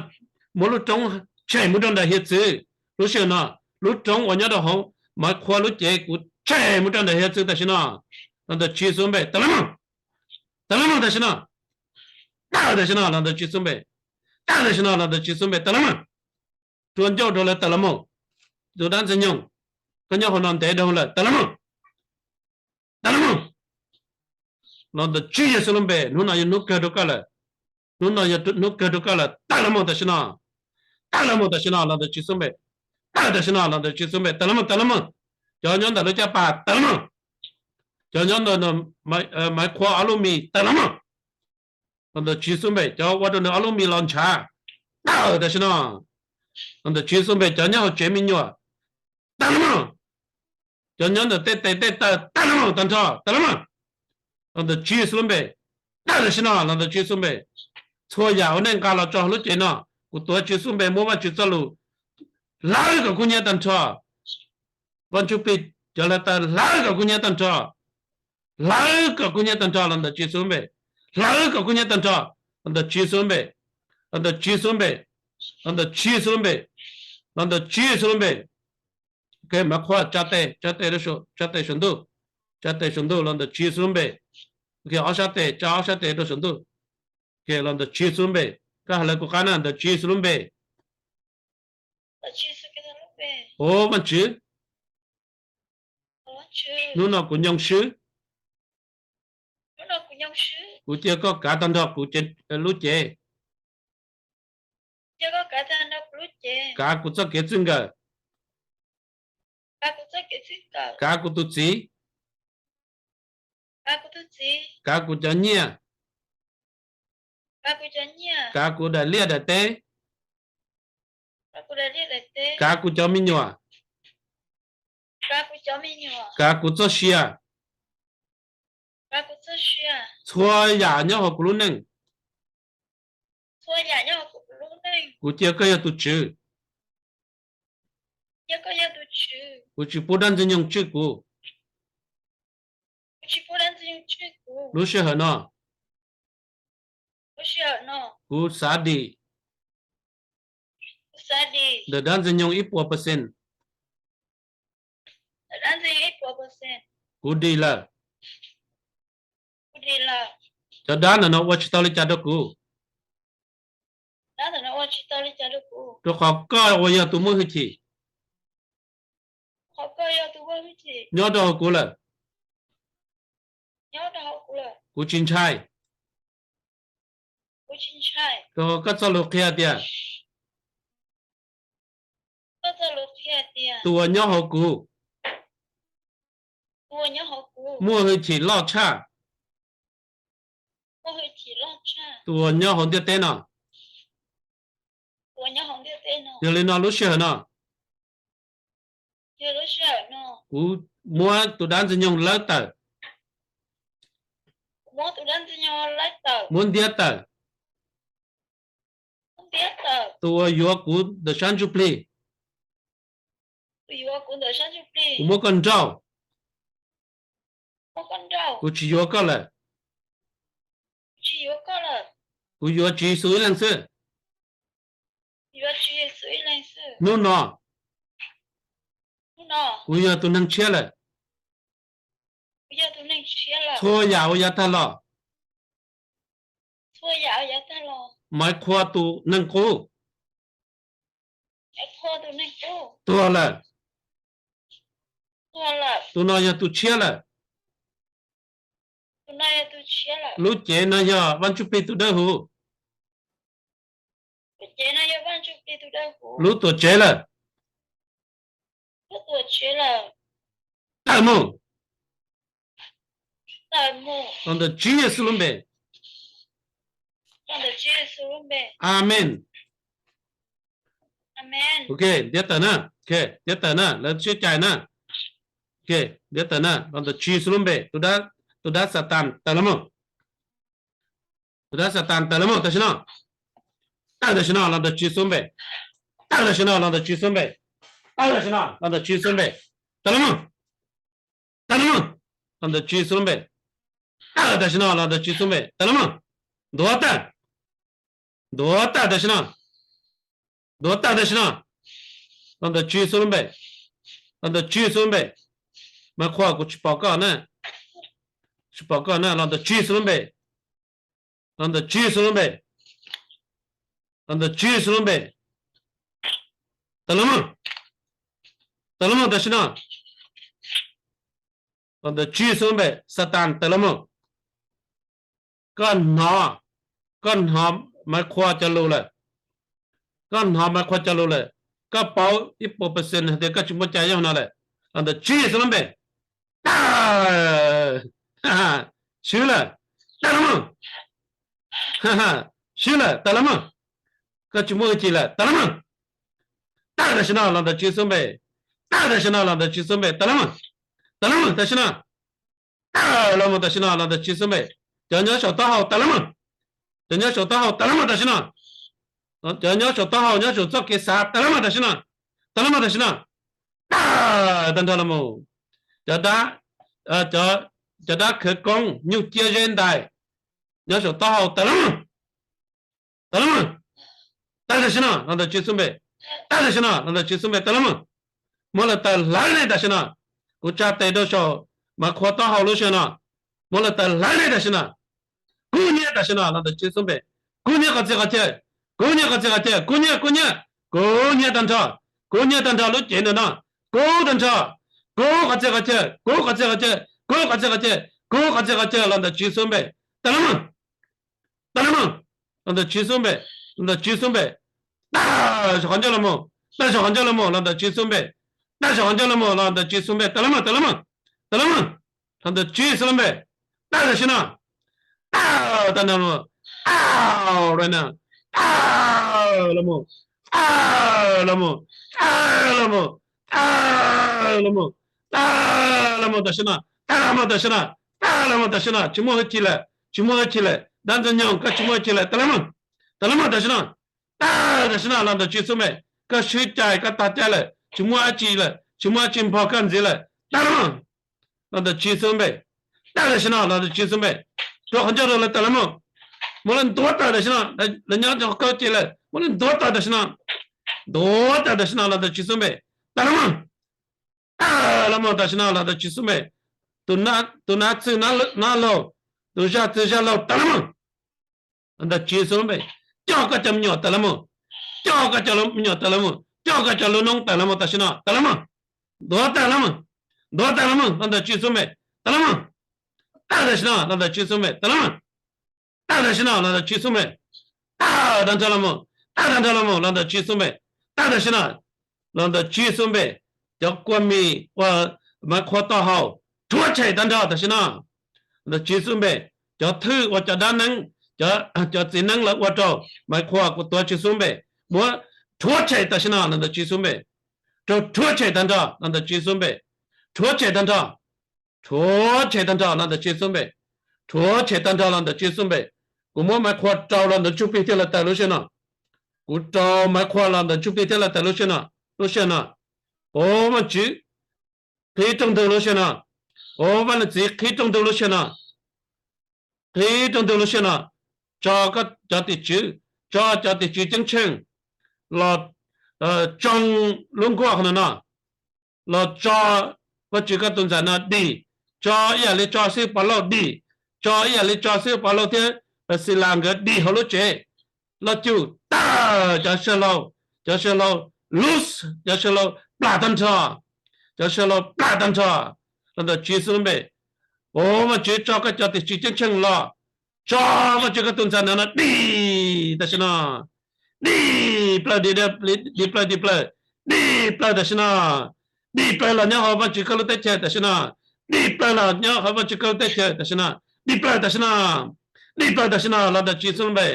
muab lub roob tshem mus rau nram hiav txwv. Lub sij hawm no, lub roob uas nyob rau hauv Maiv Qhua lub cev kuv tshem mus rau nram hiav txwv tam sim no los ntawm Tswv Yexus npe. Tawm los mus, tawm los mus tam sim no, tawm tam sim no los ntawm Tswv Yexus npe, tawm tam sim no los ntawm Tswv Yexus npe. Tawm los mus, rua ncauj rau lawv tawm los mus. Tus dab ntxwg nyoog, koj nyob hauv no ntev dhau lawm, tawm los mus, tawm los mus. Los ntawm Tswv Yexus lub npe, hnub no yog hnub kawg rau koj lawm, hnub no yog hnub kawg rau koj lawm, tawm los mus tam sim no, tawm los mus tam sim no los ntawm Tswv Yexus npe, tawm tam sim no los ntawm Tswv Yexus npe. Tawm los mus, tawm los mus. Cov nyob ntawm lub caj pas tawm los mus, cov nyob ntawm Maiv Qhua ob lub mis tawm los mus los ntawm Tswv Yexus npe. Cov ua rau nws ob lub mis los ntshav, tawm tam sim no los ntawm Tswv Yexus npe. Cov nyob hauv tsev me nyuam, tawm los mus. Cov nyob ntawm tej tes tej taw, tawm los mus tag nrho, tawm los mus los ntawm Tswv Yexus lub npe. Tawm tam sim no los ntawm Tswv Yexus npe. Txhua yam uas nej nqa los tso hauv lub cev no, kuv tuav Tswv Yexus npe, muab Vajtswv txoj lus hlawv kom kub hnyiab tag nrho. Vaj Ntsuj Plig cov hlawv taw hlawv kom kub hnyiab tag nrho, hlawv kom kub hnyiab tag nrho los ntawm Tswv Yexus lub npe, hlawv kom kub hnyiab tag nrho los ntawm Tswv Yexus lub npe, los ntawm Tswv Yexus lub npe, los ntawm Tswv Yexus lub npe, los ntawm Tswv Yexus lub npe. Ok, Maiv Qhua tsa tes, tsa tes, tsa tes saum ntuj, tsa tes saum ntuj los ntawm Tswv Yexus lub npe. Ok, ob sab tes, tsa ob sab tes rau saum ntuj. Ok, los ntawm Tswv Yexus lub npe. Koj hais lawv kuv qab na, ntawm Tswv Yexus lub npe. Au Vajtswv, hnub no kuv nyoo swb, Kuv cia koj kav tag nrho kuv lub cev. Kav kuv txoj kev txij nkawm. Kav kuv tus txiv. Kav kuv cov nyiaj. Kav kuv daim liaj daim teb. Kav kuv cov me nyuam. Kav kuv txoj sia. Txhua yam nyob hauv kuv lub neej, kuv cia koj yog tus tswv. Kuv tsis pub dab ntxwg nyoog tswj kuv. Lub sij hawm no, kuv xav dim ntawm dab ntxwg nyoog ib puas percent. Kuv dim lawm. Cov dab ntawm no ua tsis tau li cas rau kuv, rau qhov koj uas yog tus muaj hwj chim nyob rau hauv kuv lawm. Kuv tsis ntshai. Rau qhov koj txoj lus qhia tias tus uas nyob hauv kuv muaj hwj chim loj tshaj tus uas nyob hauv ntiaj teb no. Yog li no lub sij hawm no, kuv muab tus dab ntxwg nyoog lawb tawm, muab ntiab tawm. Tus uas yuav kuv ntawm sab ntsuj plig, kuv muab koj nrauj. Kuv tsis yuav koj lawm. Kuv yuav Tswv Yexus ib leeg xwb. Hnub no, kuv yog tus neeg tshiab lawm. Txhua yam uas yav tag los, Maiv Qhua tus neeg qub tuag lawm. Tus no yog tus tshiab lawm. Lub cev no yog Vaj Ntsuj Plig tus dawb huv. Lub tuam tsev lawm. Tawm mus los ntawm Tswv Yexus lub npe. Amees. Ok, ntiab tawm na. Ok, ntiab tawm na, lawv sib cais na. Ok, ntiab tawm na los ntawm Tswv Yexus lub npe. Tus dab Xatas tawm los mus. Tus dab Xatas tawm los mus tam sim no. Tawm tam sim no los ntawm Tswv Yexus npe. Tawm tam sim no los ntawm Tswv Yexus npe. Tawm tam sim no los ntawm Tswv Yexus npe. Tawm los mus. Tawm los mus los ntawm Tswv Yexus lub npe. Tawm tam sim no los ntawm Tswv Yexus npe. Tawm los mus. Ntuav tawm. Ntuav tawm tam sim no. Ntuav tawm tam sim no los ntawm Tswv Yexus lub npe. Los ntawm Tswv Yexus lub npe. Maiv Qhua, kuv tsis pom koj na. Tsis pom koj na, los ntawm Tswv Yexus lub npe. Los ntawm Tswv Yexus lub npe. Los ntawm Tswv Yexus lub npe. Tawm los mus. Tawm los mus tam sim no. Los ntawm Tswv Yexus lub npe, Xatas tawm los mus. Koj hnov, koj hnov Maiv Qhua cov lus lawm. Koj hnov Maiv Qhua cov lus lawm. Koj paub ib puas percent hais tias koj tsis muaj cai nyob hauv no lawm. Los ntawm Tswv Yexus lub npe, tawm. Swb lawm. Tawm los mus. Swb lawm, tawm los mus. Koj tsis muaj hwj chim lawm, tawm los mus. Tawm tam sim no los ntawm Tswv Yexus npe. Tawm tam sim no los ntawm Tswv Yexus npe, tawm los mus. Tawm los mus tam sim no. Tawm los mus tam sim no los ntawm Tswv Yexus npe. Cov nyob saum taub hau tawm los mus. Cov nyob saum taub hau tawm los mus tam sim no. Cov nyob saum taub hau, nyob saum txoj kev xav tawm los mus tam sim no. Tawm los mus tam sim no. Tawm tag nrho los mus. Cov dab, cov dab khawv koob, nyuj ciab zeb ntais, nyob saum taub hau tawm los mus. Tawm los mus. Tawm tam sim no los ntawm Tswv Yexus npe. Tawm tam sim no los ntawm Tswv Yexus npe, tawm los mus. Muab lawv tawm hlawv nej tam sim no. Kuv tsa tes rau saum Maiv Qhua taub hau lub sij hawm no. Muab lawv tawm hlawv nej tam sim no. Kub hnyiab tam sim no los ntawm Tswv Yexus npe. Kub hnyiab qhov txhia qhov chaw. Kub hnyiab qhov txhia qhov chaw. Kub hnyiab, kub hnyiab. Kub hnyiab tag nrho. Kub hnyiab tag nrho lub cev ntawm no. Kub tag nrho. Kub qhov txhia qhov chaw. Kub qhov txhia qhov chaw. Kub qhov txhia qhov chaw. Kub qhov txhia qhov chaw los ntawm Tswv Yexus npe. Tawm los mus, tawm los mus. Los ntawm Tswv Yexus npe, los ntawm Tswv Yexus npe. Tawm saum qhov ncauj los mus, tawm saum qhov ncauj los mus, los ntawm Tswv Yexus npe. Tawm saum qhov ncauj los mus, los ntawm Tswv Yexus npe. Tawm los mus, tawm los mus, tawm los mus. Los ntawm Tswv Yexus lub npe. Tawm tam sim no. Tawm tag nrho los. Tawm right now. Tawm los mus, tawm los mus, tawm los mus, tawm los mus, tawm los mus tam sim no. Tawm los mus tam sim no, tawm los mus tam sim no, tsis muaj hwj chim lawm, tsis muaj hwj chim lawm, dab ntxwg nyoog koj tsis muaj hwj chim lawm, tawm los mus, tawm los mus tam sim no. Tawm tam sim no los ntawm Tswv Yexus npe. Koj swb cai, koj tag cai lawm, tsis muaj dab tsi lawm, tsis muaj dab tsi npog koj ntxiv lawm, tawm los mus. Los ntawm Tswv Yexus npe. Tawm tam sim no los ntawm Tswv Yexus npe. Rua qhov ncauj rau lawv tawm los mus. Muab lawv ntuav tawm tam sim no, lawv nyob rau koj ce lawm, muab lawv ntuav tawm tam sim no. Ntuav tawm tam sim no los ntawm Tswv Yexus npe. Tawm los mus. Tawm los mus tam sim no los ntawm Tswv Yexus npe. Tus nab txwg nab laug, tus zaj txwg zaj laug tawm los mus. Los ntawm Tswv Yexus lub npe. Coj koj cov me nyuam tawm los mus. Coj koj cov me nyuam tawm los mus, coj koj cov lub noob tawm los mus tam sim no, tawm los mus. Ntuav tawm los mus, ntuav tawm los mus los ntawm Tswv Yexus npe. Tawm los mus. Tawm tam sim no los ntawm Tswv Yexus npe, tawm los mus. Tawm tam sim no los ntawm Tswv Yexus npe. Tawm tag nrho los mus, tawm tag nrho los mus los ntawm Tswv Yexus npe. Tawm tam sim no los ntawm Tswv Yexus npe. Cov kua mis uas Maiv Qhua tau haus, rhuav tshem tag nrho tam sim no. Ntawm Tswv Yexus npe. Cov thwj uas cov dab neeb, cov txiv neeb lawv ua rau Maiv Qhua, kuv tuav Tswv Yexus npe, muab rhuav tshem tam sim no los ntawm Tswv Yexus npe. Rau rhuav tshem tag nrho los ntawm Tswv Yexus npe. Rhuav tshem tag nrho, rhuav tshem tag nrho los ntawm Tswv Yexus npe. Rhuav tshem tag nrho los ntawm Tswv Yexus npe. Kuv muab Maiv Qhua rau los ntawm ntsuj plig thiaj li tawg lub sij hawm no. Kuv rau Maiv Qhua los ntawm ntsuj plig thiaj li tawg lub sij hawm no, lub sij hawm no. Ov, Vaajtswv qhib rooj ntug lub sij hawm no. Ov, Vaaj Leej Txiv qhib rooj ntug lub sij hawm no. Qhib rooj ntug lub sij hawm no. Tso koj cov tim tswv, tso cov tim tswv ceeb tsheej los tsoo lub nkuaj qhov no no, los tso Vaajtswv koj tus ntxhais no dim, tso ib yam li tso xib hwb Pov Lauj dim, tso ib yam li tso xib hwb Pov Lauj thiab Xis Las nkawd dim hauv lub tsev. Los cum tawm cov sawv laug, cov sawv laug loose, cov sawv laug plam tag nrho, cov sawv laug plam tag nrho los ntawm Tswv Yexus lub npe. Ov, Vaajtswv tso koj cov tim tswv ceeb tsheej los, tso Vaajtswv koj tus ntxhais no no dim tam sim no. Dim plaws, dim plaws, dim plaws, dim plaws tam sim no. Dim plaws los nyob hauv Vaajtswv koj lub teb chaws tam sim no. Dim plaws los nyob hauv Vaajtswv koj lub teb chaws tam sim no. Dim plaws tam sim no. Dim plaws tam sim no los ntawm Tswv Yexus lub npe.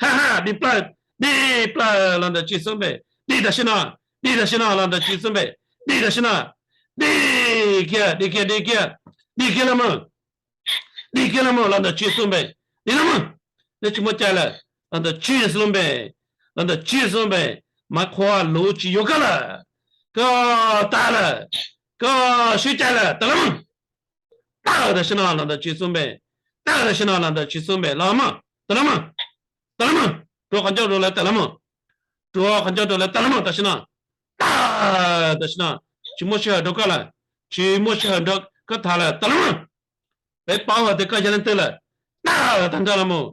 Ha ha, dim plaws, dim plaws los ntawm Tswv Yexus lub npe. Dim tam sim no. Dim tam sim no los ntawm Tswv Yexus lub npe. Dim tam sim no. Dim kiag, dim kiag, dim kiag, dim kiag los mus. Dim kiag los mus los ntawm Tswv Yexus lub npe. Dim los mus. Neb tsis muaj cai lawm los ntawm Tswv Yexus lub npe. Los ntawm Tswv Yexus lub npe. Maiv Qhua luv tsis yuav koj lawm. Koj tag lawm. Koj swb cai lawm, tawm los mus. Tawm tam sim no los ntawm Tswv Yexus lub npe. Tawm tam sim no los ntawm Tswv Yexus lub npe, los mus, tawm los mus. Tawm los mus. Rua qhov ncauj rau lawv tawm los mus. Rua qhov ncauj rau lawv tawm los mus tam sim no. Tawm tam sim no. Tsis muaj sij hawm rau koj lawm. Tsis muaj sij hawm rau koj tham lawm, tawm los mus. Peb paub hais tias koj yog leej twg lawm. Tawm tag nrho los mus.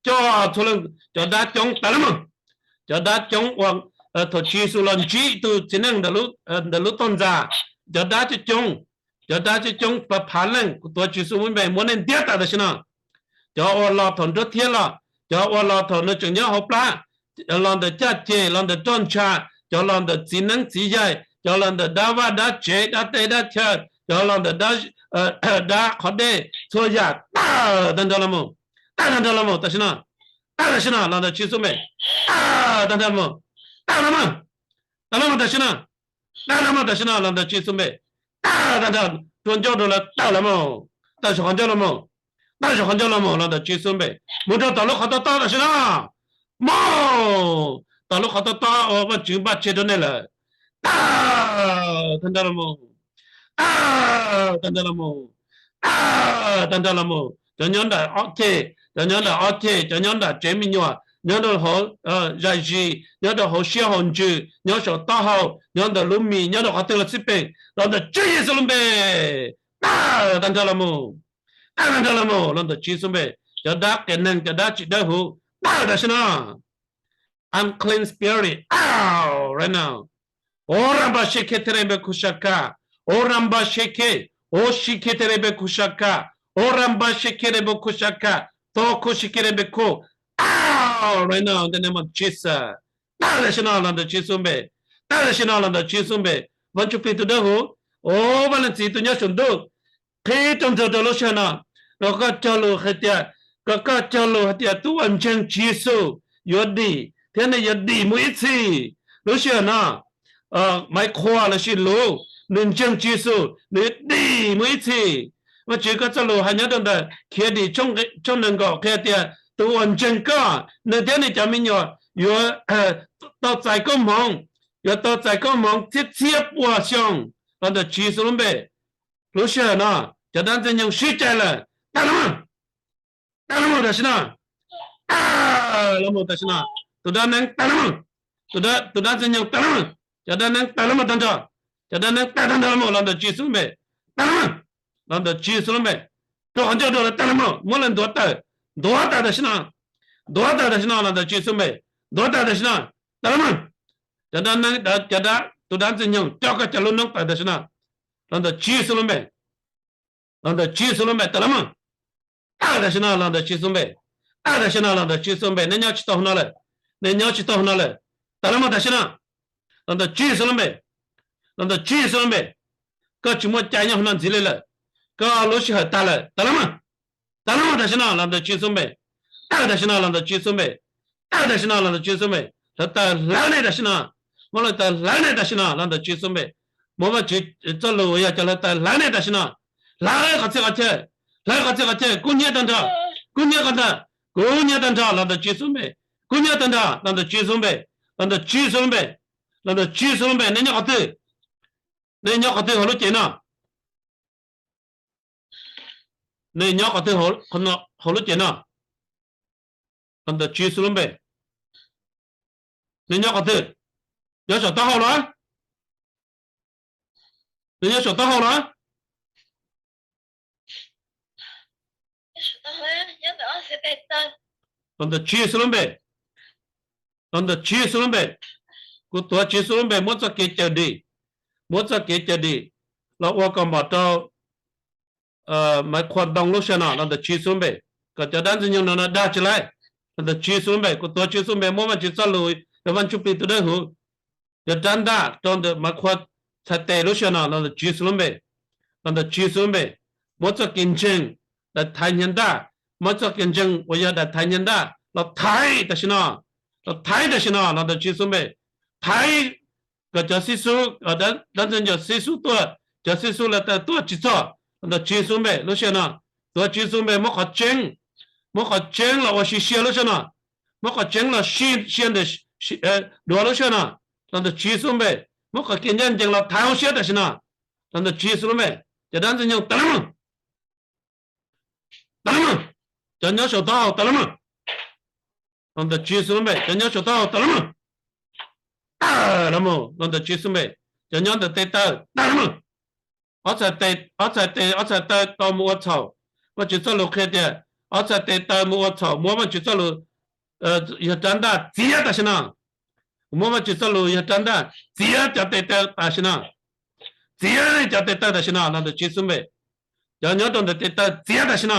Coj txhua leej, cov dab coob tawm los mus. Cov dab coob uas thaum Tswv Yexus los ntsib tus txiv neej ntawm lub toj ntxas, cov dab coob coob, cov dab coob coob phav phav leej, kuv tuav Tswv Yexus lub npe muab nej ntiab tawm tam sim no. Cov uas los thaum nruab thiab los, cov uas los thaum nws tseem nyob hauv plab, los ntawm caj ces, los ntawm roj ntsha, cov los ntawm txiv neeb txiv yaig, cov los ntawm dab vaj dab tsev, dab teb dab chaw, cov los ntawm dab qhov dej, txhua yam tawm tag nrho los mus. Tawm tag nrho los mus tam sim no. Tawm tam sim no los ntawm Tswv Yexus lub npe. Tawm tag nrho los mus. Tawm los mus. Tawm los mus tam sim no. Tawm los mus tam sim no los ntawm Tswv Yexus lub npe. Tawm tag nrho, rua ncauj rau lawv tawm los mus. Tawm saum qhov ncauj los mus. Tawm saum qhov ncauj los mus los ntawm Tswv Yexus lub npe. Mus rau tom lub qhov tob tob tam sim no. Mus tom lub qhov tob tob uas Vaajtswv npaj tseg rau nej lawm. Tawm tag nrho los mus. Tawm tag nrho los mus. Tawm tag nrho los mus. Cov nyob nram ob ceg, cov nyob nram ob ceg, cov nyob nram tsev me nyuam, nyob rau hauv zais zis, nyob rau hauv siab hauv ntsws, nyob saum taub hau, nyob ntawm lub mis, nyob rau qhov twg los xij peem, los ntawm Tswv Yexus lub npe. Tawm tag nrho los mus. Tawm tag nrho los mus los ntawm Tswv Yexus lub npe. Cov dab qias neeg, cov dab tsis dawb huv, tawm tam sim no. Unclean spirit, out right now. O ramba sheke terebe kushaka. O ramba sheke. O shike terebe kushaka. O ramba sheke rebe kushaka. Thov khub sib kis le npe khub. Out right now in the name of Jesus. Tawm tam sim no los ntawm Tswv Yexus npe. Tawm tam sim no los ntawm Tswv Yexus npe. Vaj Ntsuj Plig tus dawb huv, o Vaj Leej Txiv tus nyob saum ntuj, qhib rau ntug rau lub sij hawm no, kom koj cog lus hais tias, kom koj cog lus hais tias tus uas ntseeg Tswv Yexus yuav dim thiab nws yuav dim mus ib txhis. Lub sij hawm no, Maiv Qhuas los sis Luv, nws ntseeg Tswv Yexus nws yuav dim mus ib txhis. Vaj Tswv, koj txoj lus hais nyob rau ntawm Khiav Dim tshooj nees nkaum qhia tias tus uas ntseeg koj, nws thiab nws cov me nyuam yuav tau txais koob hmoov, yuav tau txais koob hmoov txhiab txhiab pua xyoo los ntawm Tswv Yexus lub npe. Lub sij hawm no, cov dab Ntxwg Nyoog sib cais lawm, tawm los mus, tawm los mus tam sim no, tawm los mus tam sim no, tus dab neeb tawm los mus, tus dab Ntxwg Nyoog tawm los mus, cov dab neeb tawm los mus tag nrho, cov dab neeb tawm tag nrho los mus los ntawm Tswv Yexus lub npe, tawm los mus los ntawm Tswv Yexus lub npe, rau qhov ncauj rau lawv tawm los mus, muab lawv ntuav tawm, ntuav tawm tam sim no, ntuav tawm tam sim no los ntawm Tswv Yexus lub npe, ntuav tawm tam sim no, tawm los mus. Cov dab neeb, cov dab, tus dab Ntxwg Nyoog coj koj cov lub noob tawm tam sim no los ntawm Tswv Yexus lub npe, los ntawm Tswv Yexus lub npe, tawm los mus. Tawm tam sim no los ntawm Tswv Yexus lub npe, tawm tam sim no los ntawm Tswv Yexus lub npe. Nej nyob tsis tau hauv no lawm, nej nyob tsis tau hauv no lawm, tawm los mus tam sim no los ntawm Tswv Yexus lub npe, los ntawm Tswv Yexus lub npe. Koj tsis muaj cai nyob hauv no ntxiv li lawm, koj lub sij hawm tag lawm, tawm los mus. Tawm los mus tam sim no los ntawm Tswv Yexus lub npe, tawm tam sim no los ntawm Tswv Yexus lub npe, tawm tam sim no los ntawm Tswv Yexus lub npe. Lawv tawm hlawv nej tam sim no, muab lawv tawm hlawv nej tam sim no los ntawm Tswv Yexus lub npe. Muab Vaj Tswv txoj lus uas yog cov lawv tawm hlawv nej tam sim no, hlawv qhov txhia qhov chaw, hlawv qhov txhia qhov chaw, kub hnyiab tag nrho, kub hnyiab tag nrho, kub hnyiab tag nrho los ntawm Tswv Yexus lub npe, kub hnyiab tag nrho los ntawm Tswv Yexus lub npe, los ntawm Tswv Yexus lub npe, los ntawm Tswv Yexus lub npe. Nej nyob qhov twg? Nej nyob qhov twg hauv lub cev no? Nej nyob qhov twg hauv lub cev no? Los ntawm Tswv Yexus lub npe. Nej nyob qhov twg? Nyob saum taub hau los? Nej nyob saum taub hau los? Los ntawm Tswv Yexus lub npe, los ntawm Tswv Yexus lub npe, kuv tuav Tswv Yexus lub npe muab txoj kev cawm dim, muab txoj kev cawm dim los ua kom npom rau Maiv Qhua Ntoo lub sij hawm no los ntawm Tswv Yexus lub npe, kom cov dab Ntxwg Nyoog no no dag tsis laiv los ntawm Tswv Yexus lub npe. Kuv tuav Tswv Yexus lub npe muab Vaj Tswv txoj lus, yog Vaj Ntsuj Plig tus dawb huv, yog rab ntaj rau ntawm Maiv Qhua txhais tes lub sij hawm no los ntawm Tswv Yexus lub npe, los ntawm Tswv Yexus lub npe. Muab txoj kev ntseeg daim thaiv hnyav ntaj, muab txoj kev ntseeg uas yog daim thaiv hnyav ntaj los thaiv tam sim no, los thaiv tam sim no los ntawm Tswv Yexus lub npe. Thaiv kom cov xib xub, dab Ntxwg Nyoog xib xub tuaj, cov xib xub lawv tawm tuaj tsis txog los ntawm Tswv Yexus lub npe. Lub sij hawm no tuav Tswv Yexus lub npe muab qhov tseeb, muab qhov tseeb los ua si sia lub sij hawm no, muab qhov tseeb los sia ntawm duav lub sij hawm no los ntawm Tswv Yexus lub npe. Muab qhov kev ncaj ncees los thaiv hauv siab tam sim no los ntawm Tswv Yexus lub npe. Cov dab Ntxwg Nyoog tawm los mus, tawm los mus. Cov nyob saum taub hau tawm los mus, los ntawm Tswv Yexus lub npe. Cov nyob saum taub hau tawm los mus, tawm los mus los ntawm Tswv Yexus lub npe. Cov nyob ntawm tes taw tawm los mus. Ob txhais tes, ob txhais tes, ob txhais taw tau mus ua txhaum. Vaj Tswv txoj lus qhia tias ob txhais tes taw mus ua txhaum, muab Vaj Tswv txoj lus yog rab ntaj txiav tam sim no. Kuv muab Vaj Tswv txoj lus yog rab ntaj txiav cov tes taw tam sim no, txiav nej cov tes taw tam sim no los ntawm Tswv Yexus lub npe. Cov nyob rau ntawm tes taw txiav tam sim no.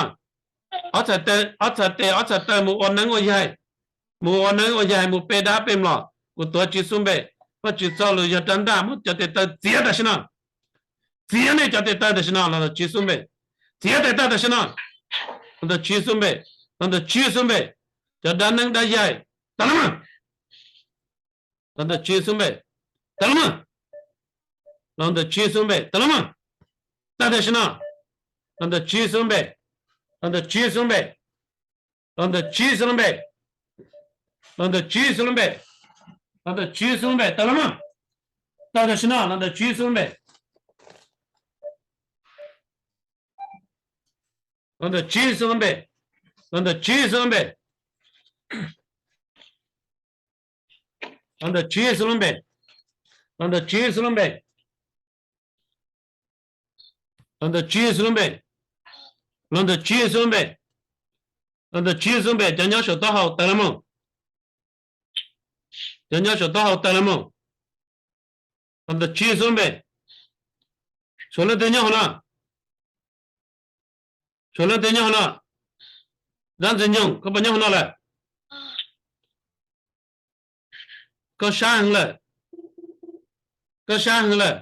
Ob txhais tes, ob txhais tes, ob txhais taw mus ua neeb ua yaig, mus ua neeb ua yaig, mus pe dab pe mlom, kuv tuav Tswv Yexus lub npe. Vaj Tswv txoj lus yog rab ntaj muab cov tes taw txiav tam sim no. Txiav nej cov tes taw tam sim no los ntawm Tswv Yexus lub npe. Txiav tes taw tam sim no los ntawm Tswv Yexus lub npe, los ntawm Tswv Yexus lub npe. Cov dab neeb dab yaig tawm los mus, los ntawm Tswv Yexus lub npe. Tawm los mus, los ntawm Tswv Yexus lub npe. Tawm los mus, tawm tam sim no los ntawm Tswv Yexus lub npe, los ntawm Tswv Yexus lub npe, los ntawm Tswv Yexus lub npe, los ntawm Tswv Yexus lub npe, los ntawm Tswv Yexus lub npe. Tawm los mus, tawm tam sim no los ntawm Tswv Yexus lub npe, los ntawm Tswv Yexus lub npe, los ntawm Tswv Yexus lub npe, los ntawm Tswv Yexus lub npe, los ntawm Tswv Yexus lub npe, los ntawm Tswv Yexus lub npe, los ntawm Tswv Yexus lub npe, los ntawm Tswv Yexus lub npe. Cov nyob saum taub hau tawm los mus, cov nyob saum taub hau tawm los mus, los ntawm Tswv Yexus lub npe. Tshuav leej twg nyob hauv no? Tshuav leej twg nyob hauv no? Dab Ntxwg Nyoog, koj puas nyob hauv no lawm? Koj sab heev lawm. Koj sab heev lawm.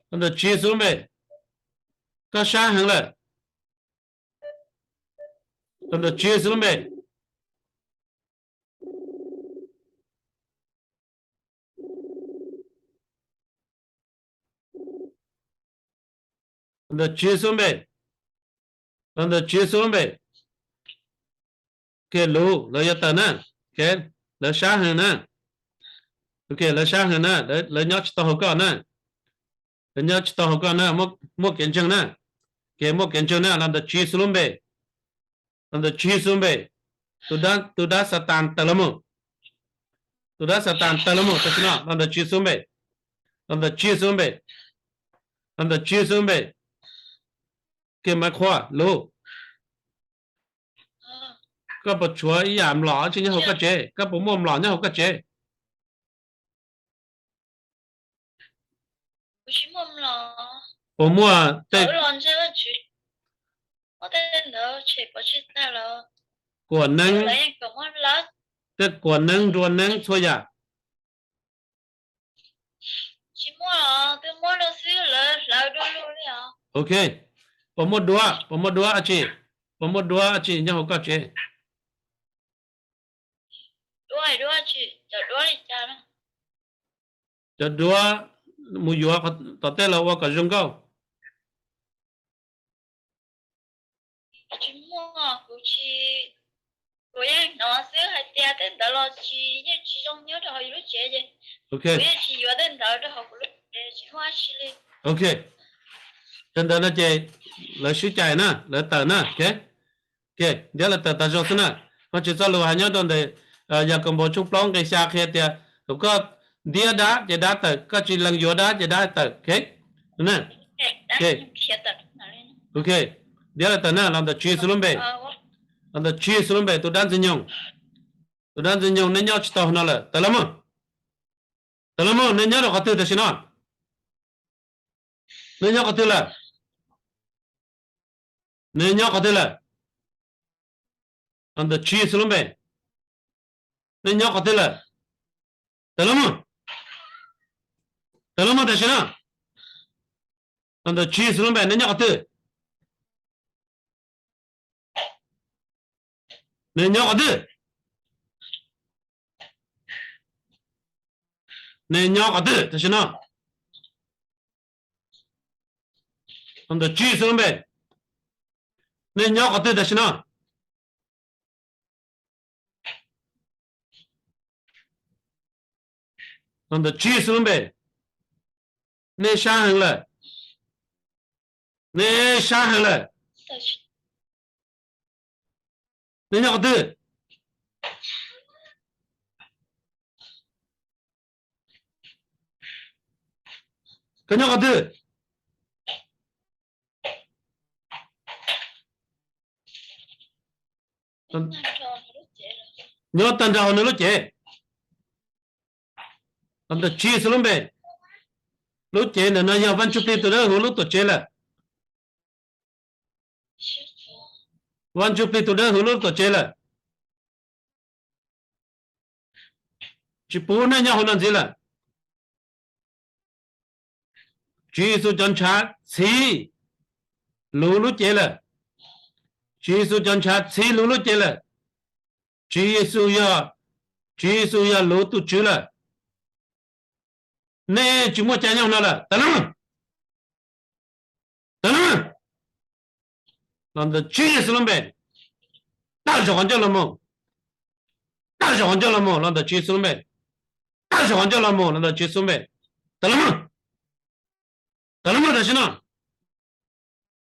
Los ntawm Tswv Yexus lub npe. Koj sab heev lawm. Los ntawm Tswv Yexus lub npe. Los ntawm Tswv Yexus lub npe. Los ntawm Tswv Yexus lub npe. Ok, luv, lawv yuav tawm na. Ok, lawv sab heev na. Ok, lawv sab heev na, lawv nyob tsis tau hauv koj na. Lawv nyob tsis tau hauv koj na, muaj kev ntseeg na. Ok, muaj kev ntseeg na, los ntawm Tswv Yexus lub npe. Los ntawm Tswv Yexus lub npe. Tus dab, tus dab Xatas tawm los mus. Tus dab Xatas tawm los mus tam sim no, los ntawm Tswv Yexus lub npe. Los ntawm Tswv Yexus lub npe. Los ntawm Tswv Yexus lub npe. Ok, Maiv Qhua, luv. Koj puas tshuav ib yam mlom tsi nyob hauv koj tsev? Koj puas muaj mlom nyob hauv koj tsev? Puas muaj tej kuam neeb, tej kuam neeb nrua neeb txhua yam? Ok, puas muaj duab, puas muaj duab dab tsi? Puas muaj duab dab tsi nyob hauv koj tsev? Cov duab mus yuav tom tej los ua kom zoo nkauj. Ok, tag ntawd no ces lawv swb cai na, lawv tawm na. Ok, ntiab lawv tawm tas zog xwb na. Vajtswv txoj lus hais nyob rau ntawm Yakaunpaus tshooj plaub nqe xya qhia tias thaum koj ntiab dab ces dab tawm, koj tsis lees yuav dab ces dab tawm. Ok, ok, ntiab lawv tawm na, los ntawm Tswv Yexus lub npe. Los ntawm Tswv Yexus lub npe, tus dab Ntxwg Nyoog. Tus dab Ntxwg Nyoog, nej nyob tsis tau no lawm, tawm los mus. Tawm los mus, nej nyob rau qhov twg tam sim no? Nej nyob qhov twg lawm? Nej nyob qhov twg lawm? Los ntawm Tswv Yexus lub npe, nej nyob qhov twg lawm? Tawm los mus. Tawm los mus tam sim no. Los ntawm Tswv Yexus lub npe, nej nyob qhov twg? Nej nyob qhov twg? Nej nyob qhov twg tam sim no? Los ntawm Tswv Yexus lub npe, nej nyob qhov twg tam sim no? Los ntawm Tswv Yexus lub npe, nej sab heev lawm. Nej sab heev lawm. Nej nyob qhov twg? Koj nyob qhov twg? Nyob tag nrho hauv nws lub cev. Los ntawm Tswv Yexus lub npe, lub cev ntawm no yog Vaj Ntsuj Plig tus dawb huv lub tuam tsev lawm. Vaj Ntsuj Plig tus dawb huv lub tuam tsev lawm. Tsis pub nej nyob hauv no ntxiv lawm. Tswv Yexus cov ntshav txhiv luv lub cev lawm. Tswv Yexus cov ntshav txhiv luv lub cev lawm. Tswv Yexus yog, Tswv Yexus yog luv tus Tswv lawm. Nej tsis muaj cai nyob hauv no lawm, tawm los mus. Tawm los mus. Los ntawm Tswv Yexus lub npe, tawm saum qhov ncauj los mus. Tawm saum qhov ncauj los mus los ntawm Tswv Yexus lub npe. Tawm saum qhov ncauj los mus los ntawm Tswv Yexus lub npe. Tawm los mus. Tawm los mus tam sim no.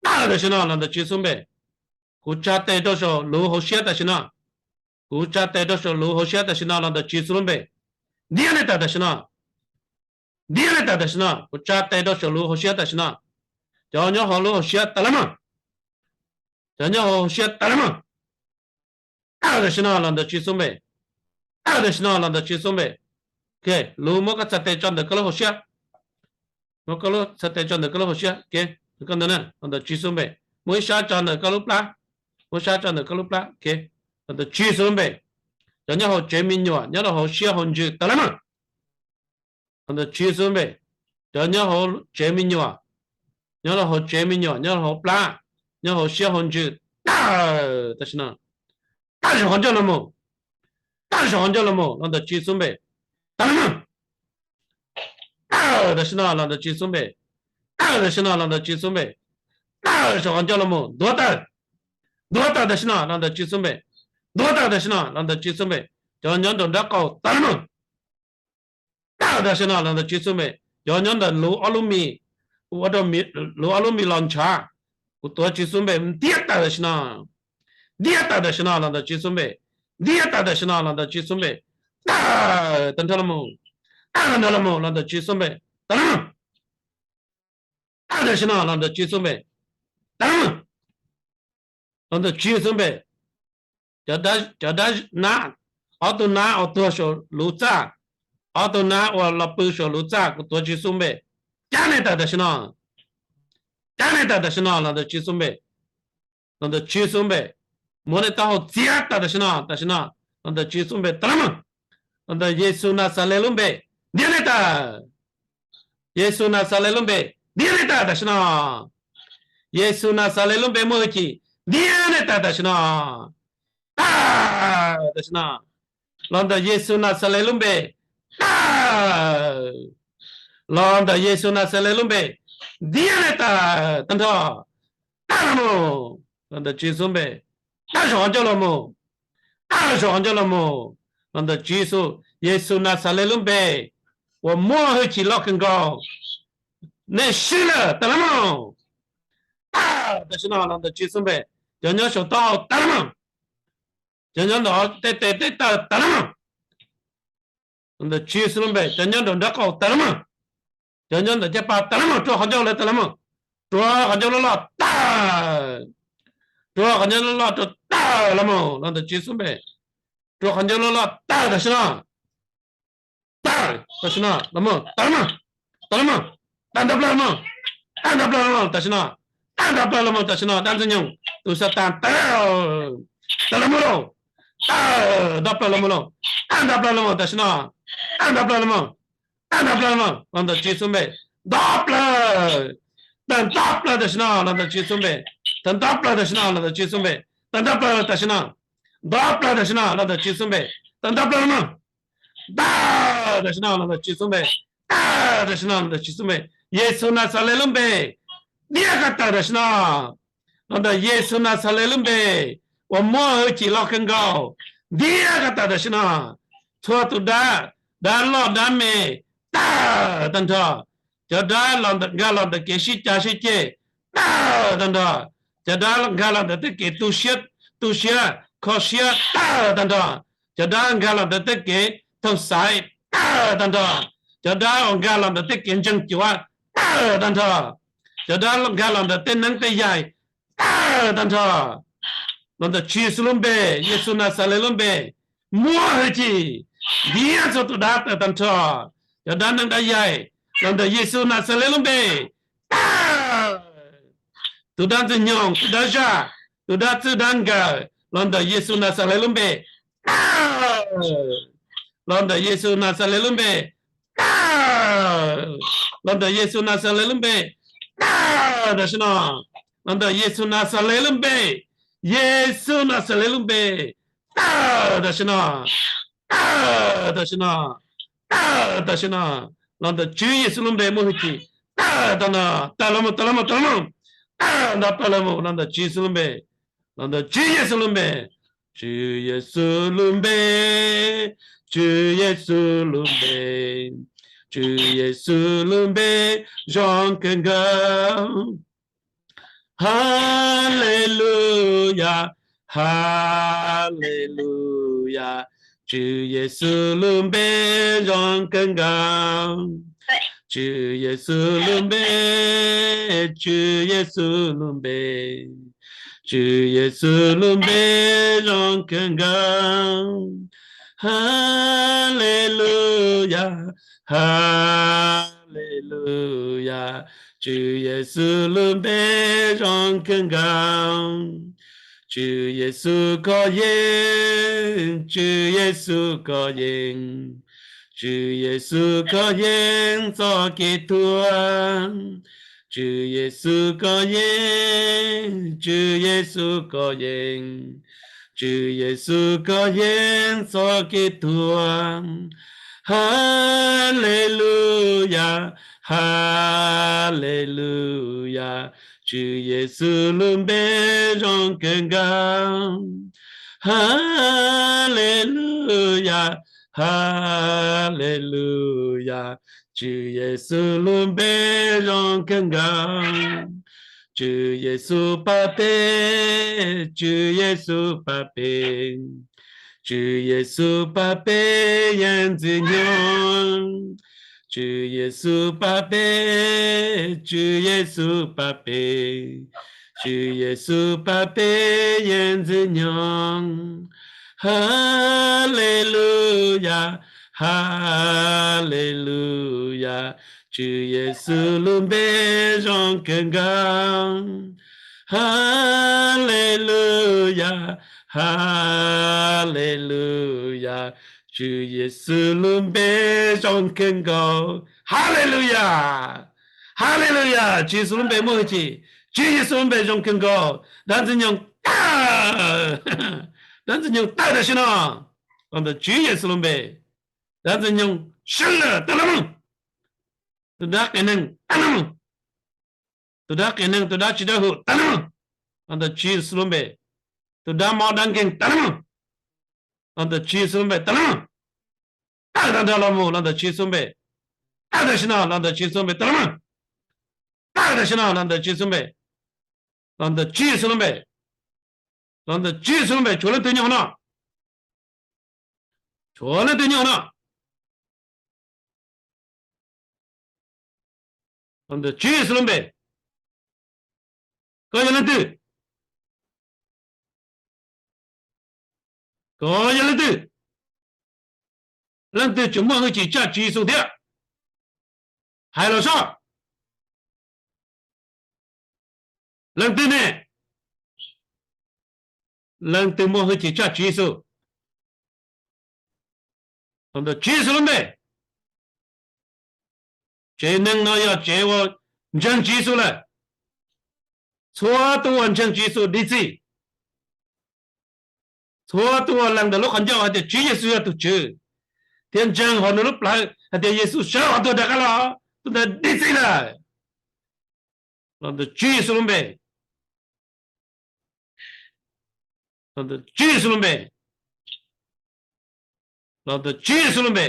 Tawm tam sim no los ntawm Tswv Yexus lub npe. Kuv tsa tes rau saum luv hauv siab tam sim no. Kuv tsa tes rau saum luv hauv siab tam sim no los ntawm Tswv Yexus lub npe. Ntiab nej tawm tam sim no. Ntiab nej tawm tam sim no, kuv tsa tes rau saum luv hauv siab tam sim no. Cov nyob hauv lub hauv siab tawm los mus. Cov nyob hauv hauv siab tawm los mus. Tawm tam sim no los ntawm Tswv Yexus lub npe. Tawm tam sim no los ntawm Tswv Yexus lub npe. Ok, luv muab koj txhais tes tso ntawm koj lub hauv siab. Muab koj lub txhais tes tso ntawm koj lub hauv siab. Ok, koj ntawd na, los ntawm Tswv Yexus lub npe. Muab ib sab tso ntawm koj lub plab. muab sab tso ntawm koj lub plab. Los ntawm Tswv Yexus lub npe, cov nyob hauv tsev me nyuam, nyob rau hauv siab hauv ntsws, tawm los mus. Los ntawm Tswv Yexus lub npe, cov nyob hauv tsev me nyuam, nyob rau hauv tsev me nyuam, nyob rau hauv plab, nyob hauv siab hauv ntsws, tawm tam sim no. Tawm saum qhov ncauj los mus. Tawm saum qhov ncauj los mus los ntawm Tswv Yexus lub npe. Tawm los mus. Tawm tam sim no los ntawm Tswv Yexus lub npe. Tawm tam sim no los ntawm Tswv Yexus lub npe. Tawm saum qhov ncauj los mus, ntuav tawm. Ntuav tawm tam sim no los ntawm Tswv Yexus lub npe. Ntuav tawm tam sim no los ntawm Tswv Yexus lub npe. Cov nyob nraum nraub qaum, tawm los mus. Tawm tam sim no los ntawm Tswv Yexus lub npe. Cov nyob ntawm luv ob lub mis, ua rau luv ob lub mis los ntshav, kuv tuav Tswv Yexus lub npe ntiab tawm tam sim no. Ntiab tawm tam sim no los ntawm Tswv Yexus lub npe. Ntiab tawm tam sim no los ntawm Tswv Yexus lub npe. Tawm tag nrho los mus. Tawm tag nrho los mus los ntawm Tswv Yexus lub npe. Tawm los mus. Tawm tam sim no los ntawm Tswv Yexus lub npe. Tawm los mus. Los ntawm Tswv Yexus lub npe. Cov dab, cov dab nab, ob tug nab uas tuag saum luv txaj, ob tug nab uas los pw saum luv txaj, kuv tuav Tswv Yexus lub npe, cab nej tawm tam sim no. Cab nej tawm tam sim no los ntawm Tswv Yexus lub npe. Los ntawm Tswv Yexus lub npe. Muab nej taub hau txiav tawm tam sim no, tam sim no, los ntawm Tswv Yexus lub npe, tawm los mus. Los ntawm Yexus Naxales lub npe, ntiab nej tawm. Yexus Naxales lub npe, ntiab nej tawm tam sim no. Yexus Naxales lub npe muaj hwj chim, ntiab nej tawm tam sim no. Tawm tam sim no. Los ntawm Yexus Naxales lub npe, tawm. Los ntawm Yexus Naxales lub npe, ntiab nej tawm tag nrho. Tawm los mus. Los ntawm Tswv Yexus lub npe. Tawm saum qhov ncauj los mus. Tawm saum qhov ncauj los mus. Los ntawm Tswv Yexus, Yexus Naxales lub npe uas muaj hwj chim loj kawg nkaus, nej swb lawm, tawm los mus. Tawm tam sim no los ntawm Tswv Yexus lub npe. Cov nyob saum taub hau, tawm los mus. Cov nyob ntawm tej tes tej taw, tawm los mus. Los ntawm Tswv Yexus lub npe. Cov nyob nraum nraub qaum, tawm los mus. Cov nyob ntawm caj pas, tawm los mus. Rua qhov ncauj lawm, tawm los mus. Rua qhov ncauj loj loj, tawm. Rua qhov ncauj loj loj, rua, tawm los mus los ntawm Tswv Yexus lub npe. Rua qhov ncauj loj loj, tawm tam sim no. Tawm tam sim no, los mus, tawm los mus. Tawm los mus. Tawm nto plaws los mus. Tawm nto plaws los mus tam sim no. Tawm nto plaws los mus tam sim no, dab ntxwg nyoog, tus Xatas, tawm, tawm los mus lauj. Tawm nto plaws los mus lauj. Tawm nto plaws los mus tam sim no. Tawm nto plaws los mus. Tawm nto plaws los mus los ntawm Tswv Yexus lub npe. Nto plaws. Tawm nto plaws tam sim no los ntawm Tswv Yexus lub npe. Tawm nto plaws tam sim no los ntawm Tswv Yexus lub npe. Tawm nto plaws tam sim no. Nto plaws tam sim no los ntawm Tswv Yexus lub npe. Tawm nto plaws los mus. Tawm tam sim no los ntawm Tswv Yexus lub npe. Tawm tam sim no los ntawm Tswv Yexus lub npe. Yexus Naxales lub npe, ntiab koj tawm tam sim no. Los ntawm Yexus Naxales lub npe uas muaj hwj chim loj kawg nkaus, ntiab koj tawm tam sim no. Txhua tus dab, dab loj dab me, tawm tag nrho. Cov dab los ntawm, nkag los ntawm kev sib cav sib ceg, tawm tag nrho. Cov dab nkag los ntawm tej kev tu siab, tu siab, kho siab, tawm tag nrho. Cov dab nkag los ntawm tej kev thooj xaiv, tawm tag nrho. Cov dab uas nkag los ntawm tej kev ntseeg cuav, tawm tag nrho. Cov dab nkag los ntawm tej neeb tej yaig, tawm tag nrho. Los ntawm Tswv Yexus lub npe, Yexus Naxales lub npe, muaj hwj chim, ntiab txhua tus dab tawm tag nrho. Cov dab neeb dab yaig, los ntawm Yexus Naxales lub npe, tawm. Tus dab ntxwg nyoog, tus dab zaj, tus dab txwj dab nkawm, los ntawm Yexus Naxales lub npe, tawm. Los ntawm Yexus Naxales lub npe, tawm. Los ntawm Yexus Naxales lub npe, tawm tam sim no. Los ntawm Yexus Naxales lub npe, Yexus Naxales lub npe, tawm tam sim no. Tawm tam sim no. Tawm tam sim no. Los ntawm Tswv Yexus lub npe muaj hwj chim, tawm tag nrho. Tawm los mus, tawm los mus, tawm los mus. Tawm nto plaws los mus los ntawm Tswv Yexus lub npe. Los ntawm Tswv Yexus lub npe. Tswv Yexus lub npe. Tswv Yexus lub npe. Tswv Yexus lub npe zoo kawg nkaus. Haleluyas, haleluyas, Tswv Yexus lub npe zoo kawg nkaus. Tswv Yexus lub npe, Tswv Yexus lub npe, Tswv Yexus lub npe zoo kawg nkaus. Haleluyas, haleluyas, Tswv Yexus lub npe zoo kawg nkaus. Tswv Yexus koj yeej, Tswv Yexus koj yeej, Tswv Yexus koj yeej txoj kev tuag. Tswv Yexus koj yeej, Tswv Yexus koj yeej, Tswv Yexus koj yeej txoj kev tuag. Haleluyas, haleluyas, Tswv Yexus lub npe zoo kawg nkaus. Haleluyas, haleluyas, Tswv Yexus lub npe zoo kawg nkaus. Tswv Yexus pab peb, Tswv Yexus pab peb, Tswv Yexus pab peb yeej ntxwg nyoog. Tswv Yexus pab peb, Tswv Yexus pab peb, Tswv Yexus pab peb yeej ntxwg nyoog. Haleluyas, haleluyas, Tswv Yexus lub npe zoo kawg nkaus. Haleluyas, haleluyas, Tswv Yexus lub npe zoo kawg nkaus. Haleluyas, haleluyas, Tswv Yexus lub npe muaj hwj chim, Tswv Yexus lub npe zoo kawg nkaus. Dab ntxwg nyoog tawm, dab ntxwg nyoog tawm tam sim no los ntawm Tswv Yexus lub npe. Dab ntxwg nyoog swb lawm, tawm los mus. Tus dab qias neeg tawm los mus. Tus dab qias neeg, tus dab tsis dawb huv tawm los mus los ntawm Tswv Yexus lub npe. Tus dab mob dab nkeeg tawm los mus los ntawm Tswv Yexus lub npe, tawm los mus. Tawm tag nrho los mus los ntawm Tswv Yexus lub npe. Tawm tam sim no los ntawm Tswv Yexus lub npe, tawm los mus. Tawm tam sim no los ntawm Tswv Yexus lub npe. Los ntawm Tswv Yexus lub npe. Los ntawm Tswv Yexus lub npe, tshuav leej twg nyob hauv no? Tshuav leej twg nyob hauv no? Los ntawm Tswv Yexus lub npe. Koj yog leej twg? Koj yog leej twg? Leej twg tseem muaj hwj chim tshaj Tswv Yexus thiab? Hais los saib. Leej twg ne? Leej twg muaj hwj chim tshaj Tswv Yexus? Los ntawm Tswv Yexus lub npe. Tsev neeg no yog tsev uas ntseeg Tswv Yexus lawm. Txhua tus uas ntseeg Tswv Yexus dim txim. Txhua tus uas lees ntawm lub qhov ncauj hais tias Tswv Yexus yog tus Tswv, thiab ntseeg hauv nws lub plawv hais tias Yexus sawv hauv tuag rov qab los, tus ntawd dim txim lawm. Los ntawm Tswv Yexus lub npe. Los ntawm Tswv Yexus lub npe. Los ntawm Tswv Yexus lub npe.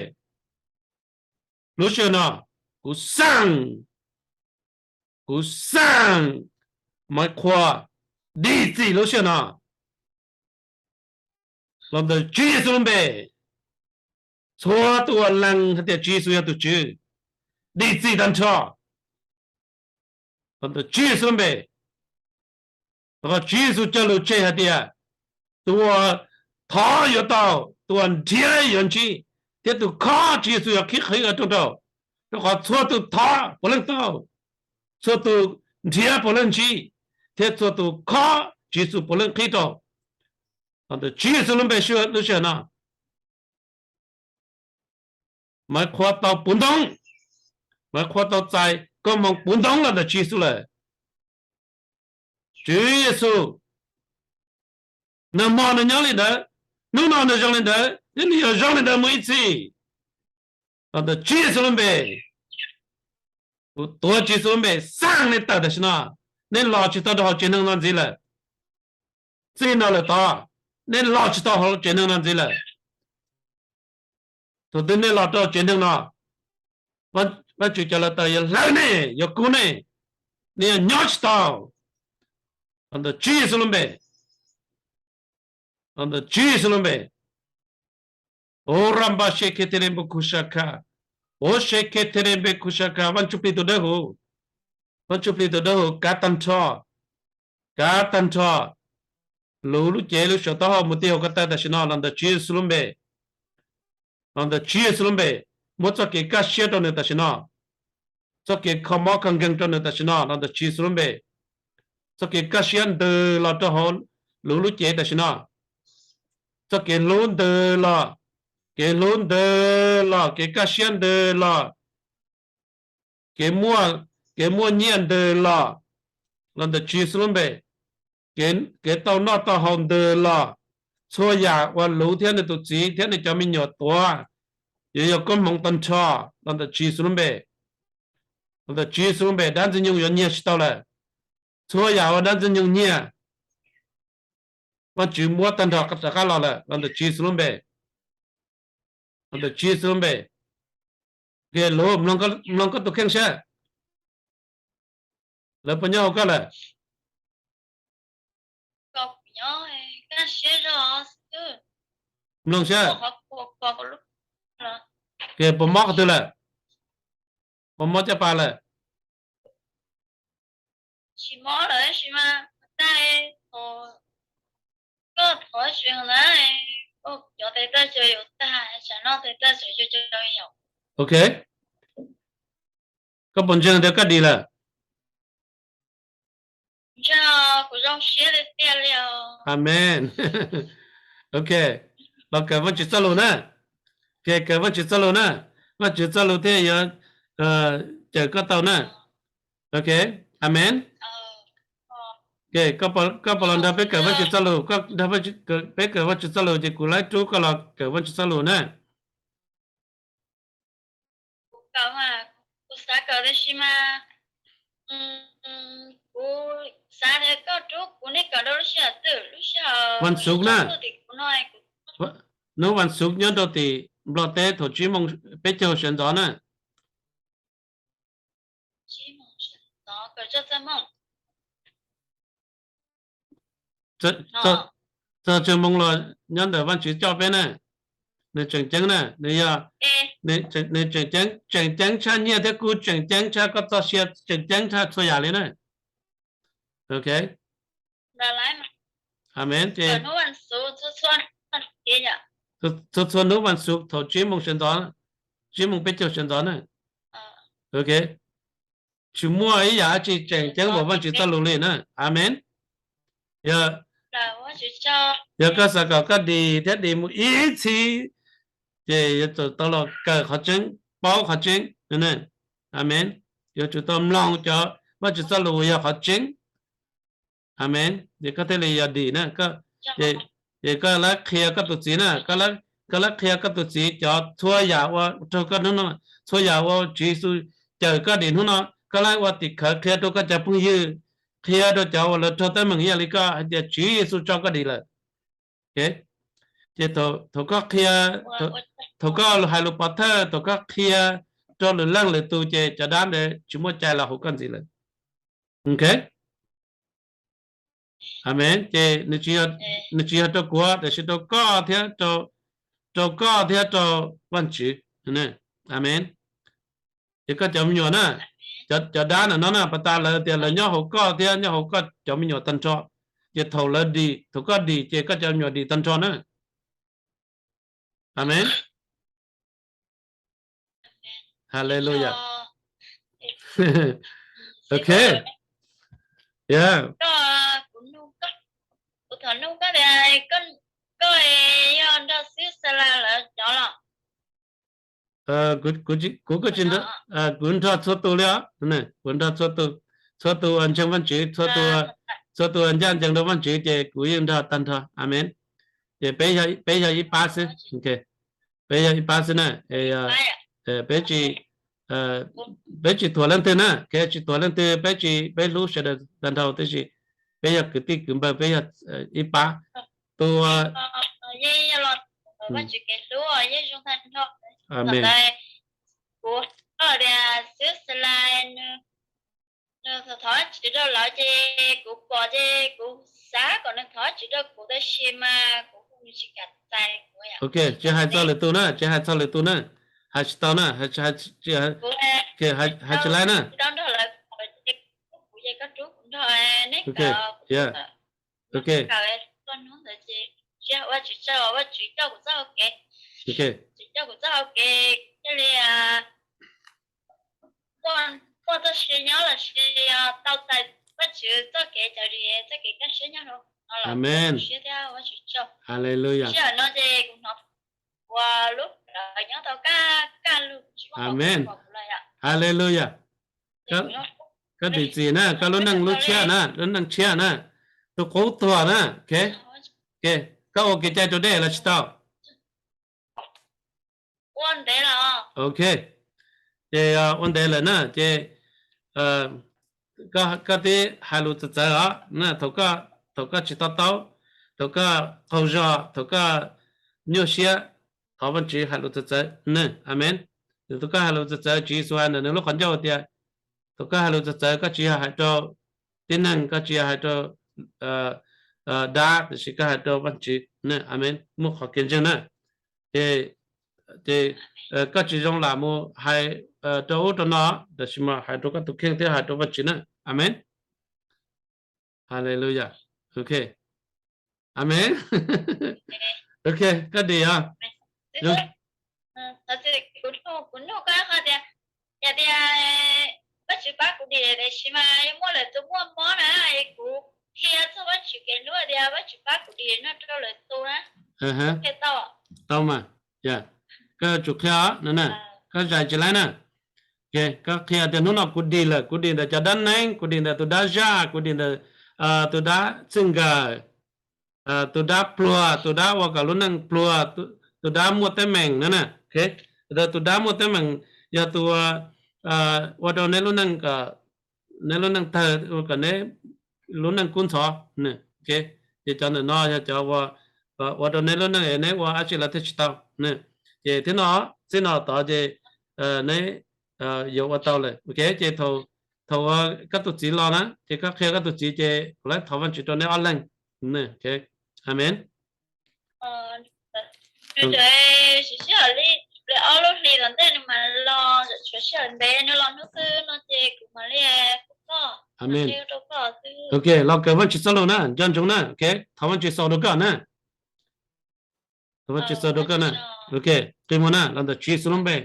Lub sij hawm no, kuv xaj, kuv xaj Maiv Qhua dim txim lub sij hawm no. Los ntawm Tswv Yexus lub npe, txhua tus uas lees hais tias Tswv Yexus yog tus Tswv, dim txim tag nrho. Los ntawm Tswv Yexus lub npe. Rau qhov Tswv Yexus cog lus tseg hais tias, tus uas thov yuav tau, tus uas nrhiav yuav ntsib, thiab tus khob Tswv Yexus yuav qhib qhib ua rooj rau. Rau qhov txhua tus thov puav leej tau, txhua tus nrhiav puav leej ntsib, thiab txhua tus khob Tswv Yexus puav leej qhib rau. Los ntawm Tswv Yexus lub npe lub sij hawm no. Maiv Qhua tau puv ntoob, Maiv Qhua tau txais koob hmoov puv ntoob los ntawm Tswv Yexus lawm. Tswv Yexus, nag hmo nws nyob li ntawd, hnub no nws zoo li ntawd, thiab nws yuav zoo li ntawd mus ib txhis. Los ntawm Tswv Yexus lub npe, kuv tuav Tswv Yexus lub npe xaj nej tawm tam sim no, nej los tsis tau rau hauv tsev neeg no ntxiv lawm. Txij no lawm tod, nej los tsis tau hauv tsev neeg no ntxiv lawm. Thaum twg nej los rau tsev neeg no, Vajtswv cov lav taws yuav hlawv nej, yuav kub nej, nej yuav nyob tsis tau. Los ntawm Tswv Yexus lub npe, los ntawm Tswv Yexus lub npe. O ramba se ke tere npe kuv sa kha, o se ke tere npe kuv sa kha, Vaj Ntsuj Plig tus dawb huv, Vaj Ntsuj Plig tus dawb huv, kav tag nrho, kav tag nrho lub lub cev lub saum taub hau mus ti hauv ko taw tam sim no los ntawm Tswv Yexus lub npe. Los ntawm Tswv Yexus lub npe, muab txoj kev kaj siab rau nws tam sim no, txoj kev kho mob kho nkeeg rau nws tam sim no los ntawm Tswv Yexus lub npe. Txoj kev kaj siab ntws los rau hauv luv lub cev tam sim no. Txoj kev hlub ntws los, kev hlub ntws los, kev kaj siab ntws los, kev muaj, kev muaj nyiaj ntws los, los ntawm Tswv Yexus lub npe. Kev, kev tau noj tau haus ntws los, txhua yam uas luv thiab nws tus txiv thiab nws cov me nyuam tuav, yuav yog koob hmoov tag nrho los ntawm Tswv Yexus lub npe. Los ntawm Tswv Yexus lub npe dab Ntxwg Nyoog yuav nyiag tsis tau lawm. Txhua yam uas dab Ntxwg Nyoog nyiag, Vajtswv muab tag nrho rov qab los lawm los ntawm Tswv Yexus lub npe. Los ntawm Tswv Yexus lub npe. Luv, mloog koj tus kheej sab. Lawv puas nyob hauv koj lawm? Mloog sab. Puas mob qhov twg lawm? Puas mob caj pas lawm? Ok. Koj puas ntseeg tias koj dim lawm? Amen. Ok, los kawm Vajtswv txoj lus na. Ok, kawm Vajtswv txoj lus na. Vajtswv txoj lus thiaj yuav cawm koj tau na. Ok, amen. Ok, koj puas los nrog peb kawm Vajtswv txoj lus? Koj nrog peb kawm Vajtswv txoj lus ces kuv laib rub koj los kawm Vajtswv txoj lus na. Vas xuv na. Hnub vas xuv nyob rau tim Nplog teb thaum tsib moos peb caug sawv ntxov na. Txog tsawg moos los nyob ntawm Vajtswv coj peb na. Nws tseem ceeb na, nws yog, nws tseem ceeb, tseem ceeb tshaj nyiaj thiab kub, tseem ceeb tshaj koj txoj sia, tseem ceeb tshaj txhua yam li na. Ok. Amen. Ces txhua txhua hnub vas xuv thaum tsib moos sawv ntxov, tsib moos peb caug sawv ntxov na. Ok. Tsis muaj ib yam dab tsi tseem ceeb npaum Vajtswv txoj lus li na. Amen. Yog, yog koj xav kom koj dim thiab dim mus ib txhis, ces yuav tsum tau los kawm qhov tseeb, paub qhov tseeb. Amen. Yuav tsum tau mloog cov Vajtswv txoj lus uas yog qhov tseeb. Amen. Ces koj thiaj li yog dim na. Ces koj lab qhia koj tus txiv na, koj lab qhia koj tus txiv cov txhua yam uas raug koj hnub no, txhua yam uas Tswv Yexus cawm koj dim hnub no, koj lab ua tim khawv qhia rau koj cov phooj ywg, qhia rau cov uas lawv raug teeb meem ib yam li koj hais tias Tswv Yexus tso koj dim lawm. Ces thaum koj qhia, thaum koj hais lus pov thawj, thaum koj qhia rau lwm leej lwm tus ces cov dab ntawd tsis muaj cai los hauv koj ntxiv lawm. Ok. Amen. Ces nws tsis yog rau kuv tiam sis rau koj thiab, rau koj thiab rau Vajtswv. Amen. Ces koj cov me nyuam na, cov dab ntawm no na, pas tas lawv tias lawv nyob hauv koj thiab nyob hauv koj cov me nyuam tag nrho. Ces thaum lawv dim, thaum koj dim ces koj cov me nyuam dim tag nrho na. Amen. Hallelujah. Ok. Yeah. Kuv, kuv, kuv nrog txhua tus li os, kuv nrog txhua tus, txhua tus uas ntseeg Vajtswv, txhua tus, txhua tus uas ncaj ncees rau Vajtswv ces kuv yeej nrog tag nrho. Amen. Ces peb yog ib pab xwb. Peb yog ib pab xwb na. Peb tsis, peb tsis thuam leej twg na, tsis thuam leej twg, peb tsis, peb hlub sawv daws tag nrho, tab sis peb yog kwv tij kwv npawg, peb yog ib pab. Tus Ok, tsis hais txog lwm tus na, tsis hais txog lwm tus na. Hais tsis tau na, hais tsis laib na. Ok, yeah. Ok. Ok. Amen. Haleluya. Amen. Haleluya. Koj dim txim na, koj lub neej lub tshiab na, lub neej tshiab na, tus qub tuag na. Koj ua kev cai rau dej los tsis tau? Ok, ces ua ntev lawm na, ces koj twb hais lus txawv txawv os. Thaum koj tsis to taub, thaum koj qaug zog, thaum koj nyuaj siab, thov Vajtswv hais lus txawv txawv ne. Amen. Thaum koj hais lus txawv txawv, Tswv Yexus hais ntawm nws lub qhov ncauj tias, thaum koj hais lus txawv txawv, koj tsis yog hais rau tib neeg, koj tsis yog hais rau dab, tiam sis koj hais rau Vajtswv ne. Amen. Muaj qhov kev ntseeg na. Ces, ces koj tsis zoo lam mus hais rau ub rau no, tab sis mas hais rau koj tus kheej thiab hais rau Vajtswv na. Amen. Haleluya. Ok. Amen. Ok, koj dim os. Tau mas, koj tsum qhia os, koj zais tsis laib na. Koj qhia tias hnub no kuv dim lawm, kuv dim ntawm cov dab neeb, kuv dim ntawm tus dab zaj, kuv dim ntawm tus dab txij nkawm, tus dab pluag, tus dab ua kom lub neej pluag, tus dab muaj teeb meem na. Tus dab muaj teeb meem yog tus ua rau neb lub neej, neb lub neej tawg, ua kom neb lub neej kub ntxhov. Ces cov ntawm no yog cov ua rau neb lub neej es neb ua dab tsi los thiaj tsis tau. Ces thiab no, txij no tod ces neb yuav ua tau lawm. Ces thaum koj tus txiv los na, ces koj qhia koj tus txiv ces kuv thov Vajtswv rau neb ob leeg. Amen. Amen. Ok, los kawm Vajtswv txoj lus na, nco ntsoov na. Ok, thov Vajtswv xaus rau koj na. Thov Vajtswv xaus rau koj na. Ok, qi muag na, los ntawm Tswv Yexus lub npe.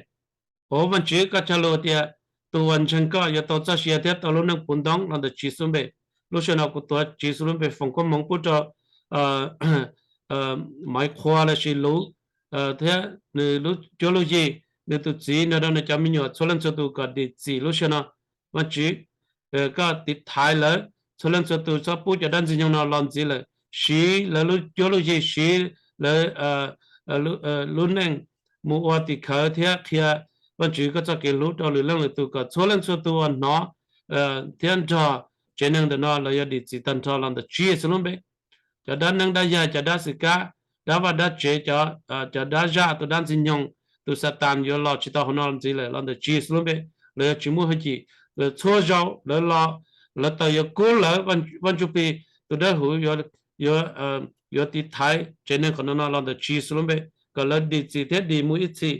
Ov, Vajtswv, koj cog lus tias tus uas ntseeg koj yuav tau txoj sia thiab tau lub neej puv ntoob los ntawm Tswv Yexus lub npe. Lub sij hawm no kuv tuav Tswv Yexus lub npe foom koob hmoov pub rau Maiv Qhua los sis Luv thiab nws lub cuab lub yig, nws tus txiv, nrog rau nws cov me nyuam txhua leej txhua tus kom dim txim lub sij hawm no. Vajtswv, koj tiv thaiv lawv txhua leej txhua tus txhob pub cov dab ntxwg nyoog no los ntxiv lawm, siv lawv lub cuab lub yig, siv lawv lub neej mus ua tim khawv thiab qhia Vajtswv koj txoj kev hlub rau lwm leej lwm tus kom txhua leej txhua tus uas hnov thiab nrog tsev neeg ntawm no lawv yuav dim txim tag nrho los ntawm Tswv Yexus lub npe. Cov dab neeb dab yaig, cov dab xwm kab, dab vaj dab tsev, cov dab zaj, tus dab ntxwg nyoog, tus Xatas yuav los tsis tau hauv no ntxiv lawm los ntawm Tswv Yexus lub npe. Lawv yuav tsis muaj hwj chim, lawv txhua zaus lawv los, lawv tau yuav kub lawv. Vaj Ntsuj Plig tus dawb huv yuav tiv thaiv tsev neeg qhov no no los ntawm Tswv Yexus lub npe, kom lawv dim txim thiab dim mus ib txhis,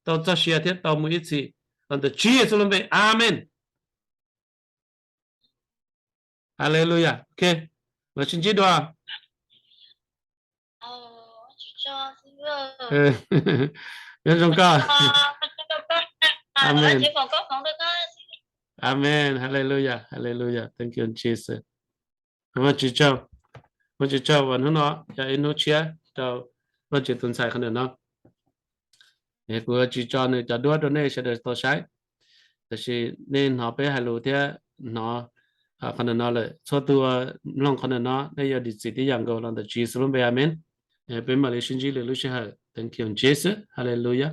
tau txoj sia thiab tau mus ib txhis los ntawm Tswv Yexus lub npe. Amen. Haleluya. Ok, mam sib ntsib dua. Nyob zoo koj. Amen. Amen. Haleluya. Haleluya. Thank you, Jesus. Vajtswv tsaug, Vajtswv tsaug uas hnub no yog ib hnub tshiab rau Vajtswv tus ntxhais qhov ntawm no. Kuv tsis tso nws cov duab rau nej sawv daws tau saib, tab sis nej hnov peb hais lus thiab hnov qhov ntawm no lawm, txhua tus mloog qhov ntawm no nej yuav dim txim tib yam nkaus los ntawm Tswv Yexus lub npe. Amen. Peb mam li sib ntsib lwm lub sij hawm. Thank you, Jesus. Haleluya.